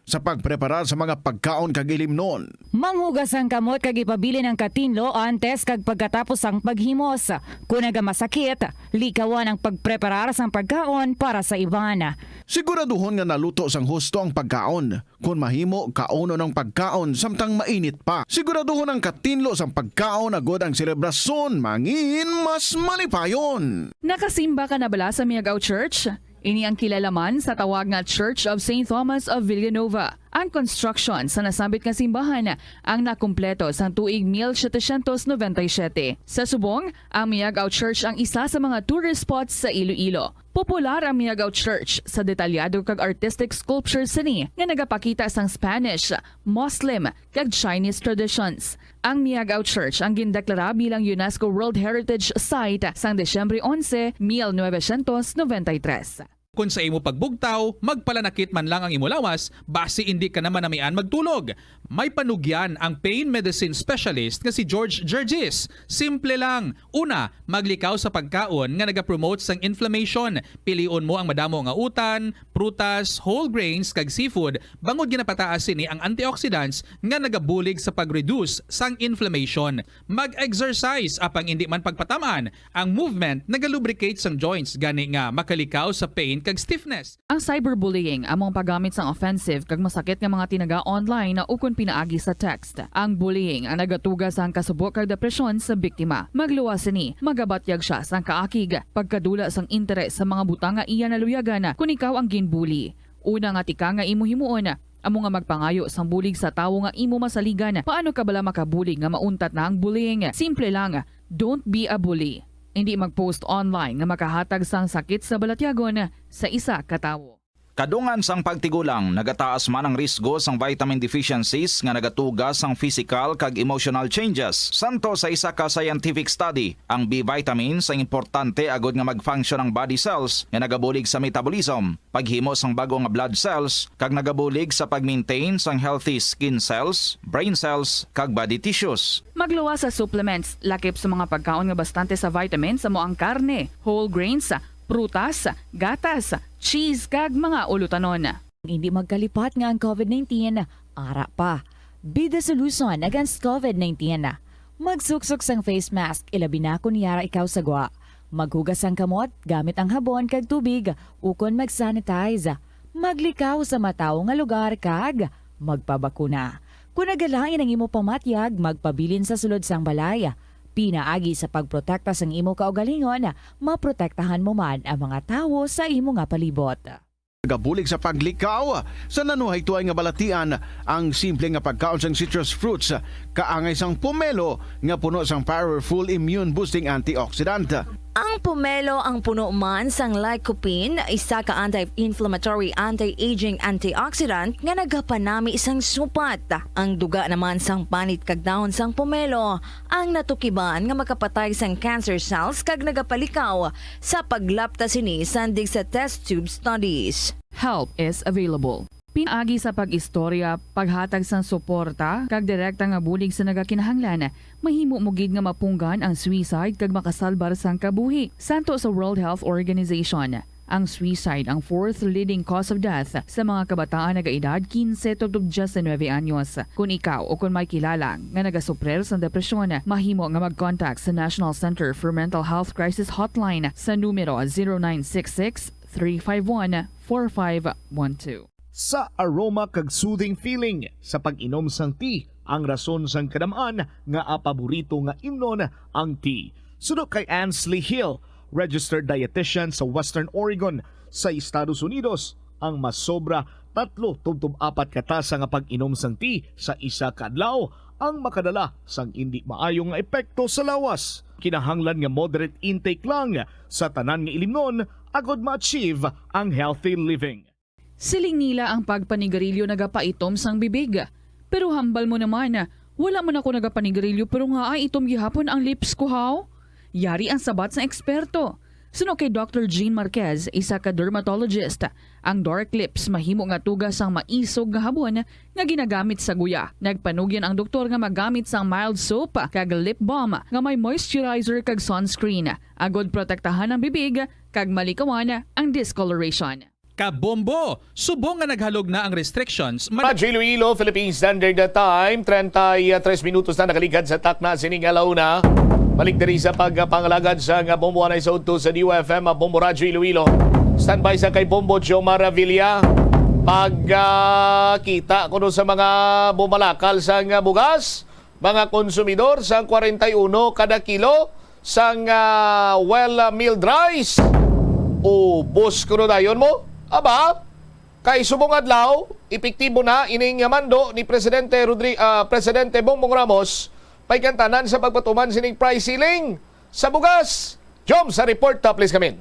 Sa pagpreparar sa mga pagkaon kag ilimnon. Manghugas ang kamot kag ipabilin ang katinlo antes kag pagkatapos sang paghimos. Kon nagamasakit, likawan ang pagpreparar sang pagkaon para sa iban. Siguraduhon nga naluto sang husto ang pagkaon. Kon mahimo, kaunon ang pagkaon samtang mainit pa. Siguraduhon ang katinlo sang pagkaon agud ang selebrasyon mangin mas malipayon. Nakasimba ka na bala sa Miagao Church? Ini ang kilala man sa tawag nga Church of Saint Thomas of Villanova. Ang construction sa nasambit nga simbahan ang nakumpleto sang tuig mil setecientos noventa y siete. Sa subong, ang Miagao Church ang isa sa mga tourist spots sa Iloilo. Popular ang Miagao Church sa detalyado kag artistic sculptures sini nga nagapakita sang Spanish, Muslim, kag Chinese traditions. Ang Miagao Church ang gindeklara bilang UNESCO World Heritage Site sang Disyembre onse, mil novecientos noventa y tres. Kon sa imo pagbugtaw, magpalanakit man lang ang imo lawas, basi indi ka na manamian magtulog. May panugyan ang pain medicine specialist nga si George Gergis. Simple lang. Una, maglikaw sa pagkaon nga nagapromote sang inflammation. Pilion mo ang madamo nga utan, prutas, whole grains, kag seafood, bangod ginapataas sini ang antioxidants nga nagabulig sa pag-reduce sang inflammation. Mag-exercise, apang indi man pagpatam-an, ang movement nagalubricate sang joints, gani nga makalikaw sa pain kag stiffness. Ang cyberbullying amo ang paggamit sang offensive kag masakit nga mga tinaga online ukon pinaagi sa text. Ang bullying ang nagatuga sang kasubo kag depresyon sa biktima. Magluwas sini, magabatyag sia sang kaakig, pagkadula sang interes sa mga butang nga iya naluyagan kon ikaw ang ginbully. Una nga tika nga imo himuon, amo nga magpangayo sang bulig sa tawo nga imo masaligan. Paano ka bala makabulig nga mauntat na ang bullying? Simple lang, don't be a bully. Indi mag-post online nga makahatag sang sakit sa balatyagon sa isa ka tawo. Kadungan sang pagtigulang, nagataas man ang risgo sang vitamin deficiencies nga nagatuga sang physical kag emotional changes. Santo sa isa ka scientific study, ang B vitamins ang importante agod nga mag-function ang body cells nga nagabulig sa metabolism, paghimo sang bag-o nga blood cells, kag nagabulig sa pag-maintain sang healthy skin cells, brain cells, kag body tissues. Magluwas sa supplements, lakip sa mga pagkaon nga bastante sa vitamins, amo ang karne, whole grains, prutas, gatas, cheese, kag mga ulutanon. Hindi magkalipat nga ang covid nineteen ara pa. Be the solution against covid nineteen. Magsuksok sang face mask, ilabi na kon yara ikaw sa gwa. Maghugas sang kamot gamit ang habon kag tubig, ukon mag-sanitize. Maglikaw sa matawo nga lugar kag magpabakuna. Kon nagalain ang imo pamatyag, magpabilin sa sulod sang balay. Pinaagi sa pagprotekta sang imo kaugalingon, maprotektahan mo man ang mga tawo sa imo nga palibot. Nagabulig sa paglikaw sa nanuhaytoy nga balatian ang simple nga pagkaon sang citrus fruits, kaangay sang pomelo nga puno sang powerful immune boosting antioxidant. Ang pomelo ang puno man sang lycopene, isa ka anti-inflammatory, anti-aging antioxidant nga nagapanami sang supat. Ang duga naman sang panit kag dahon sang pomelo ang natukiban nga makapatay sang cancer cells kag nagapalikaw sa paglapta sini sandig sa test tube studies. Help is available. Pinaagi sa pag-istorya, paghatag sang suporta, kag direkta nga bulig sa nagakinahanglan, mahimo mo gid nga mapunggan ang suicide kag makasalbar sang kabuhi. Santo sa World Health Organization, ang suicide ang fourth leading cause of death sa mga kabataan nagaedad kinse tubtob diyes nuebe anyos. Kon ikaw o kon may kilala nga nagasuprer sang depresyon, mahimo nga mag-contact sa National Center for Mental Health Crisis Hotline sa numero zero nine six six, three five one, four five one two. Sa aroma kag soothing feeling sa pag-inom sang tea ang rason sang kadam-an nga paborito nga imnon ang tea. Suno kay Ansley Hill, registered dietitian sa Western Oregon sa Estados Unidos, ang masobra tatlo tubtob apat ka tasa nga pag-inom sang tea sa isa ka adlaw ang makadala sang indi maayo nga epekto sa lawas. Kinahanglan nga moderate intake lang sa tanan nga ilimnon agod ma-achieve ang healthy living. Siling nila ang pagpanigarilyo nagapaitom sang bibig. Pero hambal mo naman, wala man ako nagapanigarilyo pero ngaa itom gihapon ang lips ko, haw? Yari ang sabat sang eksperto. Suno kay Doctor Jean Marquez, isa ka dermatologist, ang dark lips mahimo nga tuga sang maisog nga habon nga ginagamit sa guya. Nagpanugyan ang doktor nga magamit sang mild soap kag lip balm nga may moisturizer kag sunscreen, agod protektahan ang bibig kag malikawan ang discoloration. Kabombo, subong nga naghalog na ang restrictions, mad- Radyo Iloilo, Philippine Standard Time, treinta y tres minutos na nakaligad sa takna sining alauna. Balik diri sa pagpangalagad sa nga Bombo one oh two sa D U F M, Bombo Radyo Iloilo. Standby sa kay Bombo Jomar Avila. Pag, ah, kita kuno sa mga bumalakal sa nga bugas, mga konsumidor, sang kwarenta y uno kada kilo sang, ah, well, ah, milled rice. Ubos kuno dayon mo? Aba, kay subong adlaw, epektibo na ining mando ni Presidente Rodri-, ah, Presidente Bongbong Ramos, paigantanan sa pagpatuman sining price ceiling sa bugas. Jom, sa report, ah, please, kamin.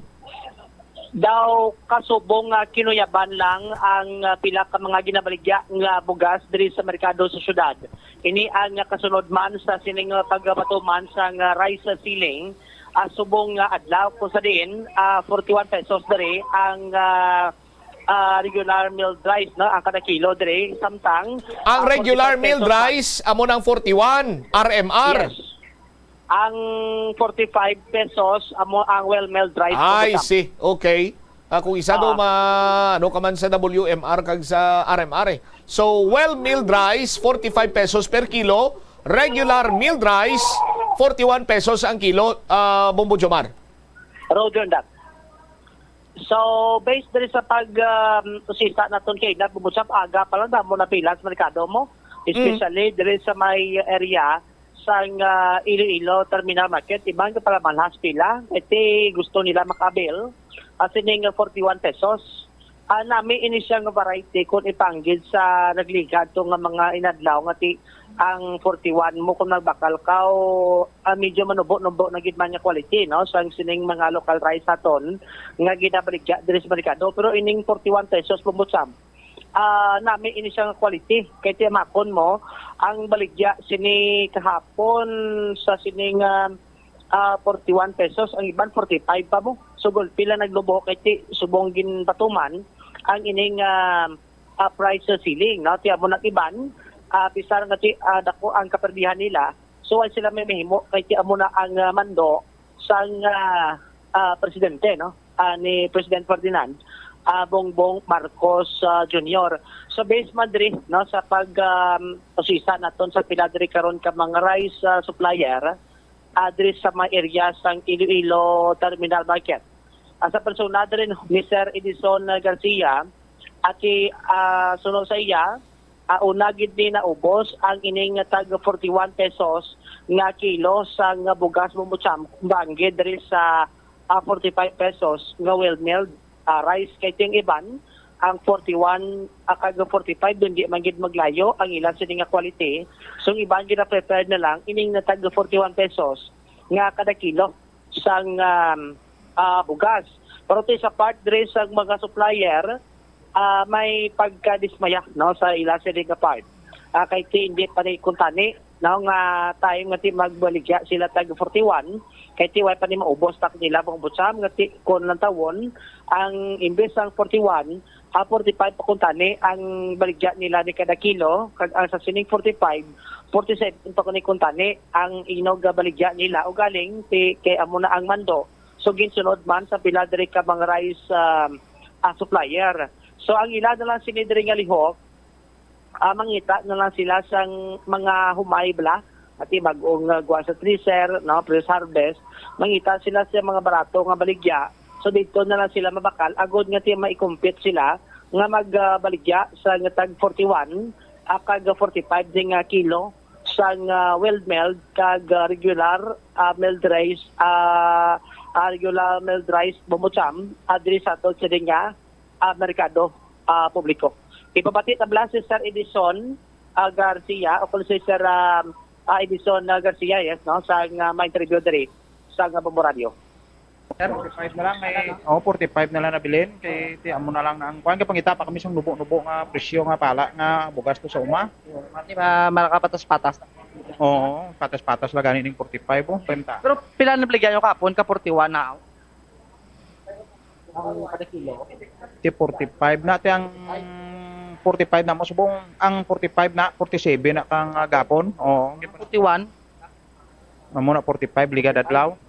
Daw kasubong nga kinuyaban lang ang, ah, pila ka mga ginabaligya nga bugas diri sa merkado sa syudad. Ini ang, ah, kasunod man sa sining, ah, pagpatuman sang, ah, rice ceiling, ah, subong nga adlaw kung sa diin, ah, forty-one pesos diri ang, ah, ah, regular milled rice, no, ang kada kilo diri, samtang, Ang ah, regular forty-five milled pesos man. Rice, amo nang forty-one, R M R. Yes. Ang forty-five pesos, amo ang well milled rice. I see. Okay. Ah, kung isa daw, ah, ma-, ano ka man sa W M R kag sa R M R eh. So, well milled rice, forty-five pesos per kilo. Regular milled rice, forty-one pesos ang kilo, ah, Bombo Jomar. Roger that. So, based diri sa pag, um, usisa naton kay Nat, bubusap aga pa lang damo na pila sa merkado mo, Mm. especially diri sa may area sang, ah, Iloilo Terminal Market, iban ka pala malhas pila, iti gusto nila makabil, ah, sining forty-one pesos. Ah, nami ini siya nga variety kung ipanggid sa nagligad to nga mga inadlaw nga ti-, Ang forty-one mo kung nagbakal ka, o, ah, medyo manubo-nubo na gid man nga quality, no, sang sining mga local rice naton nga ginabaligya diri sa merkado. Pero ining forty-one pesos, Bombo Sam, ah, nami ini siya nga quality. Kay tiyamakon mo, ang baligya sini kahapon sa sining, ah, ah, forty-one pesos, ang iban forty-five pa mo. So, gulpi lang naglubo kay ti subong ginpatuman ang ining, ah, ah, price ceiling, no? Ti amo nang iban, ah, bisar nga ti, ah, dako ang kaperdihan nila, so, ay sila may mahimo kay ti amo na ang, ah, mando sang, ah, ah, presidente, no? Ah, ni President Ferdinand, ah, Bongbong Marcos, ah, Junior. So, based man diri, no, sa pag, um, usisa naton sa pila diri karon ka mga rice, ah, supplier, ah, diri sa mga area sang Iloilo Terminal Market. Ah, sa persona diri, no, ni Sir Edison Garcia, ati, ah, suno sa iya, ah, una gid ni naubos ang ining tag forty-one pesos nga kilo sang bugas, Bombo Sam, banggi diri sa, ah, forty-five pesos nga well milled, ah, rice. Kay ting iban, ang forty-one, ah, kag forty-five, hindi man gid maglayo ang ila sini nga quality. So, ang iban gina-prepared na lang ining natag forty-one pesos nga kada kilo sang, um, ah, bugas. Pero ti sa part diri sa mga supplier, ah, may pagkadismaya, no, sa ila sini nga part. Ah, kay ti hindi pa ni kuntani, no, nga time nga ti magbaligya sila tag forty-one, kay ti way pa ni maubos tak nila, Bombo Sam, nga ti kon lang tawon ang imbes sang forty-one, ah, forty-five pa kuntani ang baligya nila ni kada kilo, kag ang sa sining forty-five, forty-seven pa kuntani ang inog nga baligya nila. O galing ti kay amo na ang mando. So, ginsunod man sa pila diri ka mga rice, ah, ah, supplier. So, ang ila na lang sini diri nga lihok, ah, mangita na lang sila sang mga humay bala, ati bag-ong, ah, gwa sa thresher, no, pre-harvest, mangita sila sa mga barato nga baligya. So, dito na lang sila mabakal, agod nga ti maikumpit sila nga mag, ah, baligya sa nga tag forty-one, ah, kag forty-five ding, ah, kilo sang, ah, well milled kag, ah, regular, ah, milled rice, ah, ah, regular milled rice, Bombo Sam, ah, diri sa aton sini nga, ah, merkado, ah, publiko. Ipabati ta bala si Sir Edison, ah, Garcia, o kung si Sir, ah, ah, Edison, ah, Garcia, yes, no, sa nga ma-interview diri sa nga Bombo Radio. Sir, forty-five na lang, eh. Oh, forty-five na lang nabilin. Kay ti amo na lang na ang kuan, kay pangita pa kami sang nubo-nubo nga presyo nga pala nga bugas to sa uma. Di ba, malakapatas-patas? Oo, patas-patas lang gani ning forty-five, oh, treinta. Pero pila na baligya nyo kahapon, ka forty-one na? Ang kada kilo? Ti forty-five na, ti ang forty-five na mo subong, ang forty-five na, forty-seven na kang, ah, gapon. Oo. Forty-one? Amo na forty-five, ligad adlaw.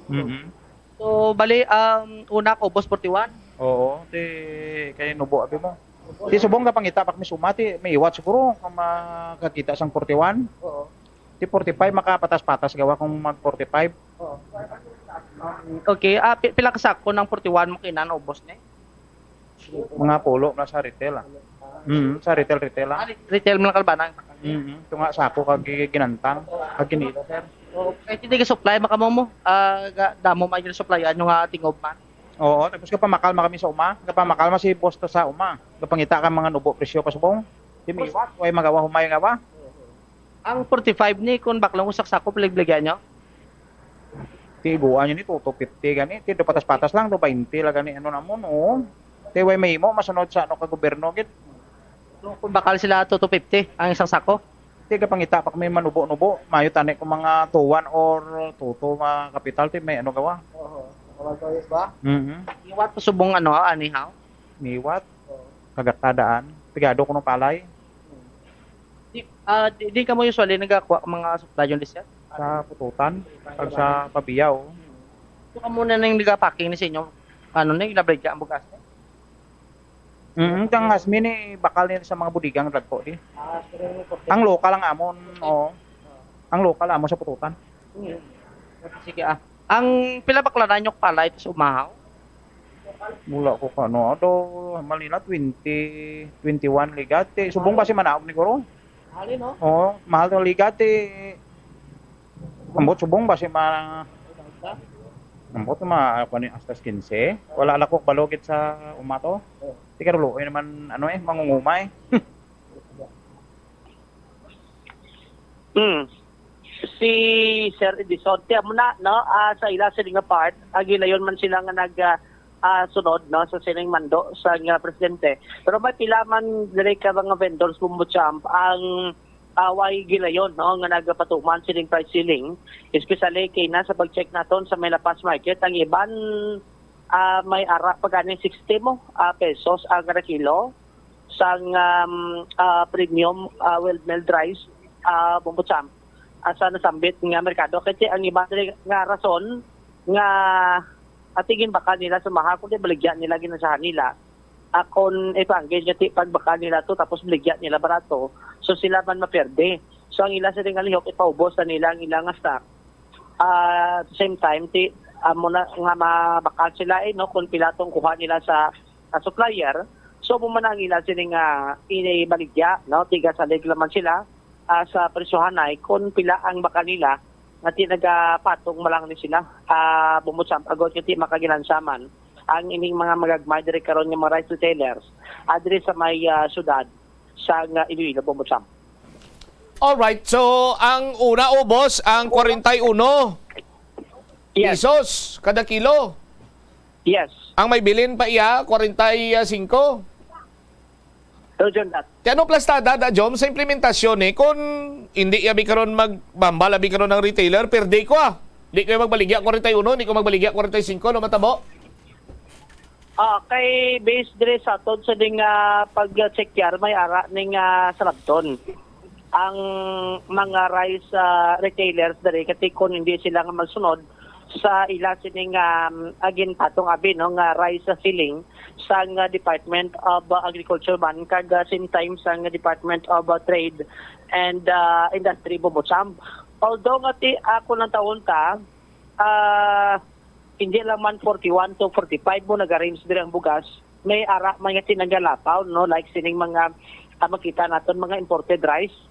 Mm-mm. So, bali, um, una ko, boss, forty-one? Oo, ti kay nubo abi mo. Ti subong ka pangita pa kami sa uma, ti may iwat siguro kung makakita sang forty-one. Oo. Ti forty-five, makapatas-patas gawa kung mag forty-five. Oo. Okay, ah, pi-, pila ka sako ng forty-one mo kinan, ubos ni? Mga pulo na sa retail, ah. Mm, sa retail, retail, ah. Ah, re-, retail mo lang kalbanan. Mm, ito nga, sako kag ginantang, kag kinilo, sir. Oo, kay hindi ka supply, makamo mo. Ah, ga-, damo man yung supply, ano nga, tingob man. Oo, tapos kapamakal man kami sa uma, kapamakal man si boss to sa uma. Kapangita ka mga nubo presyo, kasubong. Di may iwat, way magawa, humay nga ba? Ang forty-five ni, kung baklang usak sako, paligligyan nyo? Ti iguan yun ni two two fifty gani. Ti do patas-patas lang, do twenty lang gani. Ano na mo, no? Ti way mahimo, masunod sa ano ka gobyerno, gid. So, kung bakal sila two two fifty ang isang sako? Ti kapangita pa kami manubo-nubo. Mayo tani kung mga two one or two two mga kapital, ti may ano gawa. Oo. Mga toys ba? Mhm. Iwat pa subong ano, anihaw? Miwat. Oo. Kagakadaan. Pigado ko ng palay. Di, ah, di, di kamo usually nagakuha ang mga supply yung dessert? Sa Pututan, pag sa Pabiyaw. So, kamo na nang nagapacking ni sa inyo, ano na, yung nabligya ang bugas na? Mm, kang asmi ni bakal ni sa mga budigang dagko di. Ah, pero yung Ang lokal ang amon, oo. Ang lokal amon sa Pututan. Mm. Sige, ah. Ang pila bakla na inyo palay sa umahaw? Wala ko kano. Ato, Manila, twenty, twenty-one ligad. Ti, subong ba si manaog ni Guro? Mahal, no? Oo, mahal to ligad. Ti, ambot subong ba si ma-, ambot ma-, ano ni, hasta quince? Wala lakok balogit sa umato. Ti, karuloy naman, ano eh, mangungumay. Hmm. Si Sir Edison, ti amo na, no, ah, sa ila sini nga part, ah, gilayon man sila nga nag, ah, ah, sunod, no, sa sining mando sa nga presidente. Pero may pila man diri ka mga vendors, Bombo Champ, ang, ah, way gilayon, no, nga nagapatuman sining price ceiling, especially kay na sa pag-check naton sa may La Paz Market, ang iban, ah, may ara pa gani sixty mo, ah, pesos ang kada kilo sang, um, ah, premium, ah, well milled rice, ah, Bombo Champ, ah, sa nasambit nga merkado. Kasi ang iba diri nga rason nga atingin baka nila sa mahal, kundi baligya nila ginasahan nila. Ah, kung ipanggil nga ti pagbakal nila to, tapos baligya nila barato, so sila man maperde. So ang ila sa nga lihok, ipaubos na nila ang ilang stock. Ah, at the same time, ti amo na nga mabakal sila, eh, no, kung pila tong kuha nila sa, sa supplier. So mo man ang ila sini nga inibaligya, no, tiga salig naman sila, ah, sa presyohanay kung pila ang bakal nila, nga ti nagapatong malang ni sila, ah, Bombo Champ, agod nga ti makaginansaman ang ining mga magagmay diri karon nga mga rice retailers, ah, diri sa may, ah, syudad sa nga Iloilo, Bombo Champ. Alright, so ang una ubos ang forty-one Yes. pesos kada kilo. Yes. Ang may bilin pa iya, forty-five. Roger that. Ti ano plastada da, Jom, sa implementasyon ni? Kung hindi abi karon magbamba labi karon ang retailer, per day ko ah. Di kayo magbaligya forty-one, hindi ko magbaligya forty-five, no matabo? Ah, kay based diri sa atod sa ding, ah, pag-check yar, may ara ning, ah, salabton ang mga rice, ah, retailers diri, kati kung hindi sila nga magsunod sa ila sining, um, agin patong abi, no, nga rice ceiling sang, ah, Department of, ah, Agriculture man kag, ah, same time sang Department of, ah, Trade and, ah, Industry, Bombo Champ. Although nga ti ako nang taon ta, ah, hindi lang man forty-one to forty-five mo nag-arrange diri ang bugas, may ara man nga tinanggalapaw, no, like sining mga, ah, makita naton mga imported rice.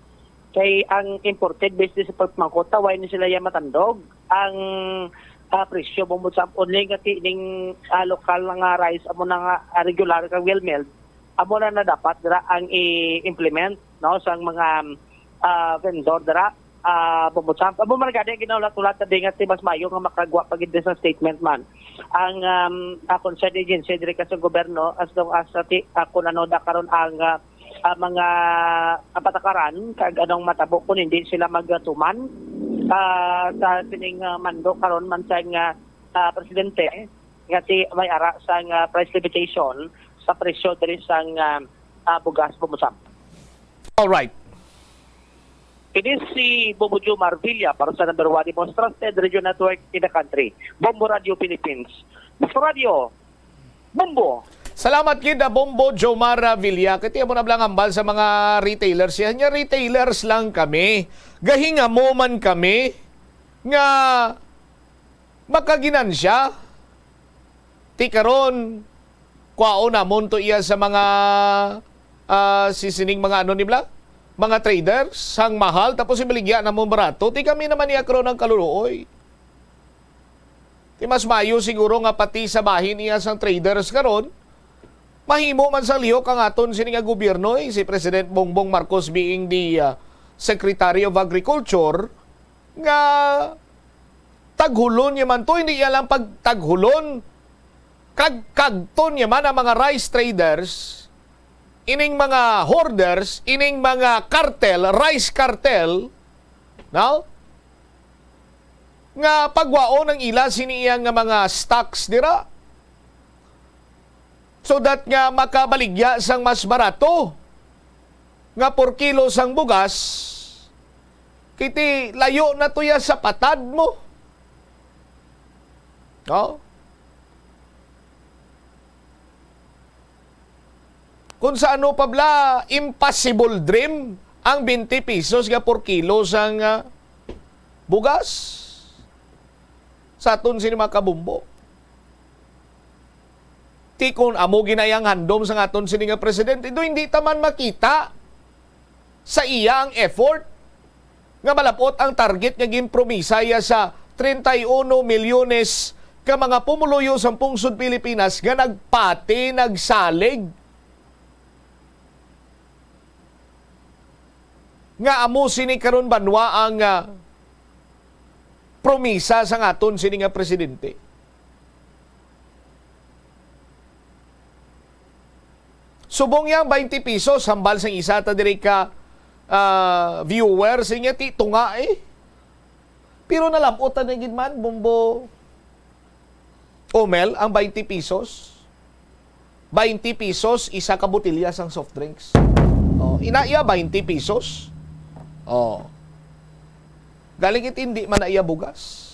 Kay ang imported, based sa pagpangkot ta, why ni sila yan matandog ang, ah, presyo, Bombo Champ, only nga ti-, ning, ah, lokal na nga rice, amo na nga, ah, regular kag well milled, amo na na dapat dira ang i-implement, no, sang mga, ah, vendor dira, ah, Bombo Champ. Amo man gani ang ginahulat-hulat ta di nga ti mas mayo nga makagwa pa gid sa statement man ang, um, ah, concerned agency diri ka sa gobyerno, as long as, ah, ti, ah, kung ano da karon ang, ah, ah, mga, ah, patakaran kag anong matabo kung hindi sila magtuman, ah, sa sining, ah, mando karon man sa nga, ah, presidente nga ti may ara sang, ah, price limitation sa presyo diri sang, ah, ah, bugas, Bombo Champ. Alright. Ini si Bombo Jomar Villa para sa number one, the most trusted radio network in the country, Bombo Radio Philippines. Bombo Radio, Bombo! Salamat gid, ah, Bombo Jomar, ah, Villa. Kay ti amo na lang hambal sa mga retailers. Yan nga, retailers lang kami. Gahingamo man kami nga makaginansya. Ti karon, kwaon namon to iya sa mga, ah, si sining mga ano ni bla? Mga traders, sang mahal, tapos ibaligya namon barato. Ti kami naman iya karon ang kaluluoy. Ti mas mayo siguro nga pati sa bahin iya sang traders karon, mahimo man sang lihok ang aton sini nga gobyerno, eh, si President Bongbong Marcos being the, ah, Secretary of Agriculture, nga taghulon niya man to, hindi iya lang pagtaghulon, kag kagton niya man ang mga rice traders, ining mga hoarders, ining mga cartel, rice cartel, no? Nga pagwaon ang ila sini iya nga mga stocks dira. So that nga makabaligya sang mas barato nga por kilo sang bugas, kay ti layo na to ya sa patad mo. No? Kung sa ano pa bla, impossible dream ang twenty pesos nga por kilo sang, ah, bugas sa aton sini mga kabumbo. Ti kun amo ginayang handom sang aton sini nga presidente, do hindi ta man makita sa iya ang effort nga malab-ot ang target nga ginpromisa iya sa treinta y uno milyones ka mga pumuluyo sang pungsod Pilipinas nga nagpati, nagsalig. nga amo sini karon banwa ang, ah, promisa sang aton sini nga presidente. Subong niya ang twenty pesos, hambal sang isa ta diri ka, ah, viewer, siya ti tunga eh. Pero nalam-ot na gid man, Bombo Omel, ang twenty pesos. Twenty pesos, isa ka botelya sang soft drinks. Oh, ina iya, twenty pesos. Oh. Galing it hindi man na iya bugas.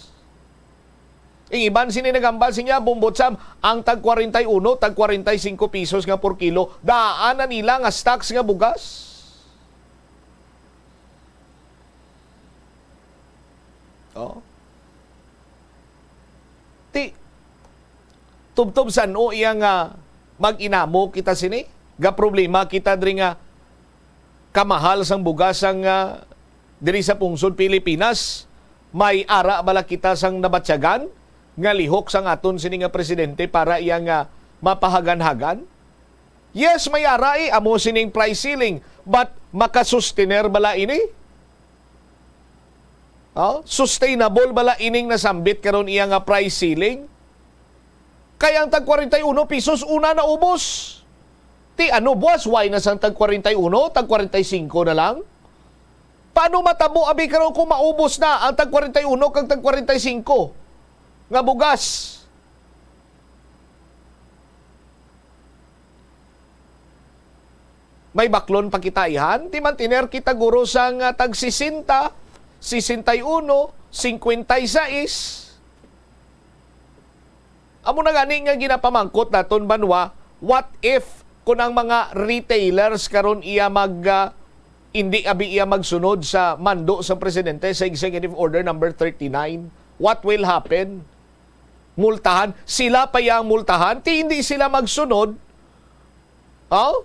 Ang iban sini nagambal siya, Bombo Sam, ang tag kwarenta y uno, tag kwarenta y cinco pesos nga per kilo, daan na nila nga stocks nga bugas. Oh. Ti, tubtob san-o iya nga mag-inamo kita sini? Ga problema kita diri nga kamahal sang bugas sang, ah, diri sa pungsod Pilipinas. May ara bala kita sang nabatyagan nga lihok sang aton sini nga presidente para iya nga mapahagan-hagan? Yes, may ara, eh, amo sining price ceiling, but makasustener bala ini? Oh, sustainable bala ining nasambit karon iya nga price ceiling? Kay ang tag kwarenta y uno pesos una naubos. Ti ano, buas, why na sang tag kwarenta y uno, tag kwarenta y singko na lang? Paano matabo, abi, karon kung maubos na ang tag kwarenta y uno kag tag kwarenta y singko nga bugas? May baklon pa kita, ihan. Ti mantener kita, guro, sang, ah, tag sesenta, sesenta y uno, cincuenta y seis. Amo na gani nga ginapamangkot naton, banwa, what if kun ang mga retailers karon iya mag, ah, indi abi iya magsunod sa mando sa presidente sa Executive Order number thirty-nine? What will happen? Multahan? Sila pa iya ang multahan? Ti indi sila magsunod? Oh?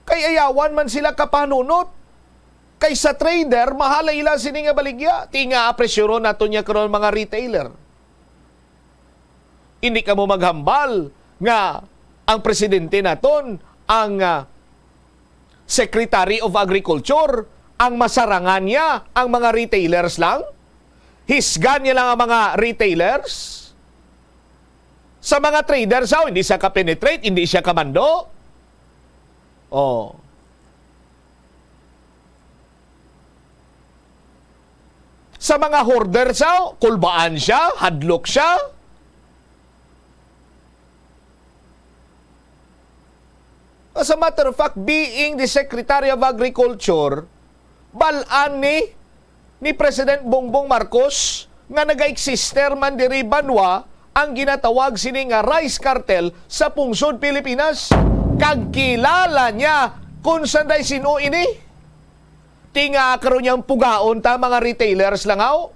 Kay ayawan man sila kapanunot. Kay sa trader, mahala ila sini nga baligya. Ti nga, presyoron nato niya karon mga retailer. Hindi kamo maghambal nga ang presidente naton, ang, ah, Secretary of Agriculture, ang masarangan niya ang mga retailers lang? Hisgan niya lang ang mga retailers? Sa mga traders, aw, hindi siya ka-penetrate, hindi siya kamando. Oh. Sa mga hoarders, aw, kulbaan siya, hadlok siya. As a matter of fact, being the Secretary of Agriculture, bal-an ni, ni President Bongbong Marcos nga nagaeksister man diri banwa ang ginatawag sini nga rice cartel sa pungsod Pilipinas. Kag kilala niya kung sanday sin-o ini. Ti nga karon niyang pugaon ta, mga retailers lang, aw.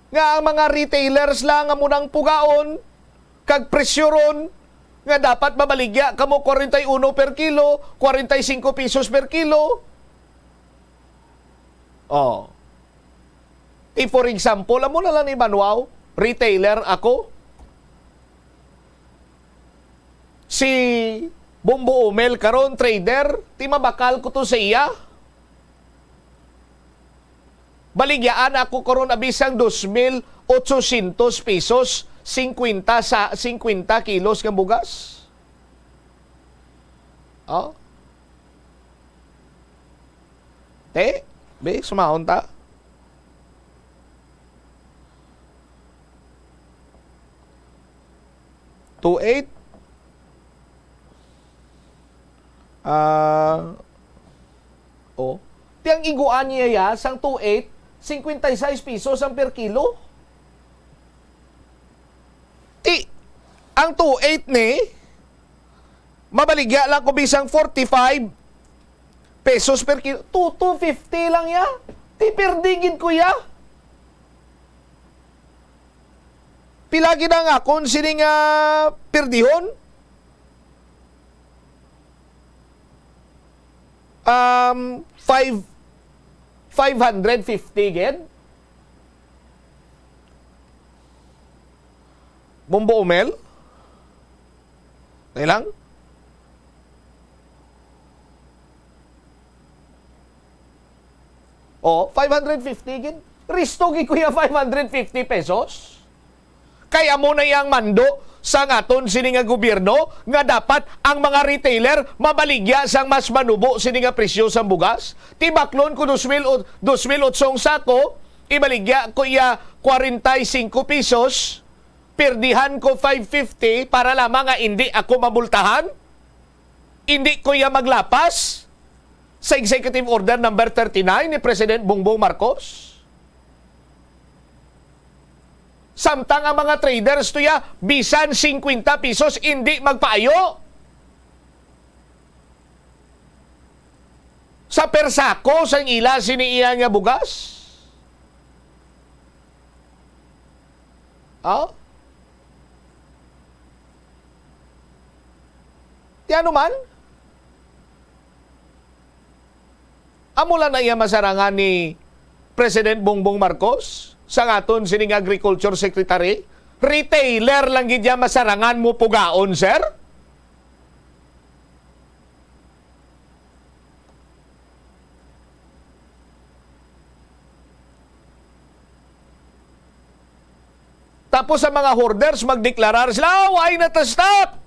Nga ang mga retailers lang amo nang pugaon kag presyoron nga dapat mabaligya kamo kwarenta y uno per kilo, kwarenta y singko pesos per kilo. Oh. Ti, for example, amo na lang ni Manuao, retailer ako. Si Bombo Umel karon, trader, ti mabakal ko to sa iya. Baligyaan ako karon, abisang dos mil otsosyentos pesos, singkwenta sa, singkwenta kilos nga bugas. Oh. Te, be, sumahon ta. Two eight. Ah, oh. Ti ang iguan niya ya, sang two eight, singkwenta y seis pesos ang per kilo. Ti, ang two eight ni, mabaligya lang ko bisang forty-five pesos per kilo. Two, two fifty lang ya. Ti, perdi gid ko ya. Pila gid ang akon sini nga perdihon? Um, five, five hundred fifty gid? Bombo Umel? Dali lang. Oh, five hundred fifty gid. Risto gid, kuya, five hundred fifty pesos. Kay amo na iyang mando sang aton sini nga gobyerno nga dapat ang mga retailer mabaligya sang mas manubo sini nga presyo sang bugas. Tibaklon ko dos mil o, dos mil otso ang sako, ibaligya ko iya kwarenta y singko pesos, pirdihan ko five fifty para lamang nga indi ako mabultahan? Indi ko iya maglapas sa Executive Order number thirty-nine ni President Bongbong Marcos? Samtang ang mga traders tuya, bisan singkwenta pesos, indi magpaayo sa per sako sang ila sini iya nga bugas. Oh? Ti ano man? Amo lang na iya masarangan ni President Bongbong Marcos sang aton sining Agriculture Secretary? Retailer lang gid iya masarangan mo pugaon, sir? Tapos sa mga hoarders, magdeklarar sila, "Oh, why not stop?"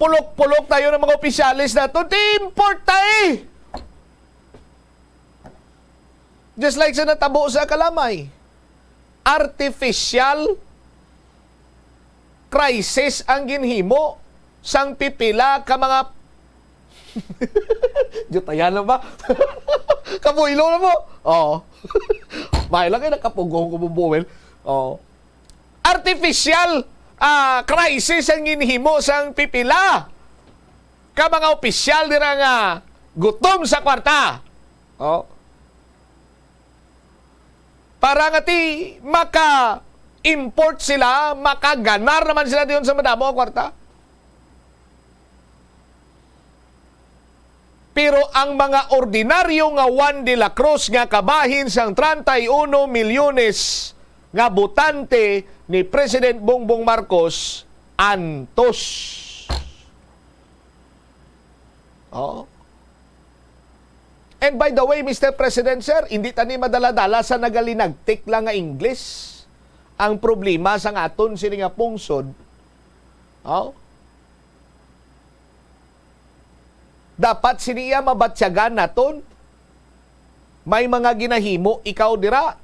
Pulok-pulok tayo ng mga opisyalis naton. Ti import ta eh. Just like sa natabo sa Kalamay. Artificial crisis ang ginhimo sang pipila ka mga Jutaya na ba? Kabuilo na mo. Oh. May lang kayo nakapugong ko bubuwil. Oh. Artificial ah, crisis ang ginhimo sang pipila ka mga opisyal dira nga gutom sa kwarta. Oh. Para nga ti maka-import sila, makaganar naman sila diyon sa madamo nga kwarta. Pero ang mga ordinaryo nga Juan de la Cruz nga kabahin sang treinta y uno milyones nga botante ni President Bongbong Marcos, antos. Oh. And by the way, Mister President, sir, hindi tani madala-dala sa nagalinagtik lang nga English ang problema sang aton sini nga pungsod. Oh. Dapat sini iya mabatyagan naton. May mga ginahimo ikaw dira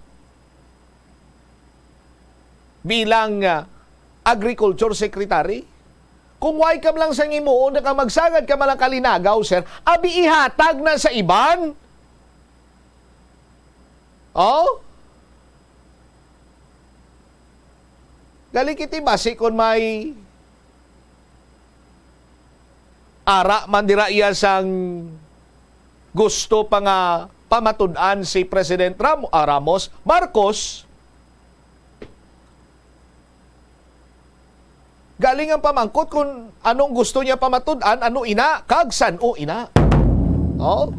bilang ah, agriculture secretary. Kung way kam lang sang himuon, na ka magsagad ka malang kalinagaw, sir, abi ihatag na sa iban. Oh? Gali kiti basi kon may ara man dira iya sang gusto pa nga pamatud-an si President Ram-, ah, Ramos, Marcos, galing ang pamangkot kung anong gusto niya pamatud-an, ano ina, kag san-o ina. Oh?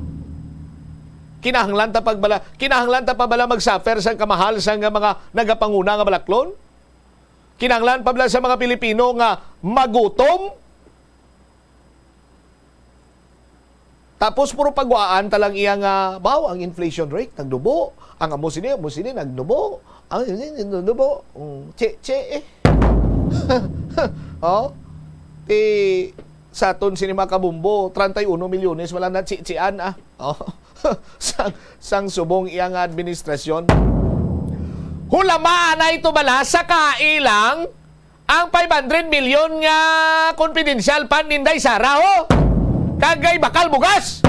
Kinahanglan ta pagbala, kinahanglan ta pa bala magsuffer sang kamahal sang mga nagapanguna nga balaklon? Kinahanglan pa bala sa mga Pilipino nga magutom? Tapos puro pagwaan ta lang iya nga, baw, ang inflation rate nagnubo, ang amo sini, amo sini nagnubo, ang ini nagnubo. Mm, che, che, eh. Oh? Ti sa aton sini mga kabumbo, treinta y uno milyones wala na chi-chian, ah. Oh. Sang, sang subong iya nga administrasyon. Hulamaan na ito bala sa kailang ang five hundred million nga confidential fund ni Inday Sara, oh. Kagay bakal bugas.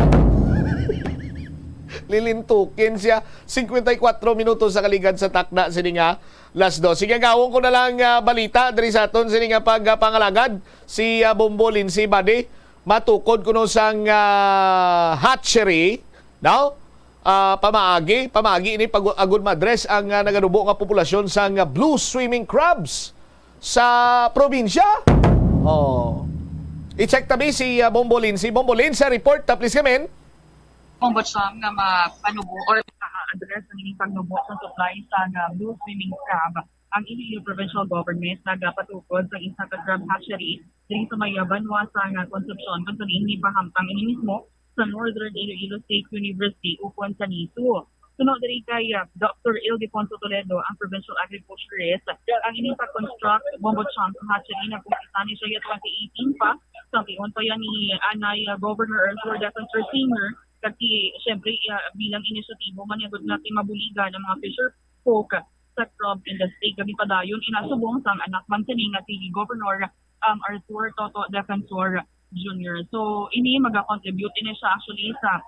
Lilintukin siya. Cincuenta y cuatro minutos sa kaligad sa takna sini nga las dos. Sige, gawon ko na lang ah, balita diri sa aton sini nga pagpangalagad si ah, Bombo Lindsay Badi. Matukod kuno sang ah, hatchery, no? Ah, pamaagi, pamaagi ini pag agud ma-address ang ah, naganubo nga populasyon sang ah, blue swimming crabs sa probinsya. Oh. I-check tabi si ah, Bombo Lindsay. Bombo Lindsay, report, ah, please, kamin. Ombudsman nga mapanubo or Address ang ining pagnubo sa supply sa nga blue swimming crab. Ang Iloilo Provincial Government nagapatukod sa isa ka crab hatchery diri sa may banwa sa nga Concepcion, kung sa ini pahamtang ini mismo sa Northern Iloilo State University ukon sa nisu. Suno diri kay ah, Doctor Ildefonso Toledo, ang provincial agriculturist, ang ining pag-construct bombo chunk hatchery nag-umpisa ni siya twenty eighteen pa, sa pion pa yan ni anay ah, Governor Arthur Defensor Senior, kag ti, siyempre, ah, bilang inisyatibo man yagod natin mabuligan ang mga fisher folk sa crab industry, kag ipadayon inasubong sang anak man sini nga si Governor um, Arthur Toto Defensor Junior. So, ini magakontribute ini siya actually sa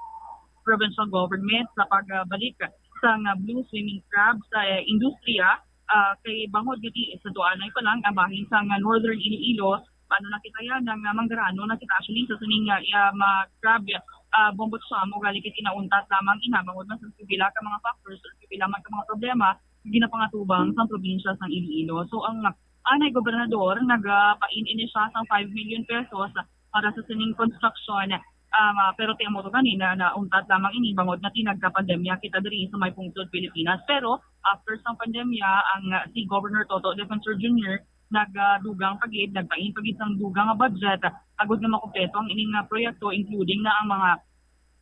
provincial government sa pagbalik sang blue swimming crab sa industriya, ah, kay bangod giti sa tuanay pa lang ang bahin sa nga Northern Iloilo, ano na kita yan, nga manggarano na kita actually sa sining ah, ah, mga crab ah, bombo chamo gali kay tinauntat lamang ina bangod man sa pipila ka mga factors or pipila man ka mga problema ginapangatubang sa probinsya sang Iloilo. So ang anay gobernador nagapain ini siya sang five million pesos para sa sining construction. Um, ah, pero ti amo to gani na nauntat lamang ini bangod na tinagka pandemya kita diri sa may pungsod Pilipinas. Pero after sang pandemya, ang ah, si Governor Toto Defensor Junior nagdugang pa gid, nagpain pa gid sang dugang nga budget agud nga makumpleto ang ining nga proyekto, including na ang mga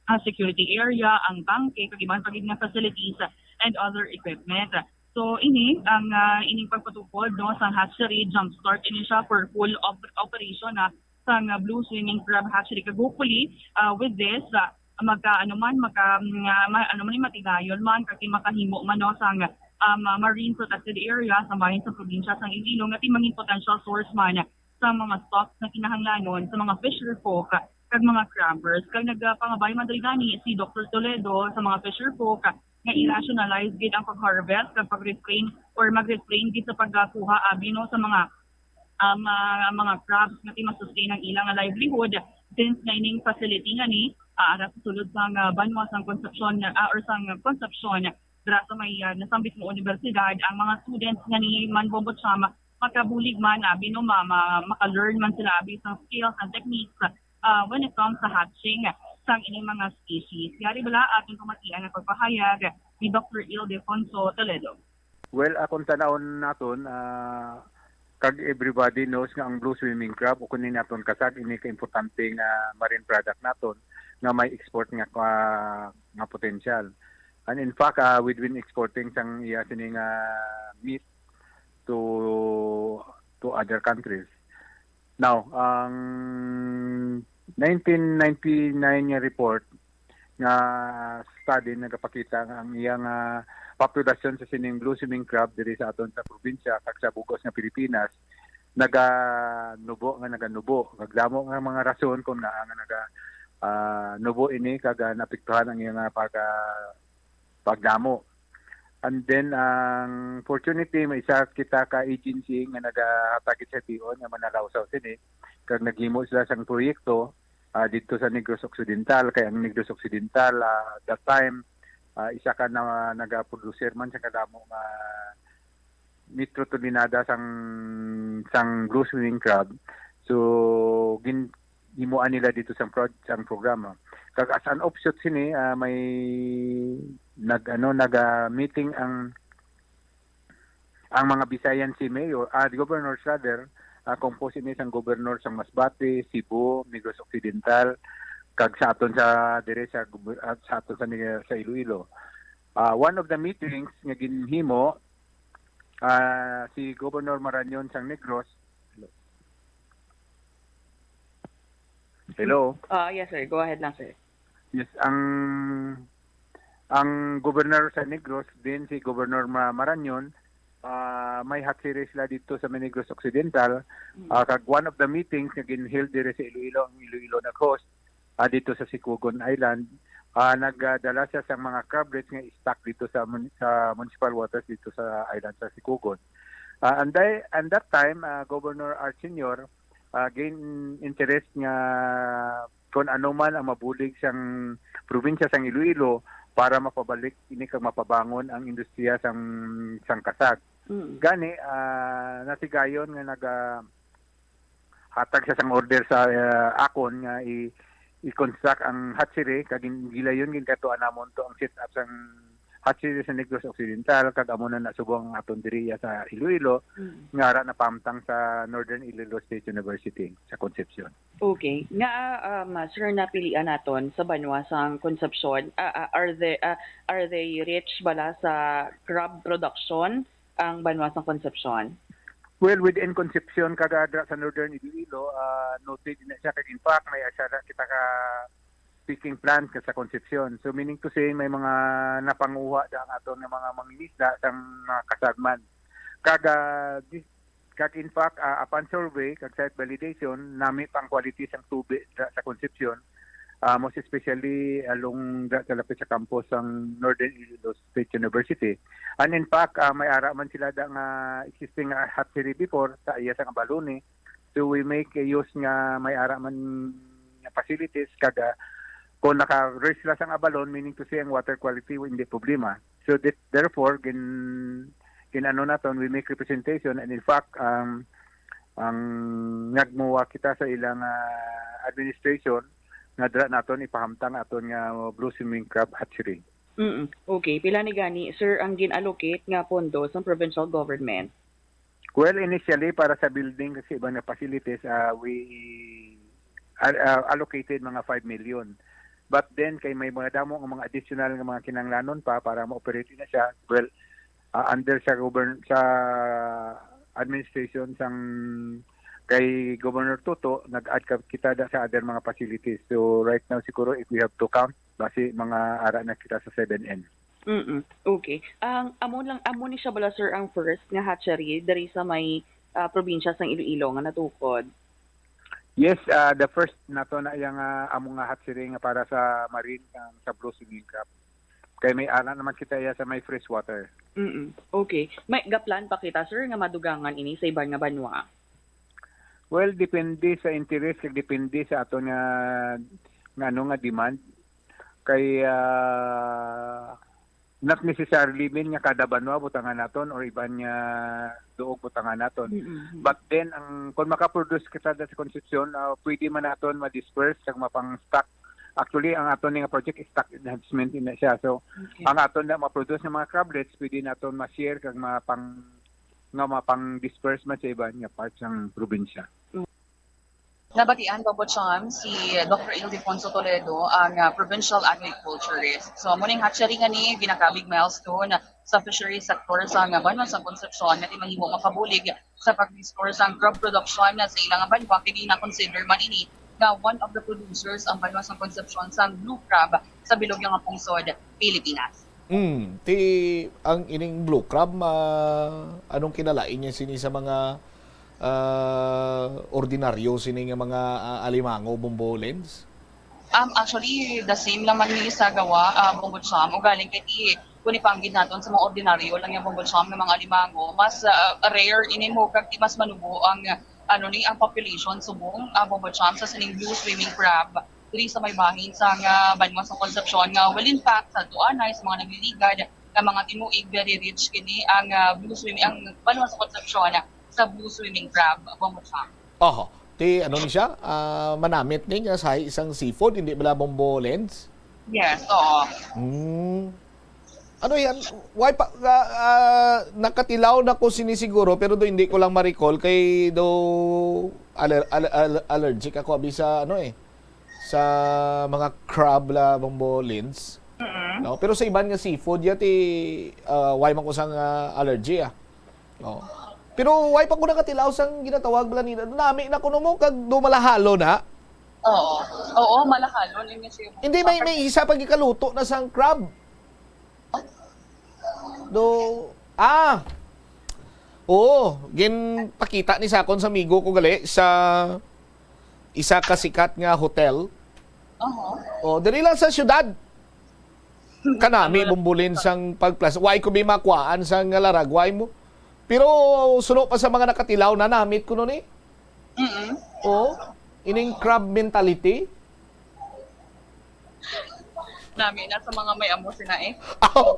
ah, security area, ang tangke, kag iban pa gid nga facilities and other equipment. So ini ang ah, ining pagpatukod no sa hatchery, jumpstart ini siya for full op- operation na sa nga blue swimming crab hatchery, kag hopefully ah, with this ah, magka ano man magka mm, ah, ma- ano man yung matigayon man kasi makahimo man no sa nga um, ah, marine protected area sa bahin sa probinsya sang Iloilo nga ti mangin potential source man sa mga stocks na kinahanglanon sa mga fisher folk kag mga crabbers. Kag nagapangabay man diri gani si Doctor Toledo sa mga fisher folk nga i-rationalize gid ang pag-harvest kag pag-refrain or mag-refrain gid sa pagkuha abi no sa mga um, ah, mga crabs nga ti masustain ang ilang livelihood since na ining facility nga ni ah, ara sa sulod sang ah, banwa sang Concepcion ah, or sang Concepcion dira sa may ah, nasambit mo universidad ang mga students nga ni Manbombo Cham makabulig man abi no ma, ma, maka-learn man sila abi sang skills and techniques ah, when it comes sa hatching sang ining mga species. Yari bala aton pamatian ang pagpahayag ni Doctor Ildefonso Toledo. Well, akong tanawon naton ah, kag everybody knows nga ang blue swimming crab o kunin naton kasag ini ka importante nga marine product naton nga may export nga ah, nga potential. And in fact, ah, we've been exporting sang iya sini nga meat to to other countries. Now, ang nineteen ninety-nine nga report nga study nagapakita nga ang iya nga populasyon sa sining blue swimming crab diri sa aton sa probinsya kag sa bug-os nga Pilipinas naganubo nga naganubo. Nagdamo nga mga rason kung naa nga naga ah, nubo ini kag ah, naapektuhan ang iya nga pag ah, pagdamo. And then ang fortunately may isa kita ka agency nga nagahatag sa tion nga manalawsaw sini kag naghimo sila sang proyekto ah, dito sa Negros Occidental kay ang Negros Occidental ah, that time ah, isa ka na nagaproducer man sa kadamo nga metro tonelada sang sang blue swimming crab. So gin himuan nila dito sang prod sang programa. Kag as an offshoot sini ah, may nag ano nag ah, meeting ang ang mga Bisayan si Mayor, ah, Governor Shader, ah, composed ini sang Governor sang Masbate, Cebu, Negros Occidental, kag sa aton sa dire sa guber- ah, sa aton sa, sa Iloilo. Ah, one of the meetings nga ginhimo ah, si Governor Marañon sang Negros. Hello. Ah, yes sir, go ahead lang sir. Yes, ang ang governor sa Negros din si Governor Ma- Marañon ah, may hatchery sila dito sa Negros Occidental. Ah, kag one of the meetings nga ginheld diri sa Iloilo, ang Iloilo nag-host ah, dito sa Sicogon Island. Ah, nagdala siya sa mga crablets nga stock dito sa mun- sa municipal waters dito sa island sa Sicogon. Ah, and, I- and that time, ah, Governor Art Senior ah, gain interest nga kung ano man ang mabulig sang probinsya sang Iloilo para mapabalik ini kag mapabangon ang industriya sang sang kasag. Mm. Gani ah, nasigayon nga naga hatag siya sang order sa ah, akon nga i i-construct ang hatchery kag gin- gilayon ginkatuan namon to ang set up sang hatchery sa Negros Occidental, kag amo na nasubong ang aton diri sa Iloilo, Mm. nga ara napahamtang sa Northern Iloilo State University sa Concepcion. Okay. Nga, um, sir, napilian naton sa banwa sang Concepcion, ah, ah, are they, ah, are they rich bala sa crab production ang banwa sang Concepcion? Well, within Concepcion, kag, ah, dira sa Northern Iloilo, ah, noted na siya. Kag in fact, may isa na kita ka picking plant ka sa Concepcion. So, meaning to say, may mga napanguha da ang aton nga mga mangingisda sang mga kasarman. Kag, ah, this, kag in fact, ah, upon survey, kag site validation, nami pang quality sang tubig dira sa Concepcion, ah, most especially along dira sa lapit sa campus sang Northern Iloilo State University. And in fact, ah, may ara man sila da nga existing, ah, hatchery before sa iya sang abalone. So we make use nga may ara man nga facilities, kag, ah, kung naka-rest sila sang abalon, meaning to say ang water quality hindi problema. So that, therefore, gin, gin ano naton, we make representation, and in fact, um, ang nagmuwa kita sa ilang, ah, administration nga dira naton ipahamtang aton nga blue swimming crab hatchery. Mm, okay. Pila ni gani, sir, ang gin-allocate nga pondo sang provincial government? Well, initially, para sa building kasi iban nga facilities, ah, we, ah, ah, allocated mga five million. But then, kay may mga damo nga mga additional nga mga kinahanglanon pa para ma-operate na siya, well, ah, under sa govern-, sa administration sang kay Governor Toto, nag-add ka, kita da sa other mga facilities. So, right now, siguro, if we have to count, basi mga ara na kita sa seven N. Mm-mm. Okay. Ang amo lang, amo ni siya bala, sir, ang first nga hatchery diri sa may, ah, probinsya sang Iloilo nga natukod? Yes, ah, the first nato na yang, ah, amo nga hatchery nga para sa marine, ang sa blue swimming crab. Kay may ara naman kita iya sa may freshwater. Mm-mm. Okay. May gaplan pa kita, sir, nga madugangan ini sa iban nga banwa? Well, depende sa interes, kag depende sa aton nga, nga ano, nga demand. Kay, ah, not necessarily mean nga kada banwa butangan naton or iban nga duog butangan naton. Mm-mm. But then, ang, kung makaproduce kita da sa Concepcion, ah, pwede man naton ma-disperse kag mapang-stock. Actually, ang aton nga project is stock enhancement na siya. So, Okay. ang aton na ma-produce nga mga crablets, pwede naton ma-share kag mapang, nga mapang-disperse man sa iban nga part sang probinsya. Nabatian, Bombo Cham, si Doctor Ildefonso Toledo, ang, ah, provincial agriculturist. So, amo ning hatchery nga ni ginakabig milestone sa fisheries sector sa nga banwa sa Concepcion nga di mahimo makabulig sa pag-restore sang crab production na sa ilang banwa, kay gina-consider man ini nga one of the producers ang banwa sa Concepcion sang blue crab sa bilog nga pungsod, Pilipinas. Mm, ti ang ining blue crab, ah, anong kinalain niya sini sa mga, ah, ordinaryo sini nga mga, ah, alimango, Bombo Lens? Um, actually, the same lang man ni sa gawa, ah, Bombo Cham. Ugaling kay ti, kung ipanggid naton sa mga ordinaryo lang nga Bombo Cham nga mga alimango, mas, ah, rare ini mo, kag ti mas manubo ang, ano ni, ang population subong, ah, Bombo Cham, sa sining blue swimming crab diri sa may bahin sa nga banwa sa Concepcion nga, well, in fact, sa tuanay, sa mga nagliligad nga mga tinuig, very rich kini ang, ah, blue swimming, ang banwa sa Concepcion sa blue swimming crab, Bombo Cham. Oho. Ti ano ni siya? Ah, manamit ni nga sa isang seafood, hindi bala, Bombo Lens? Yes, oo. Hmm. Ano yan? Why pa, ah, ah, nakatilaw na ko sini siguro, pero do hindi ko lang ma-recall kay do aller-, aller-, aller-, allergic ako abi sa ano eh, sa mga crab la, Bombo Lens. Mm-mm. No? Pero sa iban nga seafood, yati, ah, why man ko sang, ah, allergy, ah. Oh. Pero why pa ko nakatilaw sang ginatawag bala nila? Nami na kuno mo kag do malahalo na. Oo. Oo, malahalo na niya siya. Hindi, may, may isa pa gikaluto na sang crab. Do, ah. Oo, ginpakita ni sa akon sa amigo ko gali sa isa ka sikat nga hotel. Oho. Oh, diri lang sa syudad. Kanami, Bombo Lens, sang pag-plus. Why ko bi makuhaan sa nga laragway mo? Pero suno pa sa mga nakatilaw, nanamit ko nun eh. Mm-mm. Oh, ining crab mentality. Nami na sa mga may amo sina eh. Aw.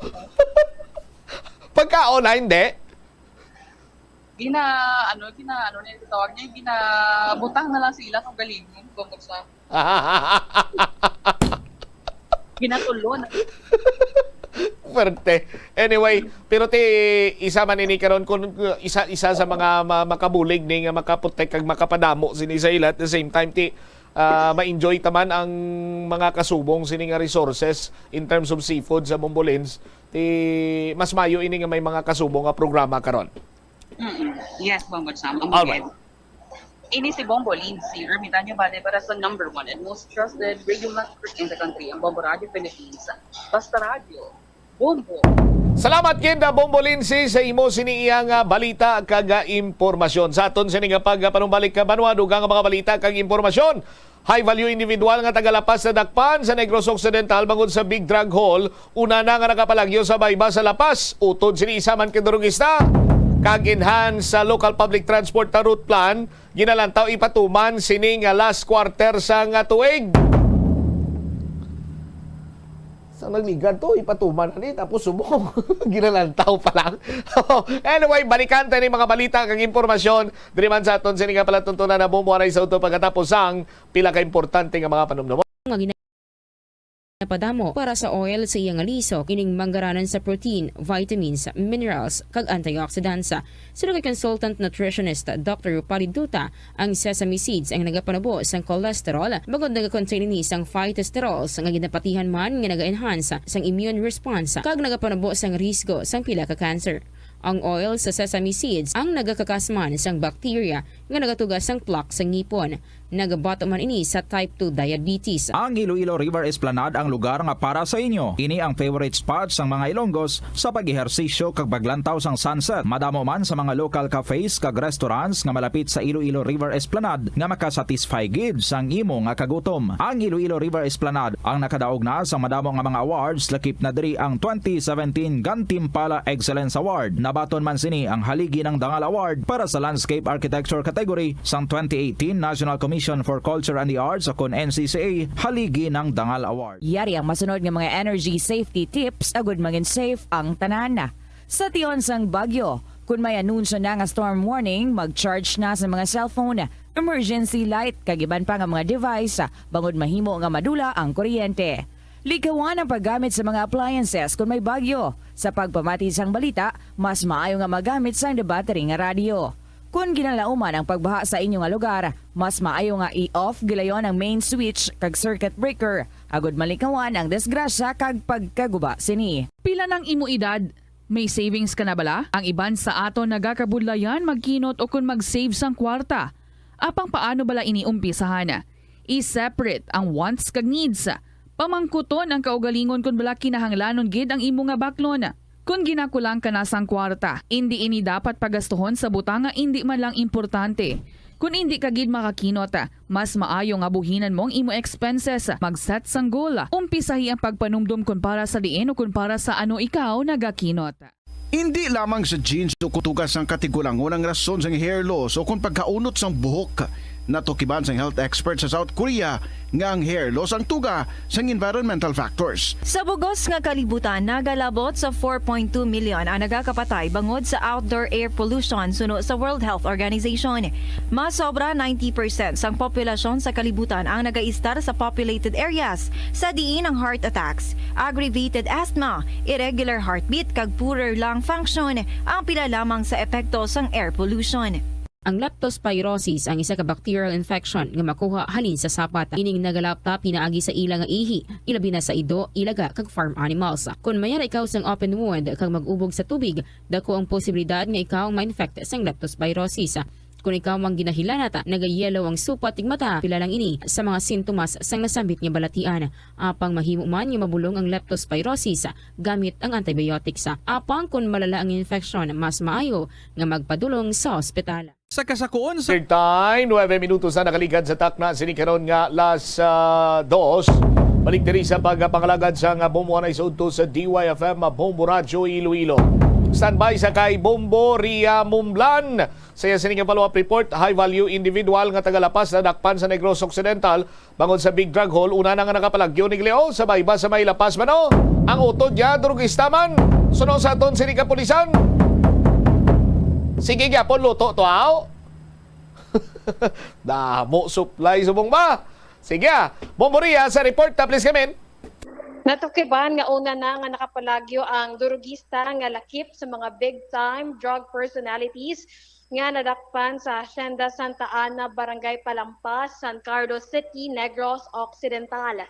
Pagkaon na, hindi? Gina, ano, gina, ano niya, tawag niya, ginabutang na lang sa ila kaugalingon, bukod sa ginatulon. Fuerte. Anyway, pero ti, isa man ini karon, kung isa, isa sa mga ma-, makabulig ni nga makaprotect kag makapadamo sini sa ila, at the same time, ti, ah, ma-enjoy taman ang mga kasubong sini nga resources in terms of seafood sa Bombolins. Ti, mas mayo ini nga may mga kasubong nga programa karon. Mm-mm. Yes, Bongbong Sam. Ang Alright. Ini si Bombo Lindsay Ermitanio Bale para sa number one and most trusted radio network in the country, ang Bombo Radio Philippines. Basta Radio, Bombo. Salamat gid, ah, Bombo Lindsay, sa imo sini iyang, ah, balita kag, ah, impormasyon. Sa aton sini nga pagpanumbalik ka banwa, dugang nga mga balita kag impormasyon. High value individual nga taga La Paz nadakpan sa Negros Occidental bangod sa big drug haul, una na nga nakapalagyo sa bayba sa La Paz. Utod sini, isa man ka drugista kag enhance sa local public transport na route plan, ginalantaw ipatuman sini nga last quarter sa nga tuig. Sa nagligad to, ipatuman na ni, tapos subong. Ginalantaw pa lang. Anyway, balikan tayo ni mga balita kag impormasyon diri man sa aton sini nga palatuntunan na bumuanay sa utro pagkatapos sang pila ka importante nga mga panumdumon. Nga ginapadamo para sa oil sa iya nga lisok, ining manggaranan sa protein, vitamins, minerals, kag antioxidants. Suno kay consultant nutritionist Doctor Rupali Duta, ang sesame seeds ang nagapanubo sang cholesterol, bangod nagakontain ini sang phytosterols nga ginapatihan man nga naga-enhance sang immune response kag nagapanubo sang risgo sang pila ka cancer. Ang oil sa sesame seeds ang nagakakas man sang bacteria nga nagatuga sang plaque sa ngipon. Nagabato man ini sa type two diabetes. Ang Iloilo River Esplanade ang lugar nga para sa inyo. Ini ang favorite spot sang mga Ilonggos sa pag-ehersisyo kag paglantaw sang sunset. Madamo man sa mga local cafes kag restaurants nga malapit sa Iloilo River Esplanade nga makasatisfy gid sang imo nga kagutom. Ang Iloilo River Esplanade ang nakadaog na sang madamo nga mga awards, lakip na diri ang twenty seventeen Gantimpala Excellence Award. Nabaton man sini ang Haligi ng Dangal Award para sa Landscape Architecture category sang twenty eighteen National Commission for Culture and the Arts o kon N C C A Haligi ng Dangal Award. Yari ang masunod nga mga energy safety tips agud mangin safe ang tanan. Sa tion sang bagyo, kun may anunsyo na nga storm warning, mag-charge na sa mga cellphone, emergency light, kag iban pa nga mga device, bangod mahimo nga madula ang kuryente. Likawan ang paggamit sa mga appliances kun may bagyo. Sa pagpamati sang balita, mas maayo nga magamit sang battery nga radyo. Kun ginalauman ang pagbaha sa inyo nga lugar, mas maayo nga i-off gilayon ang main switch kag circuit breaker, agud malikawan ang disgrasya kag pagkaguba sini. Pila nang imo edad? May savings ka na bala? Ang iban sa aton nagakabudlayan magkinot o kon mag-save sang kwarta. Apang paano bala ini umpisahan? I-separate ang wants kag needs. Pamangkuton ang kaugalingon kon bala kinahanglanon gid ang imo nga baklon. Kon ginakulang ka na sang kwarta, indi ini dapat pagastuhon sa butang nga indi man lang importante. Kon indi ka gid makakinot, mas maayo nga buhinan mo ang imo expenses. Mag-set sang goal. Umpisahi ang pagpanumdom kon para sa diin o kon para sa ano ikaw nagakinot. Indi lamang sa genes o kutugas sang katigulangon ang rason sang hair loss o kon pagkaunot sang buhok. Natukiban sang health expert sa South Korea nga ang hair loss ang tuga sang environmental factors. Sa bugos nga kalibutan, nagalabot sa four point two million ang nagakapatay bangod sa outdoor air pollution suno sa World Health Organization. Mas sobra ninety percent sang populasyon sa kalibutan ang nagaistar sa populated areas, sa diin ang heart attacks, aggravated asthma, irregular heartbeat, kag poorer lung function ang pila lamang sa epekto sang air pollution. Ang leptospirosis ang isa ka bacterial infection nga makuha halin sa sapat. Ining nagalapta pinaagi sa ila nga ihi, ilabi na sa ido, ilaga, kag farm animals. Kon may-ara ikaw sang open wound kag mag-ubog sa tubig, dako ang posibilidad nga ikaw ma-infect sang leptospirosis. Kon ikaw ang ginahilanat, nagayelo ang supat ug mata, pila lang ini sa mga sintomas sang nasambit nga balatian. Apang mahimo man nga mabulong ang leptospirosis gamit ang antibiotics. Apang kon malala ang infection, mas maayo nga magpadulong sa ospital. Sa kasakuon sa Third time, nuebe minutos na nakaligad sa takna sini karon nga alas, ah, dos. Balik diri sa pagpangalagad sa nga bumuanay sa udto sa D Y F M Bombo Radyo Iloilo. Standby sa kay Bombo Ria Mumblan. Sa iya sini nga follow-up report, high value individual nga taga La Paz nadakpan sa Negros Occidental bangod sa big drug haul, una na nga nakapalagyo ni Leo sa bayba sa may La Paz, mano. Ang utod niya, drugista man. Suno sa aton sini kapulisan. Sige gyapon luto to, aw. Damo supply subong ba? Sige, ah. Bombo Ria sa report, ah, please come in. Natukiban nga una na nga nakapalagyo ang durugista nga lakip sa mga big-time drug personalities nga nadakpan sa Hacienda Santa Ana, Barangay Palampas, San Carlos City, Negros Occidental.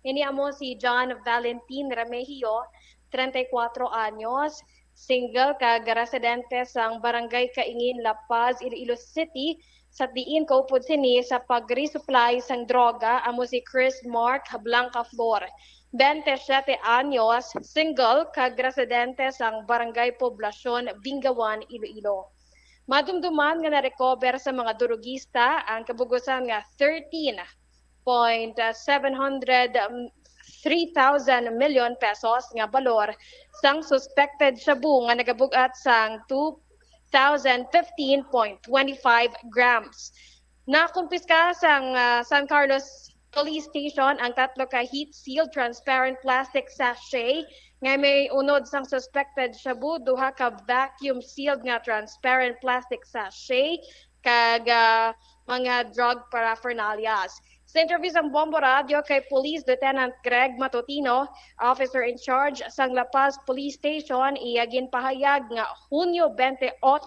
Ini amo si John Valentin Remehio, treinta y cuatro anyos, single kag residente sang Barangay Kaingin, La Paz, Iloilo City, sa diin kaupod sini sa pag-resupply sang droga amo si Chris Mark Blancaflor, twenty-seven anyos, single kag residente sang Barangay Poblacion, Bingawan, Iloilo. Madumduman nga na-recover sa mga durugista ang kabugusan nga thirteen point seven hundred, um, three thousand million pesos nga balor sang suspected shabu nga nagabug-at sang two thousand fifteen point twenty-five grams. Nakumpiska sang, ah, San Carlos Police Station ang tatlo ka heat-sealed transparent plastic sachet nga may unod sang suspected shabu, duha ka vacuum-sealed nga transparent plastic sachet, kag, ah, mga drug paraphernalias. Sa interview sang Bombo Radio kay Police Lieutenant Greg Matutino, officer in charge sang La Paz Police Station, iya ginpahayag nga Hunyo twenty-eight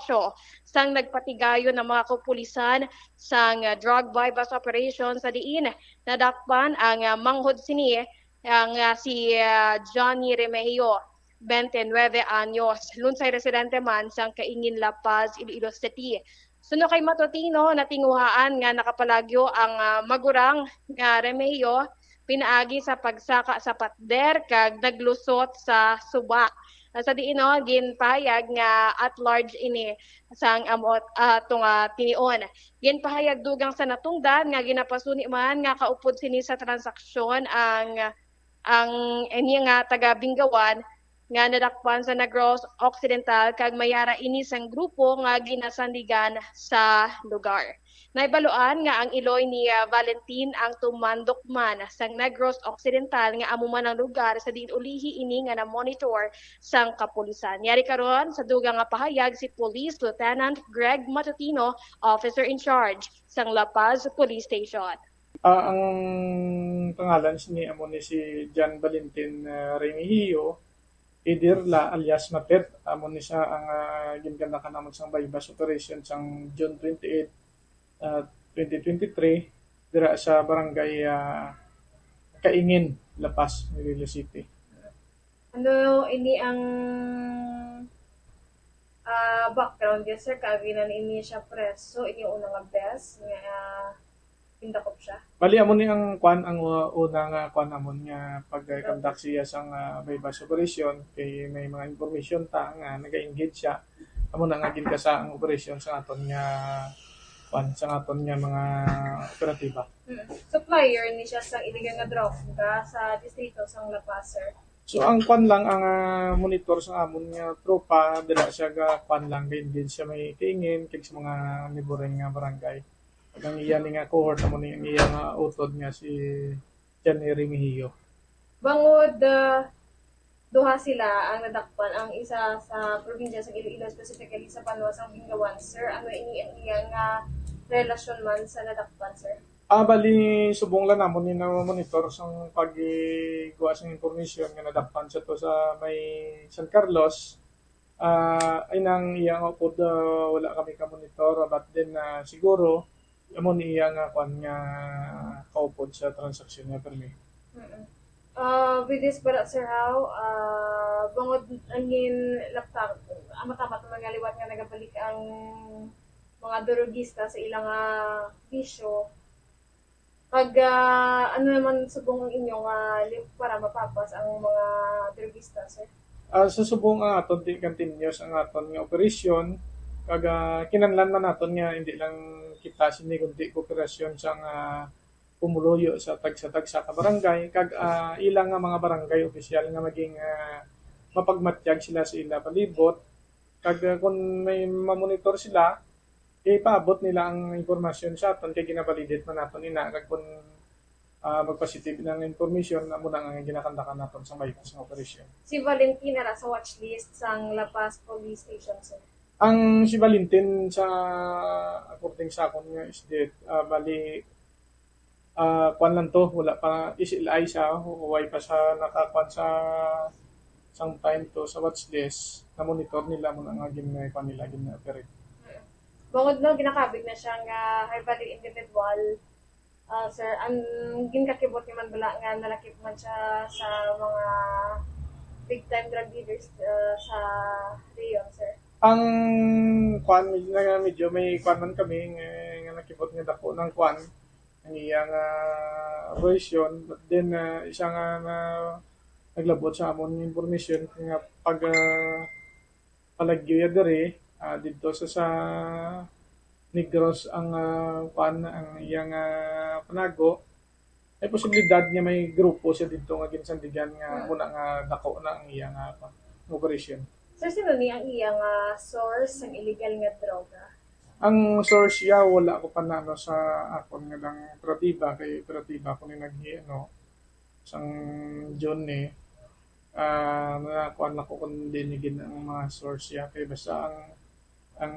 sang nagpatigayon ang mga kapulisan sang, ah, drug buy-bust operation sa diin nadakpan ang, ah, manghod sini ang, ah, si, ah, Johnny Remehio, twenty-nine anyos, lunsay residente man sang Kaingin, La Paz, Iloilo City. Suno kay Matutino, natinguhaan nga nakapalagyo ang, ah, magurang nga Remehio pinaagi sa pagsaka sa patder kag naglusot sa suba. Ah, sa diin, no, ginpahayag nga at large ini sang amo, ah, tunga tinion. Ginpahayag dugang sa natungdan nga ginapasuni man nga kaupod sini sa transaksyon ang, ang ini nga taga Bingawan nga nadakpan sa Negros Occidental kag mayara ini sang grupo nga ginasandigan sa lugar. Naibaluan nga ang iloy ni, ah, Valentin ang tumandok man sang Negros Occidental nga amo man ang lugar sa diin ulihi ini nga na-monitor sang kapulisan. Yari karon sa dugang nga pahayag si Police Lieutenant Greg Matutino, officer in charge sang La Paz Police Station. Ah, ang pangalan sini amo ni si John Valentin, ah, Remigio Idirla alias Mapet. Amo ni siya ang, ah, gingandakan namon sang buy-bust operation sang June twenty-eight, ah, twenty twenty-three, dira sa barangay, ah, Kaingin, La Paz, Iloilo City. Ano ini ang, ah, background niya, sir? Kaagi na ini siya preso, ini una nga bes nga, ah, gindakop siya? Bali, amo ni ang kwan, ang u-, una nga kwan namon nga pag-conduct siya sang, ah, buy-bust operation, kay may mga information ta nga naga-engage siya. Amo na nga ginkasa ang operation sa aton nga kwan, sa aton nga mga operatiba. Mm. Supplier ni siya sa illegal nga droga sa distrito sang La Paz, sir? So, ang kwan lang, ang, ah, monitor sa amon nga tropa, dira siya ga kwan lang, din, din siya may Kaingin, kag sa mga neighboring nga barangay. Kag ang iya ni nga cohort, amo ni ang iya nga utod nga si January Mejio. Bangod, ah, duha sila ang nadakpan, ang isa sa probinsya sa Iloilo, specifically sa banwa sang Bingawan. Sir, ano ini ang iya nga relasyon man sa nadakpan, sir? Ah, bali, subong lang namon ni na-monitor sang pagkuha sang impormasyon nga nadakpan siya to sa may San Carlos. Ah, ay nang iya nga upod, ah, wala kami ka-monitor, but then, ah, siguro, amo ni iya nga kwan nga kaupod sa transaksyon nga permi. Mm-mm. Ah, with this, para, sir, how, ah, bangod angin laptop, amat-amat naman nga liwat nga nagabalik ang mga durugista sa ilang, ah, bisyo. Kag, ah, ano naman subong ang inyo nga lim-, para mapapas ang mga drugista, sir? Ah, sa subong ang aton di continuous ang aton nga operasyon, kag, ah, kinahanglan man naton nga hindi lang kita sini kundi kooperasyon sa nga pumuluyo sa tagsa-tagsa ka barangay, kag, ah, ilang nga mga barangay opisyal nga maging, ah, mapagmatyag sila sa ila palibot, kag, ah, kung may mamonitor sila, ipaabot nila ang impormasyon sa aton kay ginavalidate man naton ina, kag kung, ah, magpositive na ang impormasyon, amo na nga ginakandakan naton sa may sa operasyon. Si Valentin ara sa watch list sang La Paz Police Station, sir? Ang si Valentin sa, according sa akon nga isdit, ah, bali, Ah, kwan lang to, wala pa, is L I siya, way pa siya nakakuan sa sang time to sa watch list, na-monitor nila mo na nga gin-, kwan nila, gin-operate. Bangod no, ginakabig na siya nga high value individual. Ah, sir, ang ginkakibot ni man bala nga nalakip man siya sa mga big time drug dealers, ah, sa Leon, sir? Ang kwan, medyo, medyo may kwan man kami nga, nga nakibot nga dako ng kwan, ang iya nga version, but then, ah, isa nga na naglabot sa amon nga information nga pag, ah, palagyo ya diri, ah, didto sa, sa Negros ang, ah, kwan, ang iya nga panago, may posibilidad nga may grupo siya didto nga ginsandigan nga Hmm. muna nga dako na ang iya nga, kwan, operation. Sir, sino ni ang iya nga source sang illegal nga droga? Ang source ya, wala ko pa na, ano, sa akon nga lang operatiba, kay operatiba ko ni nag-, ano, sang June ni, ah, nakuan lang ko kung diin ni gid ang mga source ya, kay basta ang, ang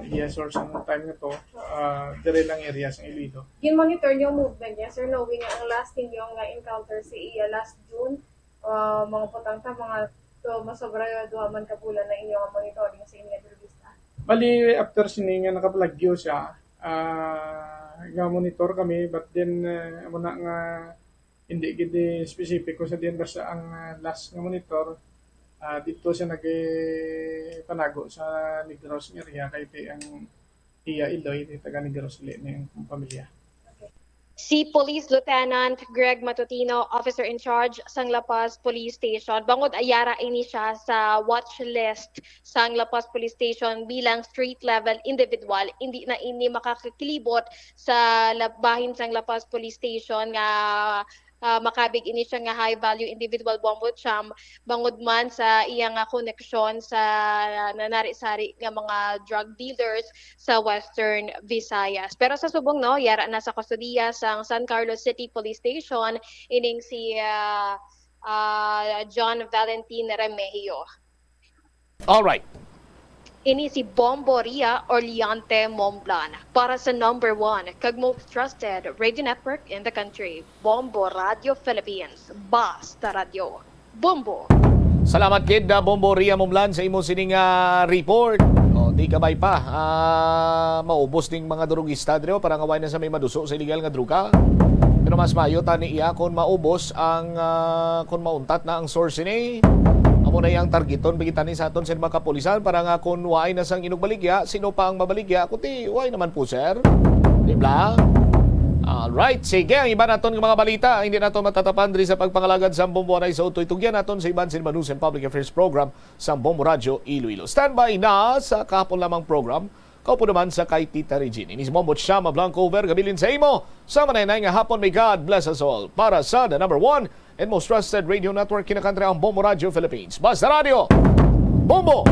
iya source ang time na to, ah, diri lang area sa Iloilo. Gin-monitor niyo ang movement niya, sir, knowing nga ang last ninyo nga encounter si iya last June, ah, mga putang ta, mga to, masobra duha man ka bulan na inyo nga monitoring sa inyo nga turista. Bali, after sini nga nakapalagyo siya, ah, nga monitor kami, but then, ah, amo na nga hindi gid espesipiko sa diin, basta ang, ah, last nga monitor, ah, dito siya nagpanago sa Negros area, kay ti ang iya iloy, ti taga Negros uli ni ang pamilya. Si Police Lieutenant Greg Matutino, officer in charge sang La Paz Police Station. Bangod ayara ini siya sa watch list sang La Paz Police Station bilang street level individual, hindi na ini makakakilibot sa lab-, bahin sang La Paz Police Station nga, ah, makabig ini siya nga high value individual, Bombo Cham, bangod man sa iya nga koneksyon sa nanari-sari nga mga drug dealers sa Western Visayas. Pero sa subong, no, yara na sa kustodiya sang San Carlos City Police Station ining si, ah, ah, John Valentin Remehio. Alright. Ini si Bombo Ria Orleante Momblan para sa number one kag most trusted radio network in the country, Bombo Radio Philippines. Basta Radio. Bombo. Salamat gid, ah, Bombo Ria Mumlan, sa imo sining, ah, report. O, di kabay pa, ah, maubos ning mga drugista diri, o, para nga way na sa may maduso sa illegal nga droga. Pero mas maayo tani iya kung maubos ang, ah, kung mauntat na ang source ini. Amo na yang targeton bigitani sa aton sa mga kapulisan para nga kung way na sang inugbaligya, sino pa ang mabaligya? Kundi way naman po, sir. Di ba? Alright, sige, ang iba naton nga mga balita, hindi naton matatapan diri sa pagpangalagad sa Bombo Anay sa Utoy. Tugyan naton sa iban sin News and Public Affairs Program sa Bombo Radyo Iloilo. Standby na sa kahapon lamang program, kaupo naman sa kay Tita Regine. Ini si Bombo Chama Blanco Vergabilin sa imo. Sa manay-nay nga hapon, may God bless us all. Para sa the number one and most trusted radio network, kinakantry ang Bombo Radyo Philippines. Basta Radio, Bombo!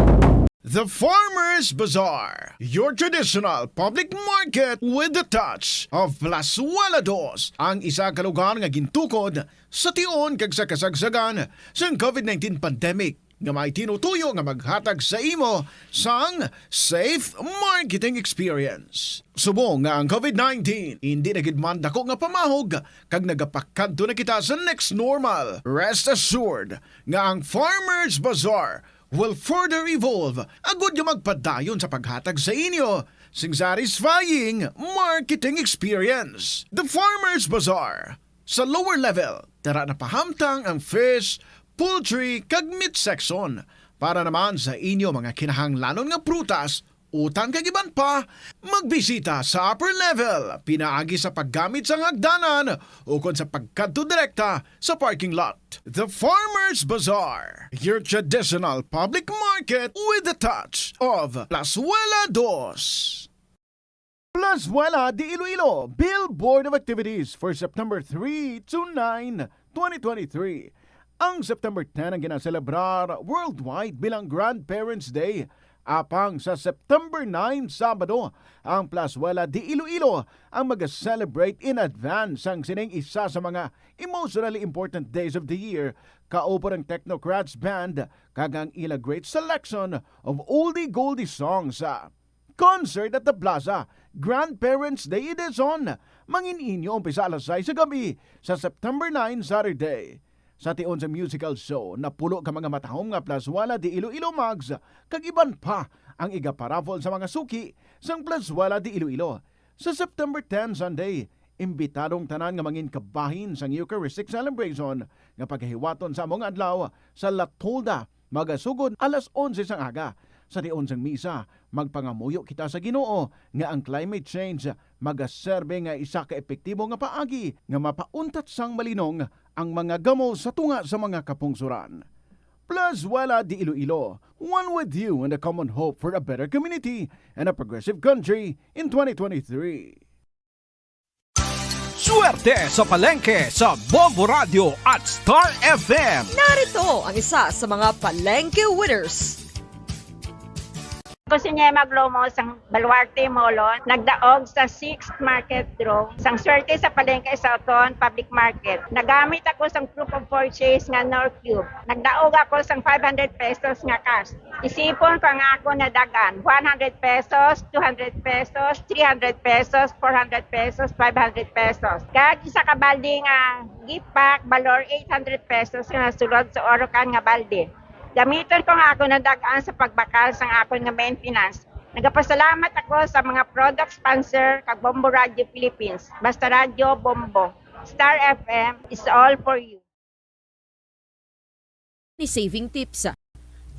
The Farmers Bazaar, your traditional public market with the touch of Plazuela Dos, ang isa ka lugar nga gintukod sa tion kag sa kasagsagan sang COVID nineteen pandemic, nga may tinutuyo nga maghatag sa imo sang safe marketing experience. Subong nga ang COVID nineteen hindi na gid man dako nga pamahog kag nagapakadto na kita sa next normal, rest assured nga ang Farmers Bazaar will further evolve agud nga magpadayon sa paghatag sa inyo sing satisfying marketing experience. The Farmers Bazaar. Sa lower level, tara na pahamtang ang fish, poultry, kag meat section. Para naman sa inyo mga kinahanglanon nga prutas, utan kag iban pa, magbisita sa upper level, pinaagi sa paggamit sang hagdanan ukon sa pagkadto direkta sa parking lot. The Farmers Bazaar, your traditional public market with the touch of Plazuela Dos. Plazuela de Iloilo, Billboard of Activities for September three to nine, twenty twenty-three. Ang September ten ang ginaselebrar worldwide bilang Grandparents' Day. Apang sa September nine, Sabado, ang Plazuela de Iloilo ang mag-celebrate in advance sang sining isa sa mga emotionally important days of the year, kaupo ang Technocrats Band kag ang ila great selection of oldie goldie songs. Concert at the Plaza, Grandparents' Day Edition. Mangin-inyo umpisa alas sais sa gabi sa September nine, Saturday. Sa tion sang musical show, napulo ka mga matahom nga Plazuela de Iloilo mugs kag iban pa ang igaparaffle sa mga suki sang Plazuela de Iloilo. Sa September ten, Sunday, imbitado ang tanan nga mangin kabahin sang Eucharistic Celebration nga pagahiwaton sa amo nga adlaw sa La Tolda, magasugod alas onse sang aga. Sa tion sang misa, magpangamuyo kita sa Ginoo nga ang climate change magaserbe nga isa ka epektibo nga paagi nga mapauntat sang malinong ang mga gamo sa tunga sa mga kapungsoran. Plazuela de Iloilo, one with you in the common hope for a better community and a progressive country in twenty twenty-three. Swerte sa palengke sa Bombo Radio at Star F M. Narito ang isa sa mga palengke winners. Ako si Nyema Glomo sang Baluarte, Molon, nagdaog sa sixth market draw sang swerte sa palengke sa Oton Public Market. Nagamit ako sang proof of purchase nga Knorr Cube. Nagdaog ako sang five hundred pesos nga cash. Isipon ko ang ako nadag-an, one hundred pesos, two hundred pesos, three hundred pesos, four hundred pesos, five hundred pesos. Kag isa ka balde nga gift pack, balor eight hundred pesos nga nasulod sa oro kan nga balde. Gamiton ko nga ako nadag-an sa pagbakal sang akon nga maintenance. Nagapasalamat ako sa mga product sponsor kag Bombo Radio Philippines. Basta Radyo Bombo. Star F M is all for you. Ni saving tips.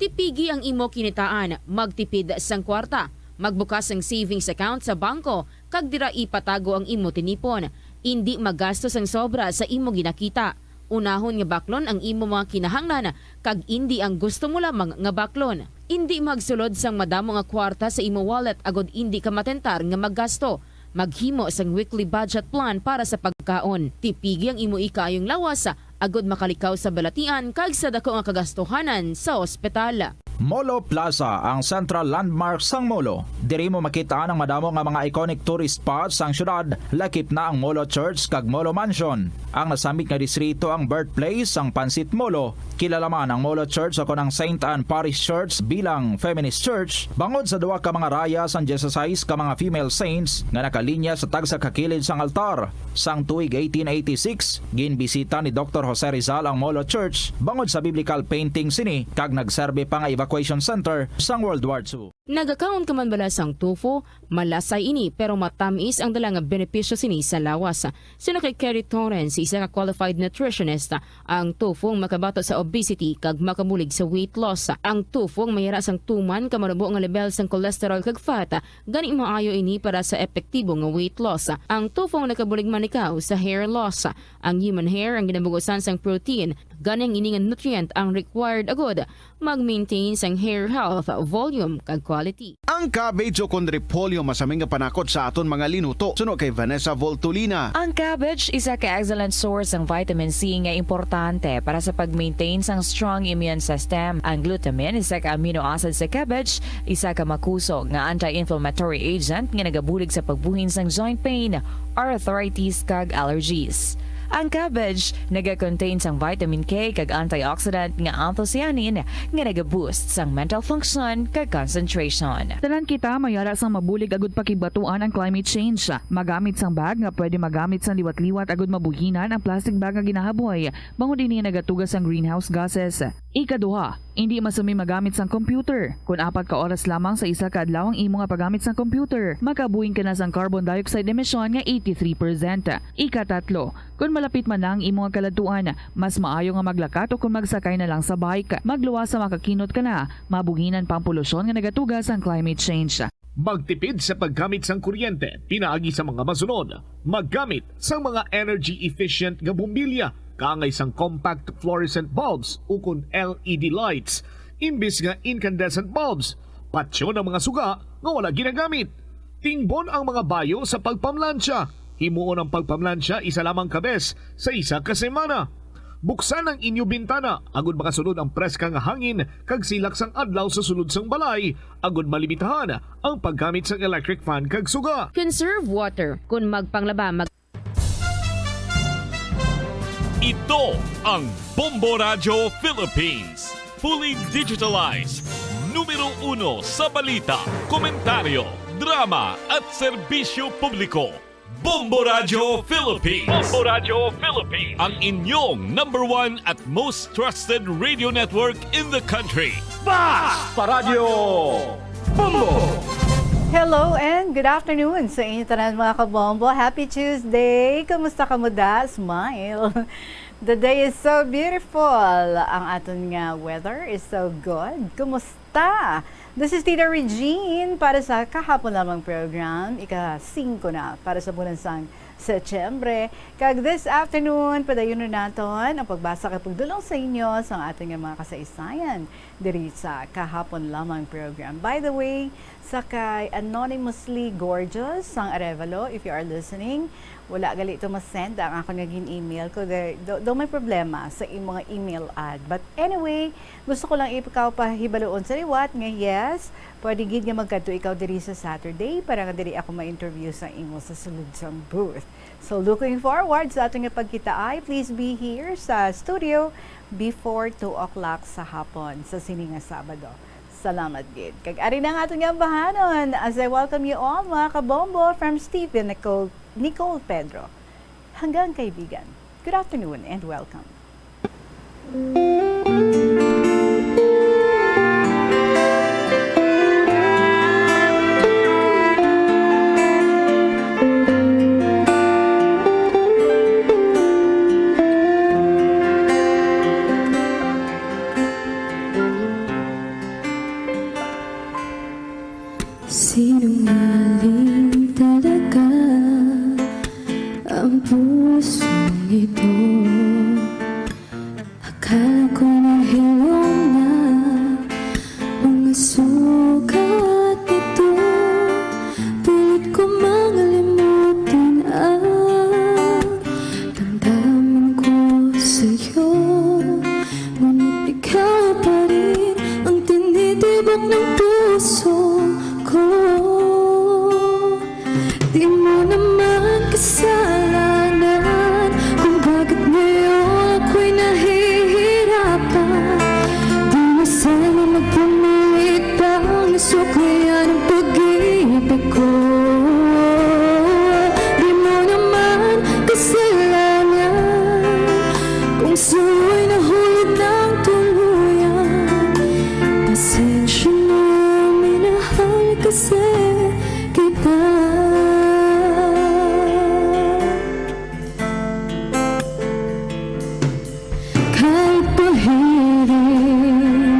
Tipigi ang imo kinitaan, magtipid sang kwarta, magbukas sang savings account sa bangko, kag dira ipatago ang imo tinipon. Indi maggasto sang sobra sa imo ginakita. Unahon nga baklon ang imo mga kinahanglan, kag indi ang gusto mo lamang nga baklon. Indi magsulod sang madamo nga kwarta sa imo wallet agod indi ka matentar nga maggasto. Maghimo sang weekly budget plan para sa pagkaon. Tipigi ang imo ikaayong lawas, agod makalikaw sa balatian kag sa daku nga kagastuhanan sa ospital. Molo Plaza, ang central landmark sang Molo. Diri mo makit-an ang madamo nga mga iconic tourist spots sang syudad, lakip na ang Molo Church kag Molo Mansion. Ang nasambit nga distrito ang birthplace sang Pansit Molo. Kilala man ang Molo Church o kon ang Saint Anne Parish Church bilang feminist church, bangod sa duha ka mga raya sang dieciséis ka mga female saints nga nakalinya sa tagsa ka kilid sang altar. Sang tuig eighteen eighty-six, ginbisita ni Doktor Jose Rizal ang Molo Church bangod sa biblical painting sini, kag nagserbi pa nga evacuation center sang World War Two. Nagakaon ka man bala sang tofu? Malasay ini, pero matamis ang dala nga benepisyo sini sa lawas. Suno kay Kerry Torrens, isa ka qualified nutritionist, ang tofu ang makabato sa obesity kag makabulig sa weight loss. Ang tofu ang mayara sang tuman ka manubo nga level sang cholesterol kag fat, gani maayo ini para sa epektibo nga weight loss. Ang tofu ang nakabulig man ikaw sa hair loss. Ang human hair ang ginabugusan sang protein, gani ang ini nga nutrient ang required agud mag-maintain sang hair health, volume, kag quality. Ang cabbage o kon repolyo masami nga panakot sa aton mga linuto, suno kay Vanessa Voltolina. Ang cabbage isa ka excellent source sang vitamin C nga importante para sa pag-maintain sang strong immune system. Ang glutamine, isa ka amino acid sa cabbage, isa ka makusog nga anti-inflammatory agent nga nagabulig sa pagbuhin sang joint pain, arthritis, kag allergies. Ang cabbage naga-contain sang vitamin K kag antioxidant nga anthocyanin nga naga-boost sang mental function kag concentration. Tanan kita mayara sang mabulig agud pakigbatuan ang climate change. Magamit sang bag nga pwede magamit sang liwat-liwat agud mabuhinan ang plastic bag nga ginahaboy, bangod ini nagatuga sang greenhouse gases. Ikaduha, indi masumi magamit sang computer. Kon apat ka oras lamang sa isa ka adlaw ang imo nga paggamit sang computer, makabuhin ka na sang carbon dioxide emission nga eighty-three percent. Ikatatlo, kon malapit man na ang imo nga kaladtuan, mas maayo nga maglakat o kon magsakay na lang sa bike. Magluwas sa makakinot ka na, mabuhinan pa ang polusyon nga nagatuga sang climate change. Magtipid sa paggamit sang kuryente pinaagi sa mga masunod. Maggamit sang mga energy efficient nga bombilya, kaangay sang compact fluorescent bulbs ukon L E D lights, imbis nga incandescent bulbs. Patyon ang mga suga nga wala ginagamit. Tingbon ang mga bayo sa pagpamlansya. Himuon ang pagpamlansya isa lamang ka bes sa isa ka semana. Buksan ang inyo bintana agud makasulod ang preska nga hangin kag silak sang adlaw sa sulod sang balay, agud malimitahan ang paggamit sang electric fan kag suga. Conserve water. Kon magpanglaba, mag- Ito ang Bombo Radyo Philippines. Fully digitalized, Numero uno sa balita, komentaryo, drama at serbisyo publiko. Bombo Radyo Philippines. Bombo Radyo Philippines. Ang inyong number one at most trusted radio network in the country. Basta Radyo Bombo! Hello and good afternoon sa inyo tanan, mga kabombo. Happy Tuesday! Kumusta ka mo da? Smile! The day is so beautiful. Ang aton nga weather is so good. Kumusta? This is Tita Regine para sa Kahapon Lamang program, ika-singko na para sa bulan sang Setyembre. Kag this afternoon, padayon na naton ang pagbasa kag pagdulong sa inyo sang aton nga mga kasaysayan diri sa Kahapon Lamang program. By the way, sa kay Anonymously Gorgeous sang Arevalo, if you are listening, wala gali to masend ang akon nga gin-email ko. There, do, do may problema sa imo nga email ad. But anyway, gusto ko lang ikaw pahibaluon sa liwat nga yes, pwede gid nga magkadto ikaw diri sa Saturday para nga diri ako ma-interview sa imo sa sulod sang booth. So, looking forward sa aton nga pagkitaay. Please be here sa studio before two o'clock sa hapon sa sini nga Sabado. Salamat gid. Kag ari na ang aton nga ambahanon as I welcome you all, mga kabombo, from Stephen Nicole, Nicole Pedro hanggang kaibigan. Good afternoon and welcome. Sinungaling talaga ang pusong ito. Akala ko nahilom na mga sugat nito. Pilit ko mga limutin ang damdamin ko sa'yo. Ngunit ikaw pa rin ang tinitibok ng puso ko. Di mo naman kasalanan kung bakit ngayon ako'y nahihirapan. Di na sana magpumilit pang suklian ang pag-ibig ko. Di mo naman kasalanan kung sa'yo'y nahulog ng tuluyan. Pasensya na, minahal kasi kita. Kahit pahirin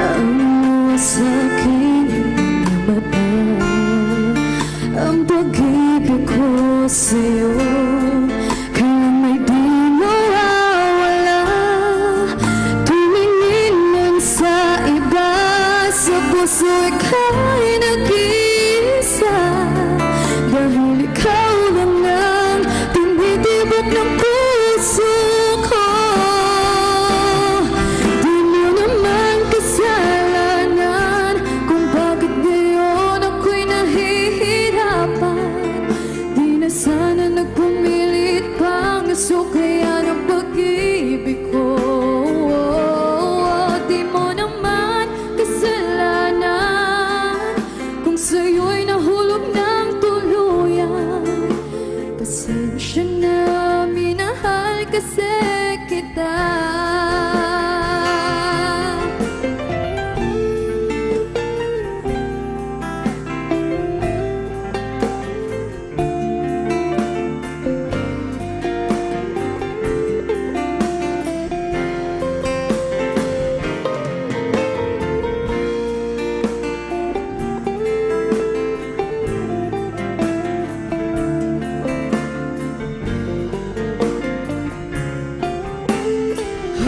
ang luha sa aking mga mata, ang pag-ibig ko sa'yo kailan may di mawawala. Tumingin lang sa iba, sa puso ika'y nag-iisa. Dahil ikaw lang ang tinitibok ng puso ko. Di mo naman kasalanan kung bakit ngayon ako'y nahihirapan. Di na sana nagpumilit pang suklian ang pag-ibig ko. Di mo naman kasalanan kung sa'yo'y nahulog ng tuluyan. Pasensya na, minahal kasi kita.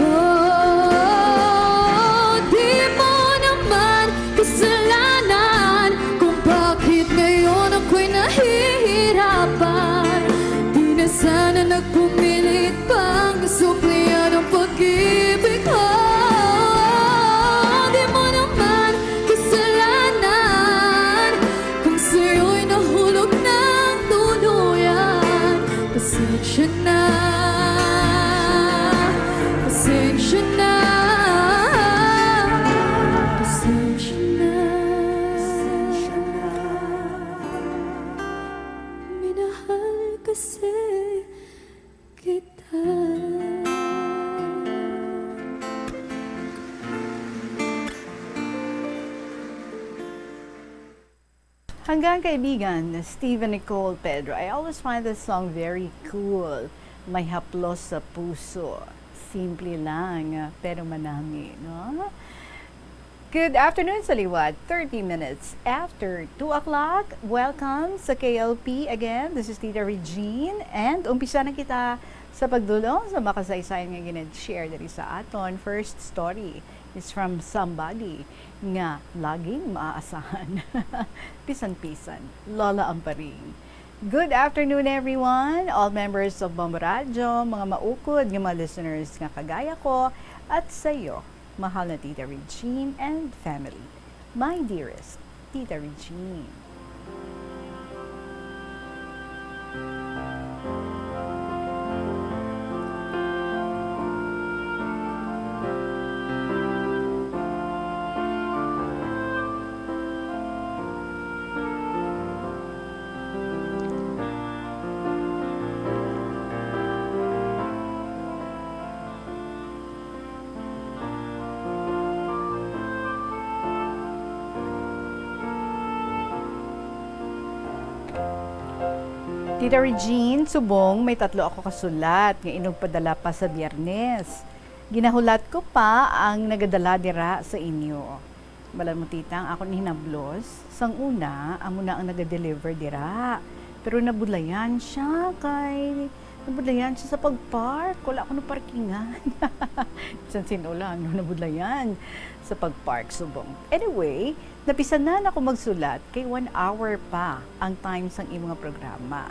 Oh, di mo naman kasalanan kung bakit ngayon ako'y nahihirapan. Di na sana nagpumilit pang suklian ang pag-ibig ko. Di mo naman kasalanan kung sa'yo'y nahulog ng tuluyan. Pasensya na, pasensya na, pasensya Kasi kita. Hanggang kaibigan, Steven Nicole Pedro. I always find this song very cool. May haplos sa puso. Simple lang, pero manami, no? Good afternoon sa liwat. Thirty minutes after two o'clock. Welcome sa K L P again. This is Tita Regine. And umpisa na kita sa pagdulong sa makasaysayan nga gina-share diri sa aton. First story is from somebody nga laging maaasahan. Pisan-pisan, Lola Amparing. Good afternoon, everyone! All members of Bombo Radyo, mga maukod nga mga listeners nga kagaya ko, at sa iyo, mahal na Tita Regine and family. My dearest Tita Regine. Tita Regine, subong may tatlo ako ka sulat nga inugpadala pa sa Biyernes. Ginahulat ko pa ang nagadala dira sa inyo. Balan mo, tita, ang akon hinablos, sang una, amo na ang naga-deliver dira. Pero nabudlayan siya kay, nabudlayan siya sa pag-park. Wala ko naparkingan. Bisan sin-o lang, no, nabudlayan sa pag-park, subong. Anyway, napisanan ako magsulat kay one hour pa ang time sang imo nga programa.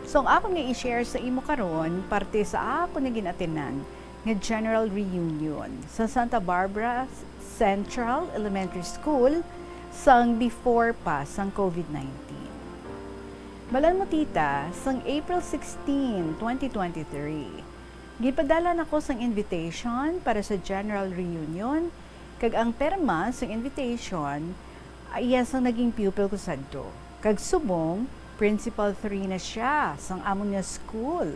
So, ang akon nga i-share sa imo karon, parte sa akon nga gin-atenan nga general reunion sa Santa Barbara Central Elementary School sang before pa sang COVID nineteen. Balan mo, tita, sang April sixteen, twenty twenty-three, gipadala nako sang invitation para sa general reunion, kag ang perma sang invitation, ah, iya sang naging pupil ko sadto. Kag subong, Principal three na siya sang amon nga school.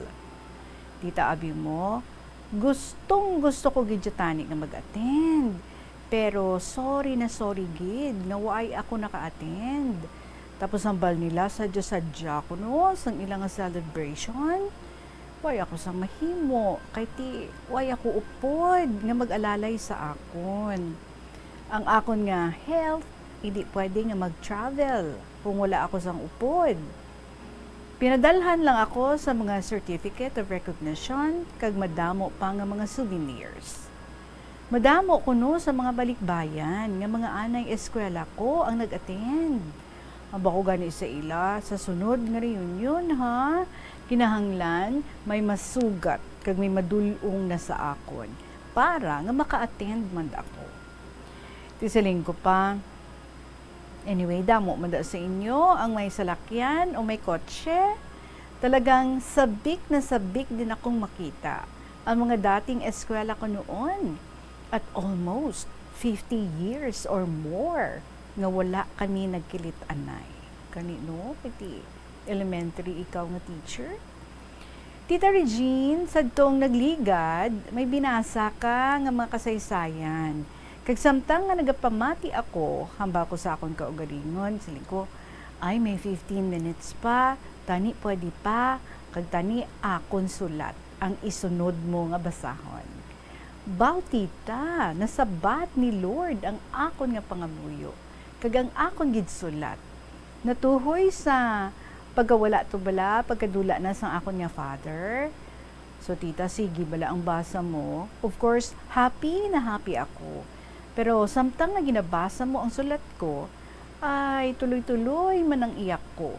Tita, abi mo, gustong-gusto ko gid siya tani nga mag-attend. Pero sorry na sorry gid nga waay ako naka-attend. Tapos hambal nila, sadya-sadya ko, no, sang ila nga celebration. Way ako sang mahimo, kay ti way ako upod nga mag-alalay sa akon. Ang akon nga health, hindi pwede nga mag-travel kung wala ako sang upod. Pinadalhan lang ako sa mga certificate of recognition kag madamo pa nga mga souvenirs. Madamo kuno sa mga balikbayan nga mga anay eskwela ko ang nag-attend. Amba ko gani sa ila, sa sunod nga reunion, ha? Kinahanglan may masugat kag may madul-ong na sa akon para nga maka-attend man ako. Ti siling ko pa, anyway, damo man da sa inyo ang may salakyan o may kotse. Talagang sabik na sabik din akong makita ang mga dating eskwela ko noon at almost fifty years or more nga wala kami nagkilit-anay. Kani, no? Kay ti elementary ikaw nga teacher? Tita Regine, sadtong nagligad, may binasa ka nga mga kasaysayan. Kag samtang nga nagapamati ako, hambal ko sa akon kaugalingon, siling ko, "Ay, may fifteen minutes pa, tani pwede pa, kag tani akon sulat ang isunod mo nga basahon." Baw, tita, nasabat ni Lord ang akon nga pangamuyo, kag ang akon gid sulat natuhoy sa pagkawala to bala, pagkadula na sang akon nga father. So, tita, sige bala ang basa mo. Of course, happy na happy ako. Pero samtang nga ginabasa mo ang sulat ko, ay tuloy-tuloy man ang iyak ko.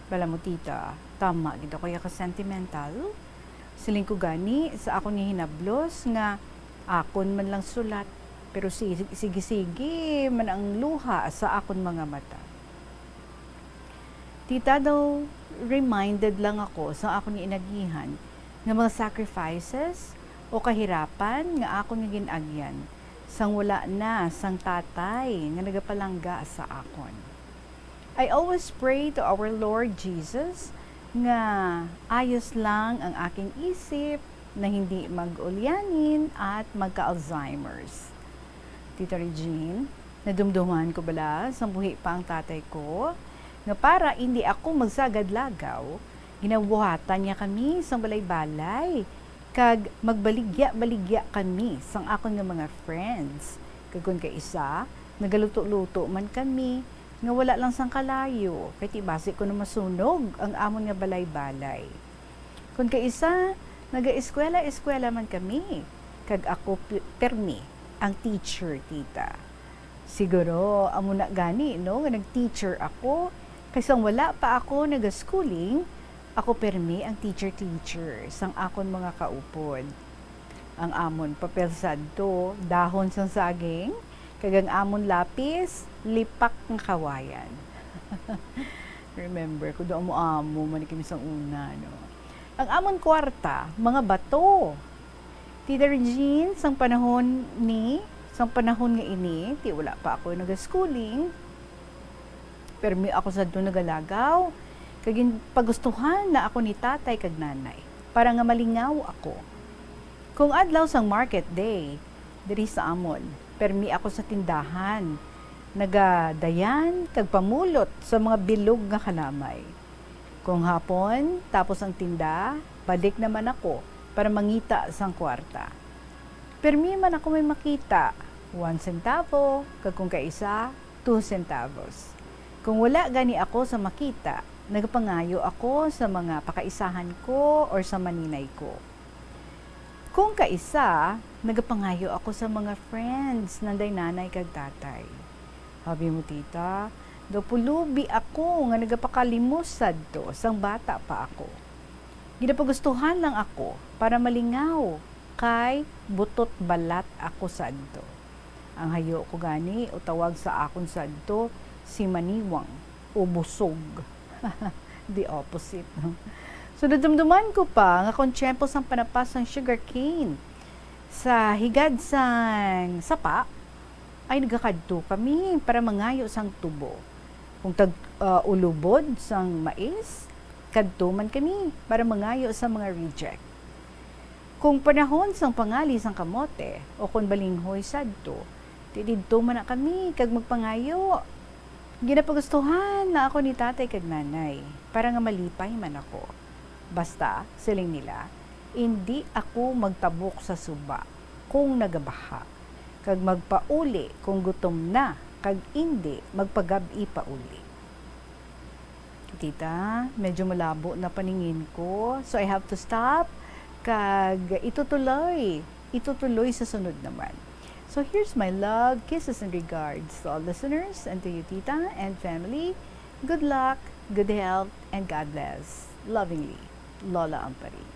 Bala mo, tita, tama gid ako ya ka sentimental. Siling ko gani sa akon nga hinablos nga akon man lang sulat, pero si-, sige-sige man ang luha sa akon mga mata. Tita, daw reminded lang ako sa akon nga inagihan nga mga sacrifices o kahirapan nga akon nga gin-agyan sang wala na sang tatay nga nagapalangga sa akon. I always pray to our Lord Jesus nga ayos lang ang aking isip na hindi mag-ulyanin at magka-Alzheimer's. Tita Regine, nadumduman ko bala sang buhi pa ang tatay ko nga para indi ako magsagad lagaw, ginabuhatan niya kami sang balay-balay kag magbaligya-baligya kami sang akon nga mga friends. Kag kon kaisa, nagaluto-luto man kami nga wala lang sang kalayo, kay ti basi kuno masunog ang amon nga balay-balay. Kon kaisa, nagaeskwela-eskwela man kami, kag ako pi-, pirmi ang teacher, tita. Siguro, amo na gani, no, nga nag-teacher ako, kay sang wala pa ako nagaschooling, ako pirmi ang teacher-teacher sang akon mga kaupod. Ang amon papel sadto, dahon sang saging, kag ang amon lapis, lipak nga kawayan. Remember ko, do amo-amo man kami sang una, no? Ang amon kwarta, mga bato. Tita Regine, sang panahon ni, sang panahon nga ini, ti wala pa ako nagaschooling, pirmi ako sadto nagalagaw, kag ginpagustuhan na ako ni tatay kag nanay, para nga malingaw ako. Kung adlaw sang market day, diri sa amon, pirmi ako sa tindahan, nagadayan kag pamulot sa mga bilog nga kalamay. Kung hapon, tapos ang tinda, balik naman ako para mangita sang kwarta. Pirmi man ako may makita, one centavo, kag kung kaisa, two centavos. Kung wala gani ako sa makita, nagapangayo ako sa mga pakaisahan ko or sa maninay ko. Kung kaisa, nagapangayo ako sa mga friends nanday nanay kag tatay. Abi mo, tita, daw pulubi ako nga nagapakalimos sadto sang bata pa ako. Ginapagustuhan lang ako para malingaw, kay butot balat ako sadto. Ang hayo ko gani o tawag sa akon sadto si maniwang o busog. The opposite, no? So, nadumduman ko pa nga kon tiyempo sang panapas sang sugarcane sa higad sang sapa, ay nagakadto kami para mangayo sang tubo. Kung tag, ah, ulubod sang mais, kadto man kami para mangayo sa mga reject. Kung panahon sang pangali sang kamote o kon balinghoy sadto, ti didto man na kami kag magpangayo. Ginapagustuhan na ako ni tatay kag nanay para nga malipay man ako. Basta, siling nila, indi ako magtabok sa suba kung nagabaha, kag magpauli kung gutom na, kag indi magpagab-i pauli. Tita, medyo malabo na paningin ko, so I have to stop. Kag itutuloy, itutuloy sa sunod naman. So here's my love, kisses and regards to all listeners and to you, Tita and family. Good luck, good health, and God bless. Lovingly, Lola Amparing.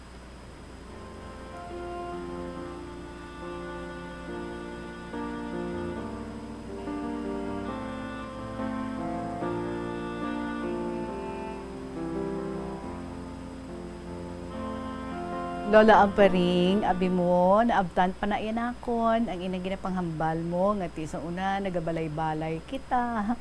Lola Amparing, abi mo, naabtan pa na iya nakon ang inang ginapanghambal mo nga ti sa una nagabalay-balay kita.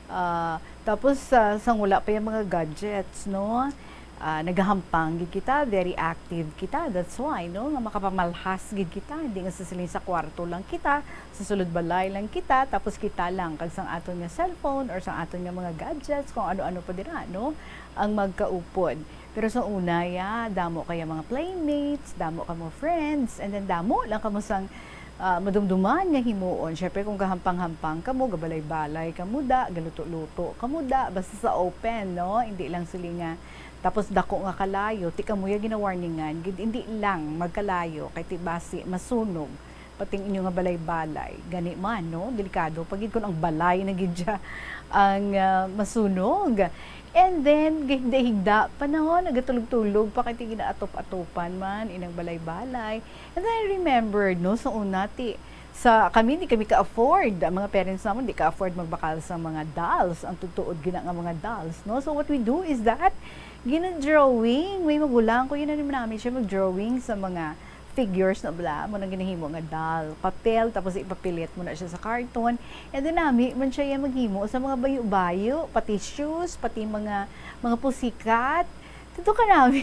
Ah, tapos, ah, sang wala pa yung mga gadgets, no? Ah, nagahampang gid kita, very active kita. That's why, no, nga makapamalhas gid kita. Hindi nga sa siling sa kwarto lang kita, sa sulod balay lang kita, tapos kita lang kag sang aton nga cellphone or sang aton nga mga gadgets, kung ano-ano pa dira, no, ang magkaupod. Pero sa una, ya, damo kaya mga playmates, damo kamo friends, and then damo lang kamo sang, ah, madumduman nga himuon. Syempre, kung gahampang-hampang kamo, gabalay-balay kamo da, galuto-luto kamo da, basta sa open, no? Hindi lang sila nga, tapos dako nga kalayo, ti kamo ya ginawarningan, gid, hindi lang magkalayo, kay ti basi masunog pati ang inyo nga balay-balay. Gani man, no? Delikado pa gid kung ang balay na gid siya ang, ah, masunog. And then, gahigda-higda pa na, oh, nagatulog-tulog pa kay ti ginaatop-atopan man inang balay-balay. And then I remembered, no, sa una, ti, sa kami, di kami ka-afford. Ang mga parents namon, di ka-afford magbakal sa mga dolls. Ang tutuod gina nga mga dolls, no? So what we do is that, gina-drawing. May magulang ko, yun na naman namin siya mag-drawing sa mga figures na bala mo nang ginahimo nga doll, papel, tapos ipapilit mo na siya sa karton. And then nami man siya yung maghimo sa mga bayo-bayo, pati shoes, pati mga, mga pusikat. Ito ka nami,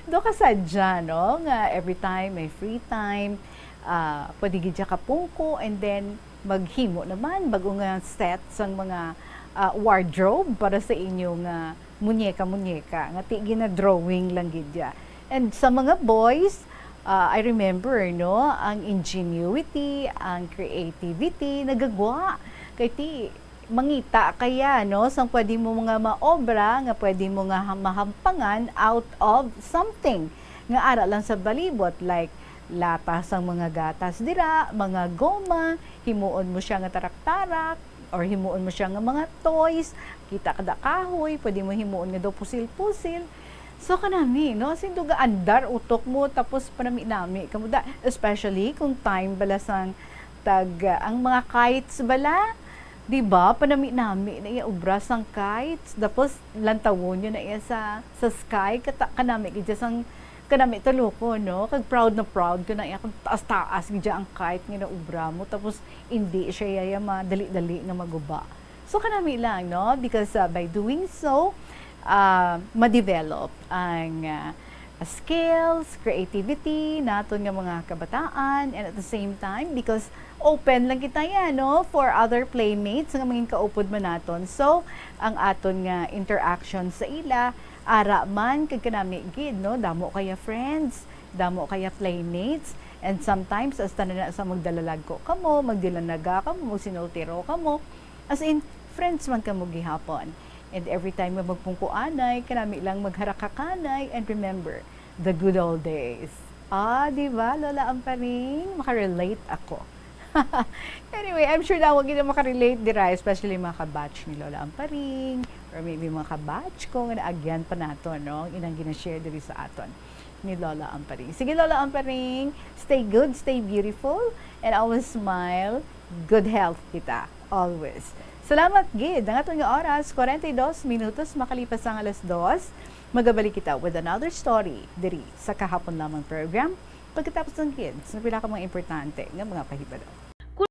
ito ka sadya, no? Nga every time may free time, ah, pwede gid siya kapungko and then maghimo naman bago nga set sang mga, ah, wardrobe para sa inyong, ah, muñeka-muñeka nga ti gina-drawing lang gid ya. And sa mga boys, ah, I remember, no, ang ingenuity, ang creativity, nagagwa. Kay ti, mangita kaya, no, sang pwede mo nga maobra nga pwede mo nga ha-, mahampangan out of something nga ara lang sa balibot, like lata sang mga gatas dira, mga goma, himuon mo siya nga tarak-tarak, or himuon mo siya nga mga toys, kita kada kahoy, pwede mo himuon nga daw pusil-pusil. So, kanami, no? As in, duga andar utok mo, tapos panami-nami kamo da, especially kung time bala sang tag, ang mga kites bala, di ba? Panami-nami na iya obra sang kites, tapos lantawon yun na iya sa, sa sky, kata-, kanami gid sang, kanami taloko, no? Kag proud na proud ko na iya, kag taas-taas gid ang kite nga naobra mo, tapos hindi siya yaya madali-dali nga maguba. So, kanami lang, no? Because, uh, by doing so, uh, ma-develop ang, uh, skills, creativity naton nga mga kabataan, and at the same time, because open lang kita yan, no? For other playmates nga mangin kaupod man naton. So, ang aton nga interaction sa ila, ara man, kag kanami gid, no? Damo kaya friends, damo kaya playmates, and sometimes, hasta na, na sa magdalalagko kamo, magdilanaga kamo, magsinultiro kamo, as in, friends man kamo gihapon. And every time nga magpungkuanay, kanami lang magharakakanay, and remember, the good old days. Ah, di ba, Lola Amparing? Makarelate ako. Anyway, I'm sure na wag na makarelate dira, especially mga kabatch ni Lola Amparing, or maybe mga kabatch ko nga naagyan pa nato, no? Inang gina-share diri sa aton ni Lola Amparing. Sige, Lola Amparing, stay good, stay beautiful, and always smile. Good health kita, always. Salamat gid. Ang aton nga oras, forty-two minutos makalipas ang alas dos. Magabalik kita with another story diri sa Kahapon Lamang program. Pagkatapos ng kids, na pila ka mga importante nga mga pahibalo.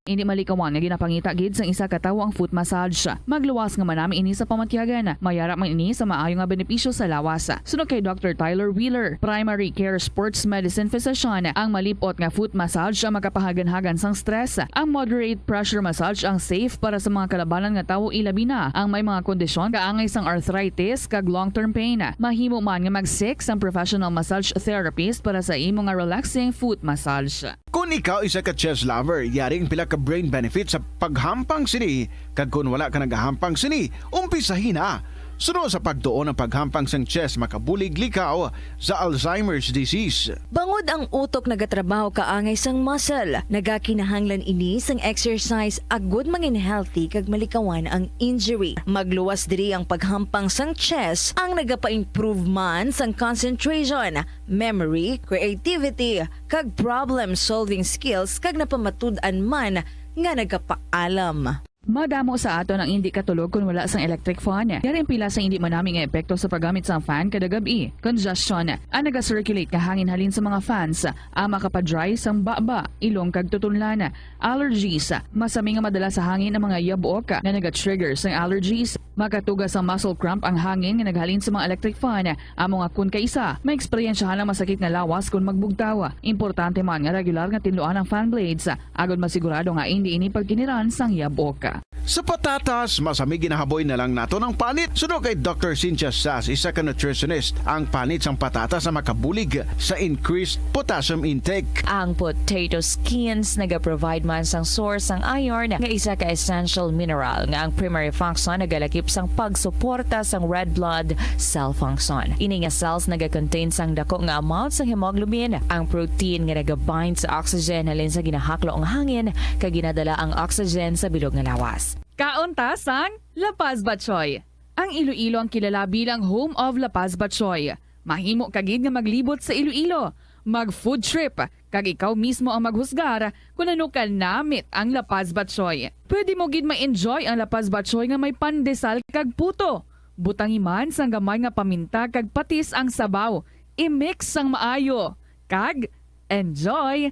Hindi malikawan nga ginapangita gid sang isa ka tawo ang foot massage. Magluwas nga manami ini sa pamatyagan. Mayara man ini sa maayo nga benepisyo sa lawas. Sunod kay Doctor Tyler Wheeler, primary care sports medicine physician, ang malip-ot nga foot massage ang makapahaganhagan sang stress. Ang moderate pressure massage ang safe para sa mga kalabanan nga tawo, ilabi na ang may mga kondisyon kaangay sang arthritis kag long-term pain. Mahimo man nga mag-seek sang professional massage therapist para sa imo nga relaxing foot massage. Kon ikaw isa ka chess lover, yari ang pila ka brain benefits sa paghampang sini, kag kon wala ka nagahampang sini, umpisahi na. Suno sa pagtuon, ang paghampang sang chess makabulig likaw sa Alzheimer's disease. Bangod ang utok nagatrabaho kaangay sang muscle, nagakinahanglan ini sang exercise agud mangin healthy kag malikawan ang injury. Magluwas diri ang paghampang sang chess, ang nagapa-improve man sang concentration, memory, creativity, kag problem-solving skills, kag napamatud-an man nga nagapaalam. Madamo sa aton ang indi katulog kon wala sang electric fan. Yari ang pila sa indi manami nga epekto sa paggamit sang fan kada gab-i. Congestion, ang naga-circulate nga hangin halin sa mga fans, ang makapa-dry sang baba, ilong kag tutunlan. Allergies, masami nga madala sa hangin ang mga yabok nga naga-trigger sang allergies. Makatuga sang muscle cramp ang hangin nga naghalin sa mga electric fan. Amo nga kon kaisa, maeksperiensyahan ang masakit nga lawas kon magbugtaw. Importante man nga regular nga tinluan ang fan blades, agod masigurado nga indi ini pagkiniran sang yabok. Sa patatas, masami ginahaboy na lang naton ang panit. Suno kay Doctor Cynthia Sass, isa ka nutritionist, ang panit sang patatas ang makabulig sa increased potassium intake. Ang potato skins nagaprovide man sang source sang iron, nga isa ka essential mineral nga ang primary function nagalakip sang pagsuporta sang red blood cell function. Ini nga cells nagakontain sang dako nga amount sang hemoglobin, ang protein nga nagabind sa oxygen halin sa ginahaklo nga hangin, kag ginadala ang oxygen sa bilog nga lawas. Kaon ta sang La Paz Batchoy. Ang Iloilo ang kilala bilang home of La Paz Batchoy. Mahimo ka gid nga maglibot sa Iloilo, mag-food trip, kag ikaw mismo ang maghusgar kon ano ka namit ang La Paz Batchoy. Pwede mo gid ma-enjoy ang La Paz Batchoy nga may pandesal kag puto. Butangi man sang gamay nga paminta kag patis ang sabaw. I-mix sang maayo, kag enjoy!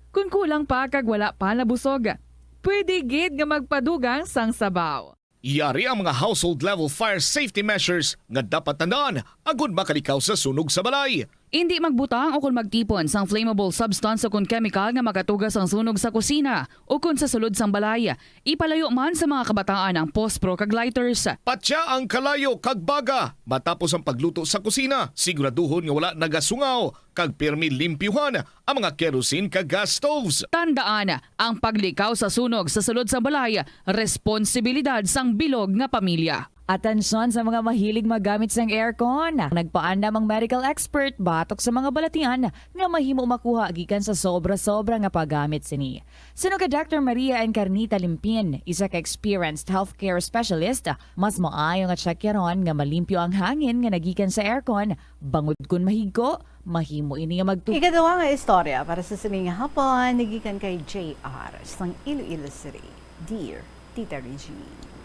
Kon kulang pa kag wala pa nabusog, pwede gid nga magpadugang sang sabaw. Yari ang mga household level fire safety measures nga dapat tandaan agud makalikaw sa sunog sa balay. Indi magbutang o kon magtipon sang flammable substance o kon chemical nga makatuga sang sunog sa kusina o kon sa sulod sang balay. Ipalayo man sa mga kabataan ang pospro kag lighters. Patya ang kalayo kag baga matapos ang pagluto sa kusina. Siguraduhon nga wala nagasungaw kag pirmi limpyuhan ang mga kerosene kag gas stoves. Tandaan, ang paglikaw sa sunog sa sulod sang balay, responsibilidad sang bilog nga pamilya. Atensyon sa mga mahilig maggamit sang aircon. Nagpaandam ang medical expert batok sa mga balatian nga mahimo makuha gikan sa sobra-sobra nga paggamit sini. Suno kay Doctor Maria Encarnita Limpin, isa ka experienced healthcare specialist, mas maayo nga tsakyaron nga malimpyo ang hangin nga nagikan sa aircon, bangod kon mahigko, mahimo ini nga magtu- Ikaduha nga istorya para sa sining nga hapon, nagikan kay J R sang Iloilo City. Dear Tita Regine.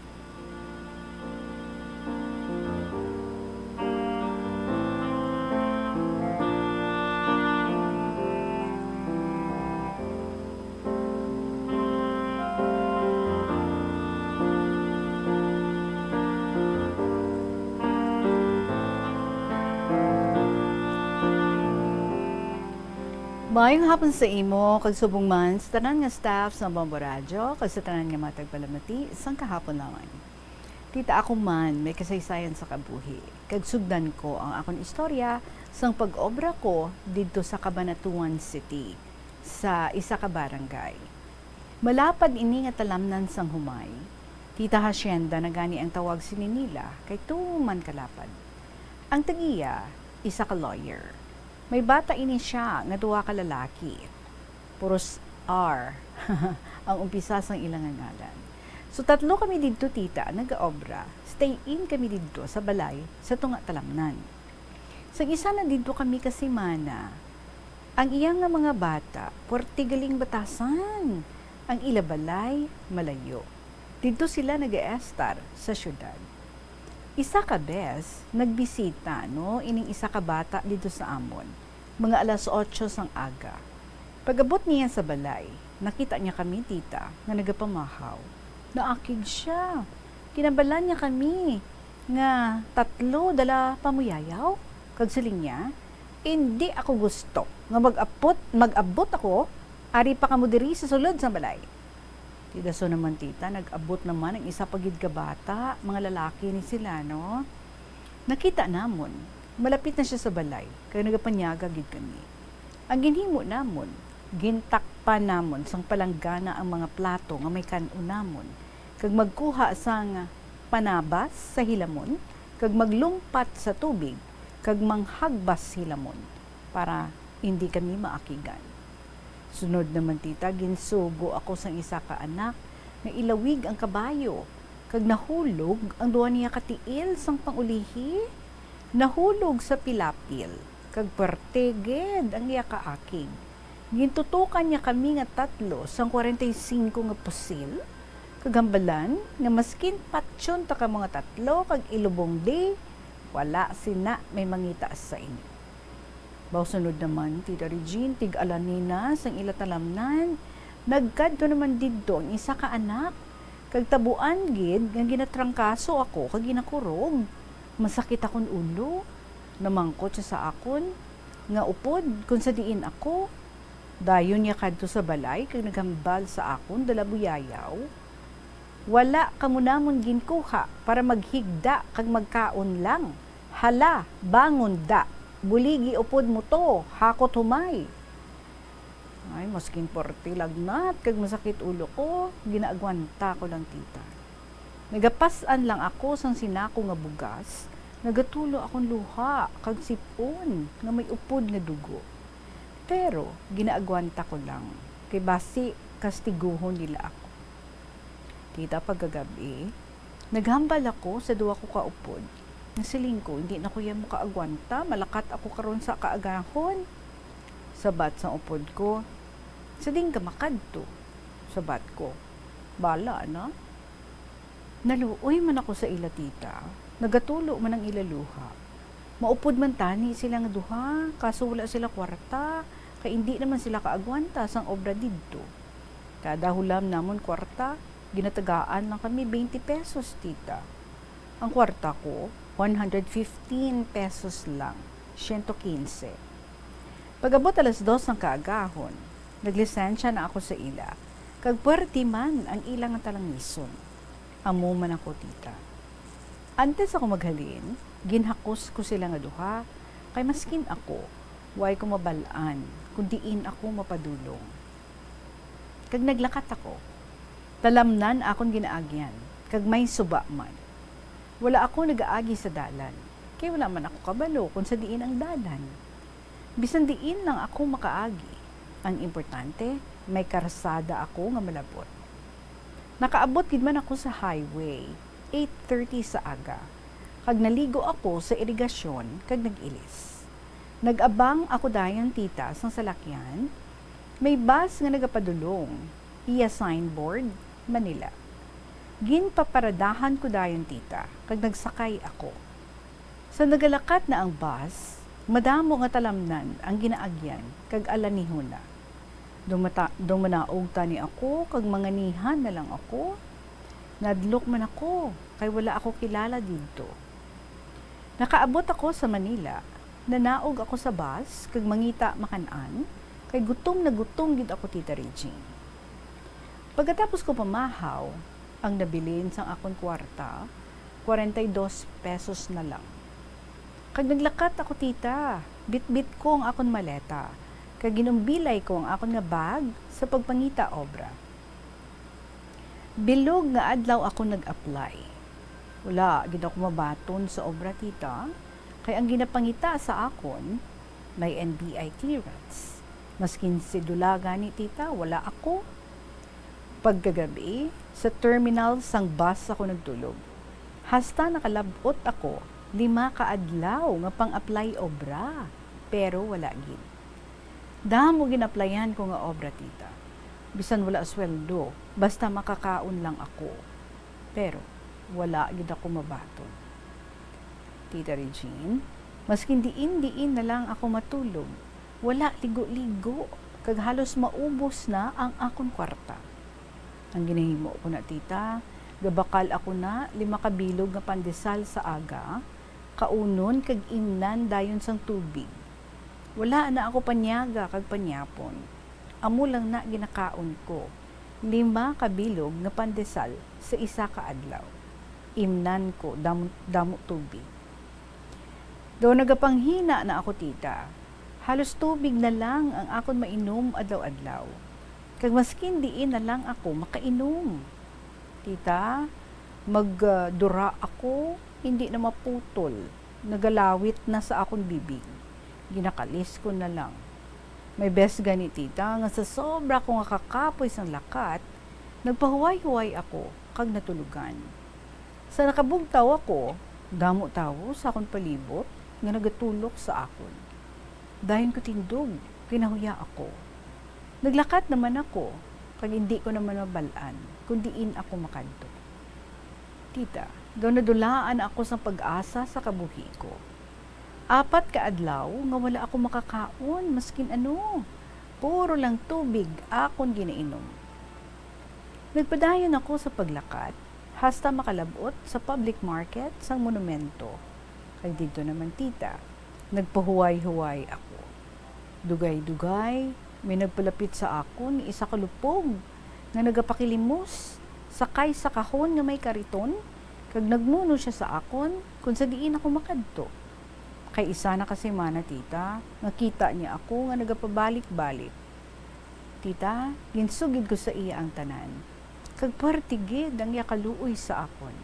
Maayong hapon sa imo, kag subong man sa tanan nga staff sa Bombo Radyo, kag sa tanan nga mga tagpalamati sang kahapon naman. Tita, ako man may kasaysayan sa kabuhi, kag sugdan ko ang akon istorya sang pag-obra ko didto sa Cabanatuan City, sa isa ka barangay. Malapad ini nga talamnan sang humay. Tita, hacienda na gani ang tawag sini nila, kay tuman kalapad. Ang tag-iya, isa ka lawyer. May bata ini sia nga duha ka lalaki. Puros R ang umpisa sang ila nga ngalan. So, tatlo kami didto, tita, nagaobra. Stay-in kami didto sa balay sa tunga talamnan. Sang isa na didto kami ka semana, ang iya nga mga bata, puwerte galing batasan. Ang ila balay, malayo. Didto sila nagaestar sa siyudad. Isa ka bes, nagbisita, no, ining isa ka bata didto sa amon, mga alas otso sang aga. Pag-abot niya sa balay, nakita niya kami, tita, nga nagapamahaw. Naakig sia. Kinabalan niya kami nga tatlo dala pamuyayaw, kag siling niya, "Indi ako gusto nga mag-apot, mag-abot ako, ari pa kamo diri sa sulod sang balay." Ti dason naman, tita, nag-abot naman ang isa pa gid ka bata, mga lalaki ni sila, no? Nakita namon, malapit na sia sa balay, kag nagapanyaga gid kami. Ang ginhimo namon, gintakpan namon sang palanggana ang mga plato nga may kan-on namon, kag magkuha sang panabas sa hilamon, kag maglumpat sa tubig, kag manghagbas hilamon, para indi kami maakigan. Sunod naman, tita, ginsugo ako sang isa ka anak nga ilawig ang kabayo, kag nahulog ang duha niya ka tiil sang pangulihi. Nahulog sa pilapil, kag puwerte gid ang iya kaakig. Gintutukan niya kami nga tatlo sang kwarenta y singko nga pusil, kag hambalan nga maskin patyon ta kamo nga tatlo kag ilubong di, wala sina may mangita sa inyo. Baw sunod naman, Tita Regine, tig-alanina sang ila talamnan, nagkadto naman didto ang isa ka anak, kag tabuan gid nga ginatrangkaso ako kag ginakurog. Masakit akon ulo. Namangkot sia sa akon nga upod kon sa diin ako. Dayon niya kadto sa balay kag naghambal sa akon dala buyayaw. Wala kamo namon ginkuha para maghigda kag magkaon lang. Hala, bangon da. Buligi upod mo to, hakot humay. Ay, maskin porte lagnat kag masakit ulo ko, ginaagwanta ko lang, tita. Nagapas-an lang ako sang sinako nga bugas, nagatulo akon luha kag sip-on nga may upod nga dugo. Pero ginaagwanta ko lang, kay basi kastiguhon nila ako. Tita, pagkagab-i, naghambal ako sa duha ko ka upod. Nasiling ko, "Hindi na ko yan makaagwanta, malakat ako karon sa kaagahon." Sabat sang upod ko, "Sa din ka makadto?" Sabat ko, "Bala na." Naluoy man ako sa ila, tita. Nagatulo man ang ila luha. Maupod man tani sila nga duha, kaso wala sila kwarta, kay indi naman sila kaagwanta sang obra didto. Kada hulam namon kwarta, Ginatagaan lang kami twenty pesos, tita. Ang kwarta ko, one hundred fifteen pesos lang, siyento kinse. Pag-abot alas dos sang kaagahon, naglisensya na ako sa ila, kag puwerte man ang ila nga talangison. Amo man ako, tita. Antes ako maghalin, ginhakos ko sila nga duha, kay maskin ako, way ko mabal-an kon diin ako mapadulong. Kag naglakat ako. Talamnan akon ginaagyan, kag may suba man. Wala ako nagaagi sa dalan, kay wala man ako kabalo kon sa diin ang dalan. Bisan diin lang ako makaagi, ang importante, may karsada ako nga malabot. Nakaabot gid man ako sa highway, eight thirty sa aga, kag naligo ako sa irigasyon kag nag-ilis. Nag-abang ako dayon, tita, sang salakyan, may bus nga nagapadulong, iya signboard, Manila. Ginpaparadahan ko dayon, tita, kag nagsakay ako. Sa nagalakat na ang bus, madamo nga talamnan ang ginaagyan kag alanihon na. Dumata-, dumanaog tani ako kag manganihan na lang ako. Nadlok man ako, kay wala ako kilala didto. Nakaabot ako sa Manila, nanaog ako sa bus kag mangita makan-an, kay gutom na gutom gid ako, Tita Regine. Pagkatapos ko pamahaw, ang nabilin sang akon kwarta, kwarenta y dos pesos na lang. Kag naglakat ako, tita. Bitbit ko ang akon maleta, kag ginumbilay ko ang akon nga bag sa pagpangita obra. Bilog nga adlaw ako nag-apply. Wala gid ako mabaton sa obra, tita, kay ang ginapangita sa akon may N B I clearance. Maskin sedula gani, tita, wala ako. Pagkagabi, sa terminal sang bus ako nagtulog. Hasta nakalab-ot ako lima ka adlaw nga pang-apply obra, pero wala gid. Damo gin-applyan ko nga obra, tita. Bisan wala sweldo, basta makakaon lang ako. Pero wala gid ako mabaton. Tita Regine, maskin diin-diin na lang ako matulog, wala ligo-ligo, kag halos maubos na ang akon kwarta. Ang ginahimo ko na, tita, gabakal ako na lima ka bilog nga pandesal sa aga, kaunon kag imnan dayon sang tubig. Wala na ako panyaga kag panyapon. Amo lang na ginakaon ko, lima ka bilog nga pandesal sa isa ka adlaw. Imnan ko damo, damo tubig. Daw nagapanghina na ako, tita. Halos tubig na lang ang akon mainom adlaw-adlaw. Kag maskin diin na lang ako makainom. Tita, mag, ah, dura ako, hindi na maputol. Nagalawit na sa akon bibig. Ginakalis ko na lang. May bes gani, tita, nga sa sobra ko nga kakapoy sang lakat, nagpahuway-huway ako kag natulugan. Sa nakabugtaw ako, damo tawo sa akon palibot nga nagatulok sa akon. Dayon ko tindog, kinahuya ako. Naglakat naman ako, kag indi ko naman mabal-an kon diin ako makadto. Tita, daw nadulaan ako sang pag-asa sa kabuhi ko. Apat ka adlaw nga wala ako makakaon maskin ano. Puro lang tubig akon ginainom. Nagpadayon ako sa paglakat hasta makalab-ot sa public market sang monumento, kag didto naman, tita, nagpahuway-huway ako. Dugay-dugay, may nagpalapit sa akon isa ka lupog nga nagapakilimos, sakay sa kahon nga may kariton, kag nagnuno sia sa akon kon sa diin ako makadto. Kay isa na ka semana, tita, nga kita niya ako nga nagapabalik-balik. Tita, ginsugid ko sa iya ang tanan, kag puwerte gid ang iya kaluoy sa akon.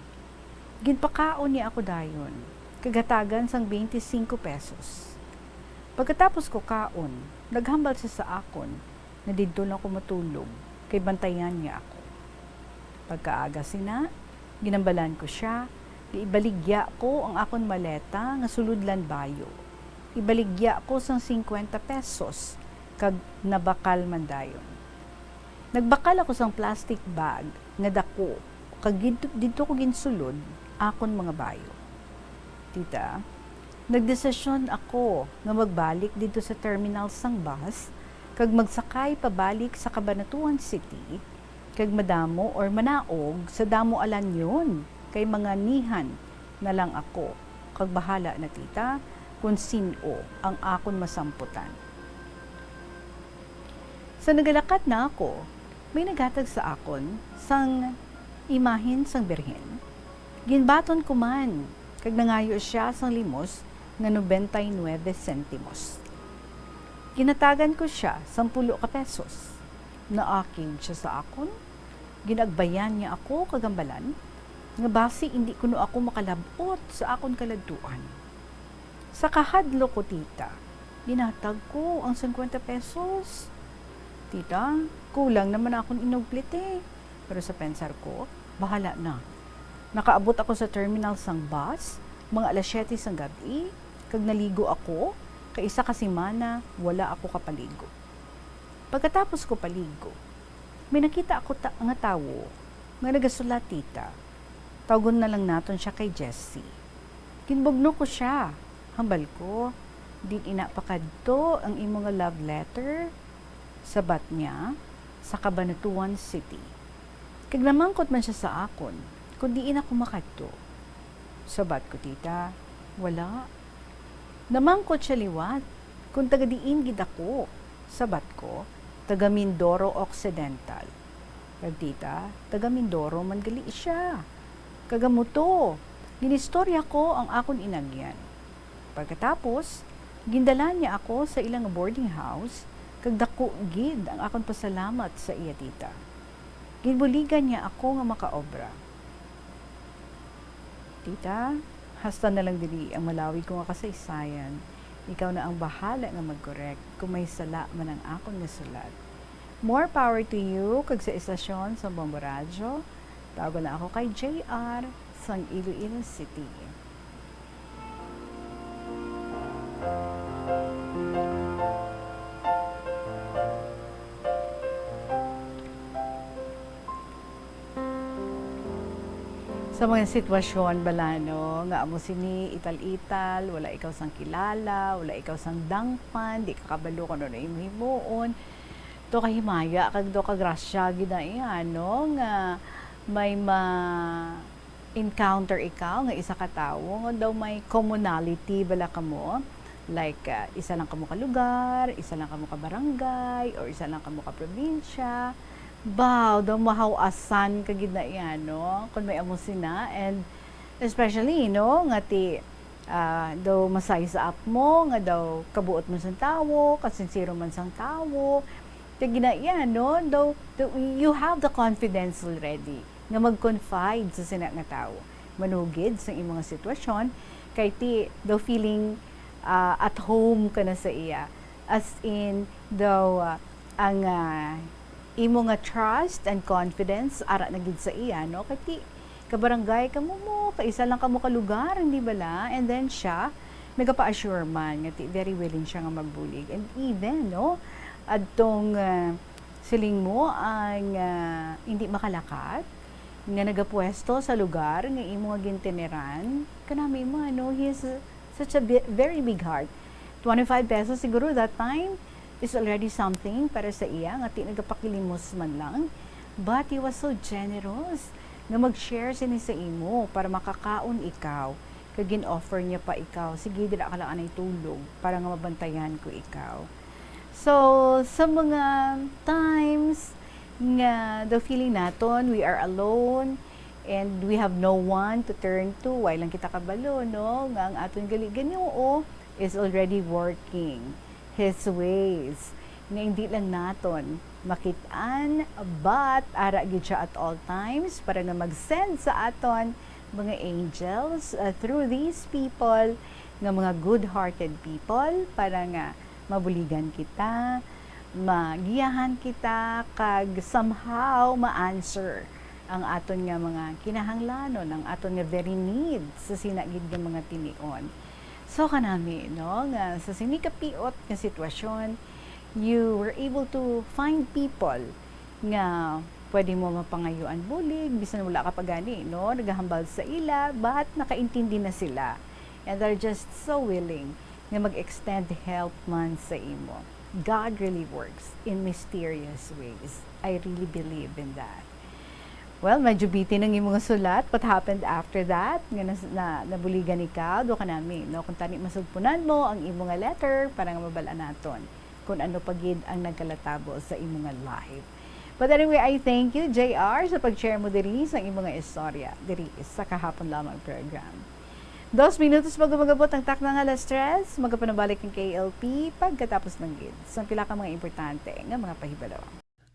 Ginpakaon niya ako dayon, kag hatagan sang twenty-cinco pesos. Pagkatapos ko kaon, naghambal siya sa akon nga didto lang ko matulog, kay bantayan niya ako. Pagkaaga sina, ginambalan ko sia, nga ibaligya ko ang akon maleta nga sulod Lanbayo. Ibaligya ko sang singkwenta pesos, kag nabakal man dayon. Nagbakal ako sang plastic bag nga dako, kag gid-, didto ko ginsulod akon mga bayo. Tita, nagdesisyon ako nga magbalik didto sa terminal sang bus kag magsakay pabalik sa Cabanatuan City, kag madamo or manaog sa damo alanyon, kay manganihan na lang ako, kag bahala na, tita, kon sin-o ang akon masamputan. Sa nagalakat na ako, may naghatag sa akon sang imahen sang Birhen. Ginbaton ko man, kag nangayo sia sang limos nga nobenta y nuebe sentimos. Ginhatagan ko sia sang pulo ka pesos. Naakig sia sa akon, ginagbayan niya ako kag hambalan nga basi indi kuno ako makalab-ot sa akon kaladtuan. Sa kahadlok ko, tita, ginhatag ko ang singkwenta pesos. Tita, kulang naman akon inugliti. Pero sa pensar ko, bahala na. Nakaabot ako sa terminal sang bus, mga alas siyete sang gab-i, kag naligo ako, kay isa ka semana wala ako kapaligo. Pagkatapos ko paligo, may nakita ako ta-, nga tawo nga nagasulat, tita. Tawgon na lang naton sia kay Jessie. Ginbugno ko sia. Hambal ko, "Diin ina pa kadto ang imo nga love letter?" Sabat niya, "Sa Cabanatuan City." Kag namangkot man sia sa akon kon diin ako makadto. Sabat ko, "Tita, wala." Namangkot sia liwat kon taga diin gid ako. Sabat ko, "Taga Mindoro Occidental." Kag, tita, taga Mindoro man gali sia. Kag amo to, ginistorya ko ang akon inagyan. Pagkatapos, gindala niya ako sa ila nga boarding house, kag daku gid ang akon pasalamat sa iya, tita. Ginbuligan niya ako nga makaobra. Tita, hasta na lang diri ang malawig ko nga kasaysayan. Ikaw na ang bahala nga mag-correct kung may sala man ang akon nga sulat. More power to you, kag sa estasyon sa Bombo Radyo, tawgon na ako kay J R sang Iloilo City. Sa mga sitwasyon bala, no, nga amo sini ital-ital, wala ikaw sang kilala, wala ikaw sang dangpan, di ka kabalo kung ano imo himuon, to kahimaya kag to kagrasya gid na iya, no, nga may ma-encounter ikaw nga isa ka tawo nga daw may commonality bala kamo, like, ah, isa lang kamo ka lugar, isa lang kamo ka barangay, or isa lang kamo ka probinsya. Baw, daw mahaw-asan ka gid na iya, no? Kung may amo sina, and especially, no, nga ti, ah, daw masaysa up mo, nga daw kabuot man sang tawo, kasinsero man sang tawo. Ti gina iya, no? Daw, daw, you have the confidence already nga mag-confide sa sina nga tawo. Manugid sa imo nga sitwasyon, kay ti, daw feeling, ah, at home ka na sa iya. As in, daw, ah, ang, ah, imo nga trust and confidence ara na gid sa iya, no? Kay ti, kabarangay kamo mo, kaisa lang kamo ka lugar, hindi bala? And then siya, nagapa-assure man nga ti, very willing siya nga magbulig. And even, no, adtong, ah, siling mo, ang, ah, hindi makalakat, nga nagapwesto sa lugar nga imo nga ginteneran, kanami mo, ano, he is such a bi-, very big heart. Twenty-five pesos siguro that time is already something para sa iya, nga ti nagapakilimos man lang. But he was so generous nga mag-share sini sa imo para makakaon ikaw, kag gin-offer niya pa ikaw, "Sige, dira ka lang anay tulog para nga mabantayan ko ikaw." So, sa mga times nga the feeling naton, we are alone, and we have no one to turn to, way lang kita kabalo, no, nga ang aton gali Ginoo is already working His ways, nga hindi lang naton makit-an, but ara gid siya at all times para nga mag-send sa aton mga angels, uh, through these people, nga mga good-hearted people, para nga mabuligan kita, magiyahan kita, kag somehow ma-answer ang aton nga mga kinahanglanon, ang aton nga very need sa sina gid nga mga tinion. So, kanami, no, nga sa sini kapiot nga sitwasyon, you were able to find people nga pwede mo mapangayuan bulig, bisan wala ka pa gani, no, nagahambal sa ila, but nakaintindi na sila. And they're just so willing nga mag-extend help man sa imo. God really works in mysterious ways. I really believe in that. Well, medyo bitin ang imong sulat. What happened after that? Nga nas-, na, nabuligan ikaw? Do ka nami, no? Kung tani masugpunan mo ang imo nga letter para nga mabal-an naton kung ano pa gid ang nagkalatabo sa imo nga life. But anyway, I thank you, J R, sa pag-share mo diri sa imo nga istorya diri sa kahapon lamang program. Dos minutos bago mag-abot ang takna nga alas tres, magapanabalik ang K L P pagkatapos ng gid sa pila ka mga importante nga mga pahibalo.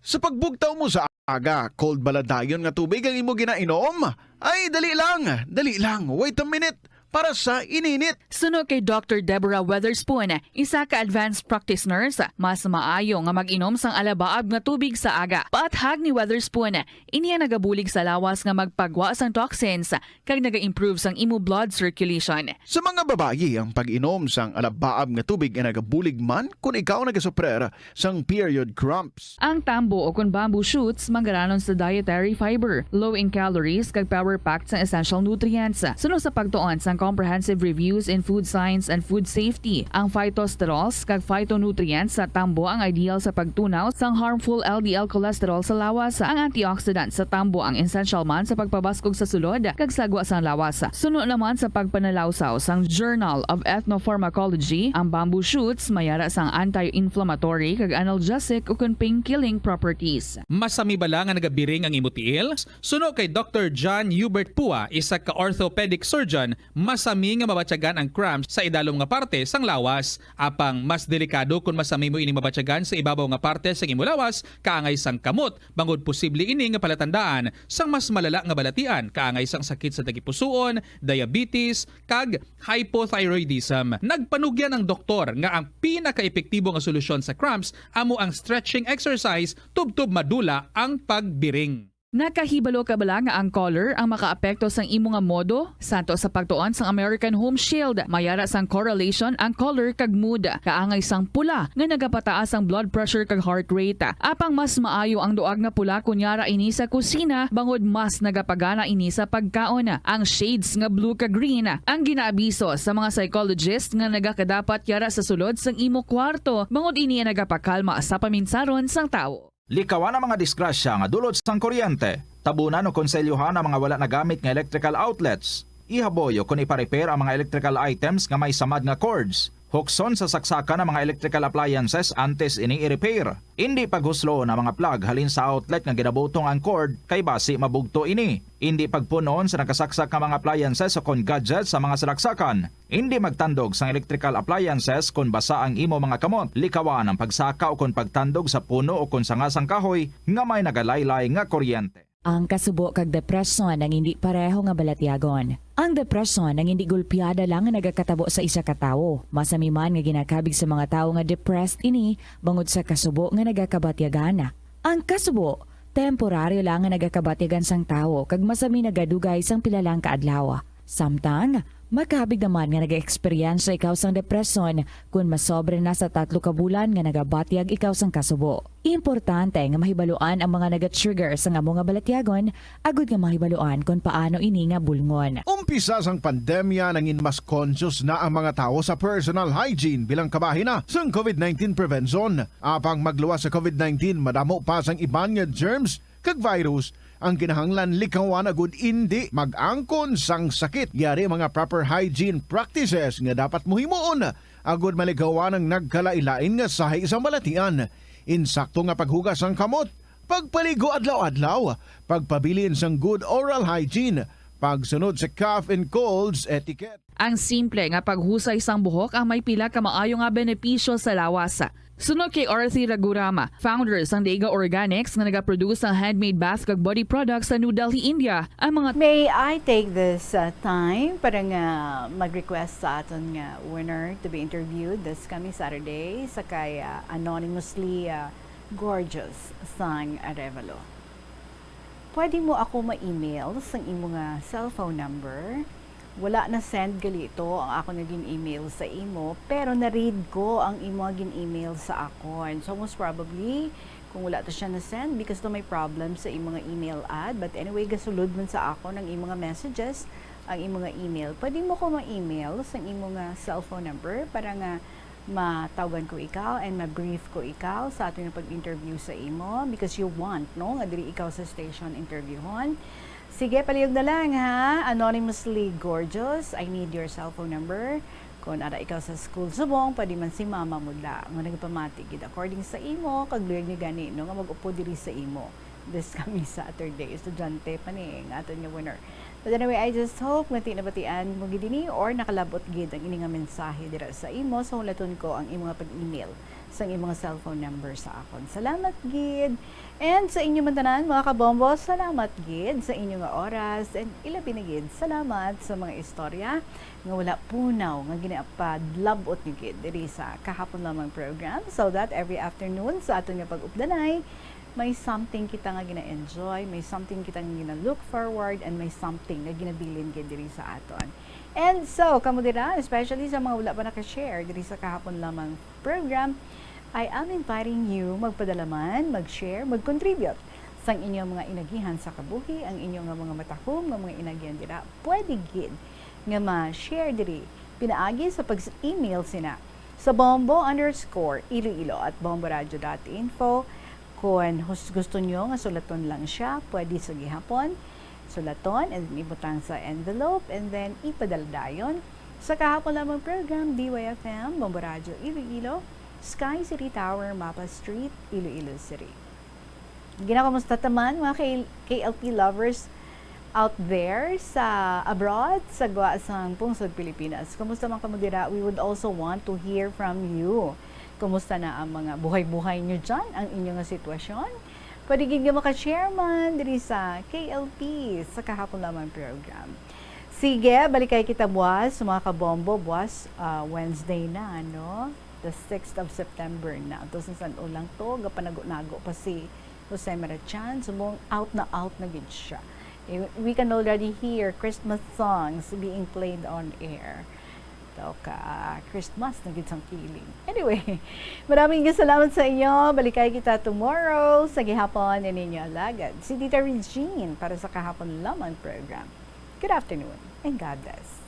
Sa pagbugtaw mo sa aga, cold bala dayon nga tubig ang imo ginainom? Ay, dali lang, dali lang, wait a minute. Para sa ininit. Suno kay Doctor Deborah Weatherspoon, isa ka advanced practice nurse, mas maayo nga mag-inom sang alabaab nga tubig sa aga. Paathag ni Weatherspoon, ini ang nagabulig sa lawas nga magpagwa sang toxins kag naga-improve sang imo blood circulation. Sa mga babayi, ang pag-inom sang alabaab nga tubig ay nagabulig man kon ikaw nagasuprer sang period cramps. Ang tambo o kon bamboo shoots manggaranon sa dietary fiber, low in calories, kag power-packed sang essential nutrients. Suno sa pagtuon sang Comprehensive Reviews in Food Science and Food Safety, ang phytosterols kag phytonutrients sa tambo ang ideal sa pagtunaw sang harmful L D L cholesterol sa lawas. Ang antioxidant sa tambo ang essential man sa pagpabaskog sa sulod kag sagwa sang lawas. Suno naman sa pagpanalawsaw sang Journal of Ethnopharmacology, ang bamboo shoots mayara sang anti-inflammatory kag analgesic ukon pain-killing properties. Masami bala nga nagabiring ang imo tiil? Suno kay Doctor John Hubert Pua, isa ka orthopedic surgeon, masami nga mabatyagan ang cramps sa idalom nga parte sang lawas. Apang mas delikado kon masami mo ini mabatyagan sa ibabaw nga parte sang imo lawas, kaangay sang kamot, bangod posible ini nga palatandaan sang mas malala nga balatian, kaangay sang sakit sa tagipusoon, diabetes, kag hypothyroidism. Nagpanugyan ang doktor nga ang pinakaepektibo nga solusyon sa cramps amo ang stretching exercise tubtob madula ang pagbiring. Nakahibalo ka bala nga ang color ang makaapekto sang imo nga modo? Santo sa pagtuon sang American Home Shield, mayara sang correlation ang color kag mood. Kaangay sang pula nga nagapataas ang blood pressure kag heart rate. Apang mas maayo ang duag nga pula kon yara ini sa kusina, bangod mas nagapagana ini sa pagkaon. Ang shades nga blue kag green ang ginaabiso sa mga psychologist nga nagakadapat yara sa sulod sang imo kwarto, bangod ini ang nagapakalma sa paminsaron sang tawo. Likawan ang mga disgrasya nga dulot sang kuryente. Tabunan o konselyohan ang mga wala nagamit nga electrical outlets. Ihaboy o kon ipa-repair ang mga electrical items nga may samad nga cords. Hukson sa saksakan ang mga electrical appliances antes ini i-repair. Indi paghusloon ang mga plug halin sa outlet nga ginabutong ang cord, kay basi mabugto ini. Indi pagpun-on sa nakasaksak nga mga appliances o kon gadgets sa mga salaksakan. Indi magtandog sang electrical appliances kon basa ang imo mga kamot. Likawan ang pagsaka o kon pagtandog sa puno o kon sanga sang kahoy nga may nagalaylay nga kuryente. Ang kasubo kag depresyon ang indi pareho nga balatyagon. Ang depresyon ang indi gulpiada lang nga nagakatabo sa isa ka tawo. Masami man nga ginakabig sa mga tawo nga depressed ini bangod sa kasubo nga nagakabatyagan. Ang kasubo, temporaryo lang nga nagakabatyagan sang tawo kag masami nagadugay sang pila lang ka adlaw. Samtang, makabig naman nga nag-eksperyensya ikaw sang depresyon kon masobra na sa tatlo ka bulan nga nagabatyag ikaw sang kasubo. Importante nga mahibaluan ang mga naga-trigger sang amo nga balatyagon agud nga mahibaluan kon paano ini nga bulngon. Umpisa sang pandemya, nangin mas conscious na ang mga tawo sa personal hygiene bilang kabahin na sang covid nineteen prevention. Apang magluwas sa covid nineteen, madamo pa sang iban nga germs kag virus ang kinahanglan likawan agud indi mag-angkon sang sakit. Yari mga proper hygiene practices nga dapat mo himuon agud malikawan ang nagkalain-lain nga sahi sang balatian. Insakto nga paghugas sang kamot, pagpaligo adlaw-adlaw, pagpabilin sang good oral hygiene, pagsunod sa cough and colds etiquette. Ang simple nga paghusay sang buhok ang may pila ka maayo nga benepisyo sa lawas. Suno kay Arthi Ragurama, founder sang Deiga Organics nga nagaproduce sang handmade bath kag body products sa New Delhi, India, ang mga May I take this, uh, time para nga mag-request sa aton nga winner to be interviewed this coming Saturday sa kay, uh, anonymously, uh, gorgeous sang Arevalo. Pwede mo ako ma-email sang imo nga cellphone number? Wala na send gali to ang ako nga gin-email sa imo, pero na-read ko ang imo nga gin-email sa akon. So, most probably, kung wala to siya na-send, because to may problem sa imo nga email ad. But anyway, gasulod man sa akon ang imo nga messages, ang imo nga email. Pwede mo ko ma-email sang imo nga cellphone number para nga matawgan ko ikaw and ma-brief ko ikaw sa aton nga pag-interview sa imo, because you want, no, nga diri ikaw sa station interviewhon. Sige, palihog na lang, ha. Anonymously gorgeous, I need your cell phone number. Kung ara ikaw sa school subong, pwede man si mama mo da, nga nagpamati gid according sa imo, kag luyag ni gani, no, nga mag-upod diri sa imo this coming Saturday. Estudyante pa ni nga aton nga winner. But anyway, I just hope nga ti nabatian mo gid ini or nakalabot gid ang ini nga mensahe dira sa imo. So, hulaton ko ang imo nga pag-email sang imo nga cellphone number sa akon. Salamat gid. And sa inyo man tanan, mga kabombo, salamat gid sa inyo nga oras. And ilabi na gid, salamat sa mga istorya nga wala punaw nga ginapadlabot nyo gid diri sa Kahapon Lamang program. So that every afternoon sa aton nga pag-updanay, may something kita nga gina-enjoy, may something kita nga gina-look forward, and may something nga ginabilin gid diri sa aton. And so, kamo dira, especially sa mga wala pa naka-share diri sa Kahapon Lamang program, I am inviting you magpadala man, mag-share, mag-contribute sang inyong mga inagihan sa kabuhi, ang inyong nga mga matahom nga mga inagihan dira. Pwede gid nga ma-share diri pinaagi sa pag-email sina sa bombo underscore iloilo at bomboradio dot info. Kon hus-, gusto nyo nga sulaton lang siya, pwede sa gihapon sulaton and then ibutang sa envelope and then ipadala dayon sa Kahapon Lamang program, D Y F M, Bombo Radyo Iloilo, Sky City Tower, Mapa Street, Iloilo City. Ginakumusta ta man, mga K-, K L P lovers out there sa abroad, sa gwa sang pungsod Pilipinas? Kumusta man kamo dira? We would also want to hear from you. Kumusta na ang mga buhay-buhay nyo dyan, ang inyo nga sitwasyon? Pwede gid nga maka-share man diri sa K L P sa Kahapon Lamang program. Sige, balikay kita buwas, mga kabombo, buwas, ah, Wednesday na, no? The sixth of September na. Tapos sa san-o lang to, gapanago-nago pa si Jose Marichan, subong out na out na gid siya. Eh, we can already hear Christmas songs being played on air. Toka, Christmas na gid sang feeling. Anyway, maraming salamat sa inyo. Balikay kita tomorrow sa gihapon, ni ninyo alagad, si Tita Regine, para sa Kahapon Lamang program. Good afternoon and God bless.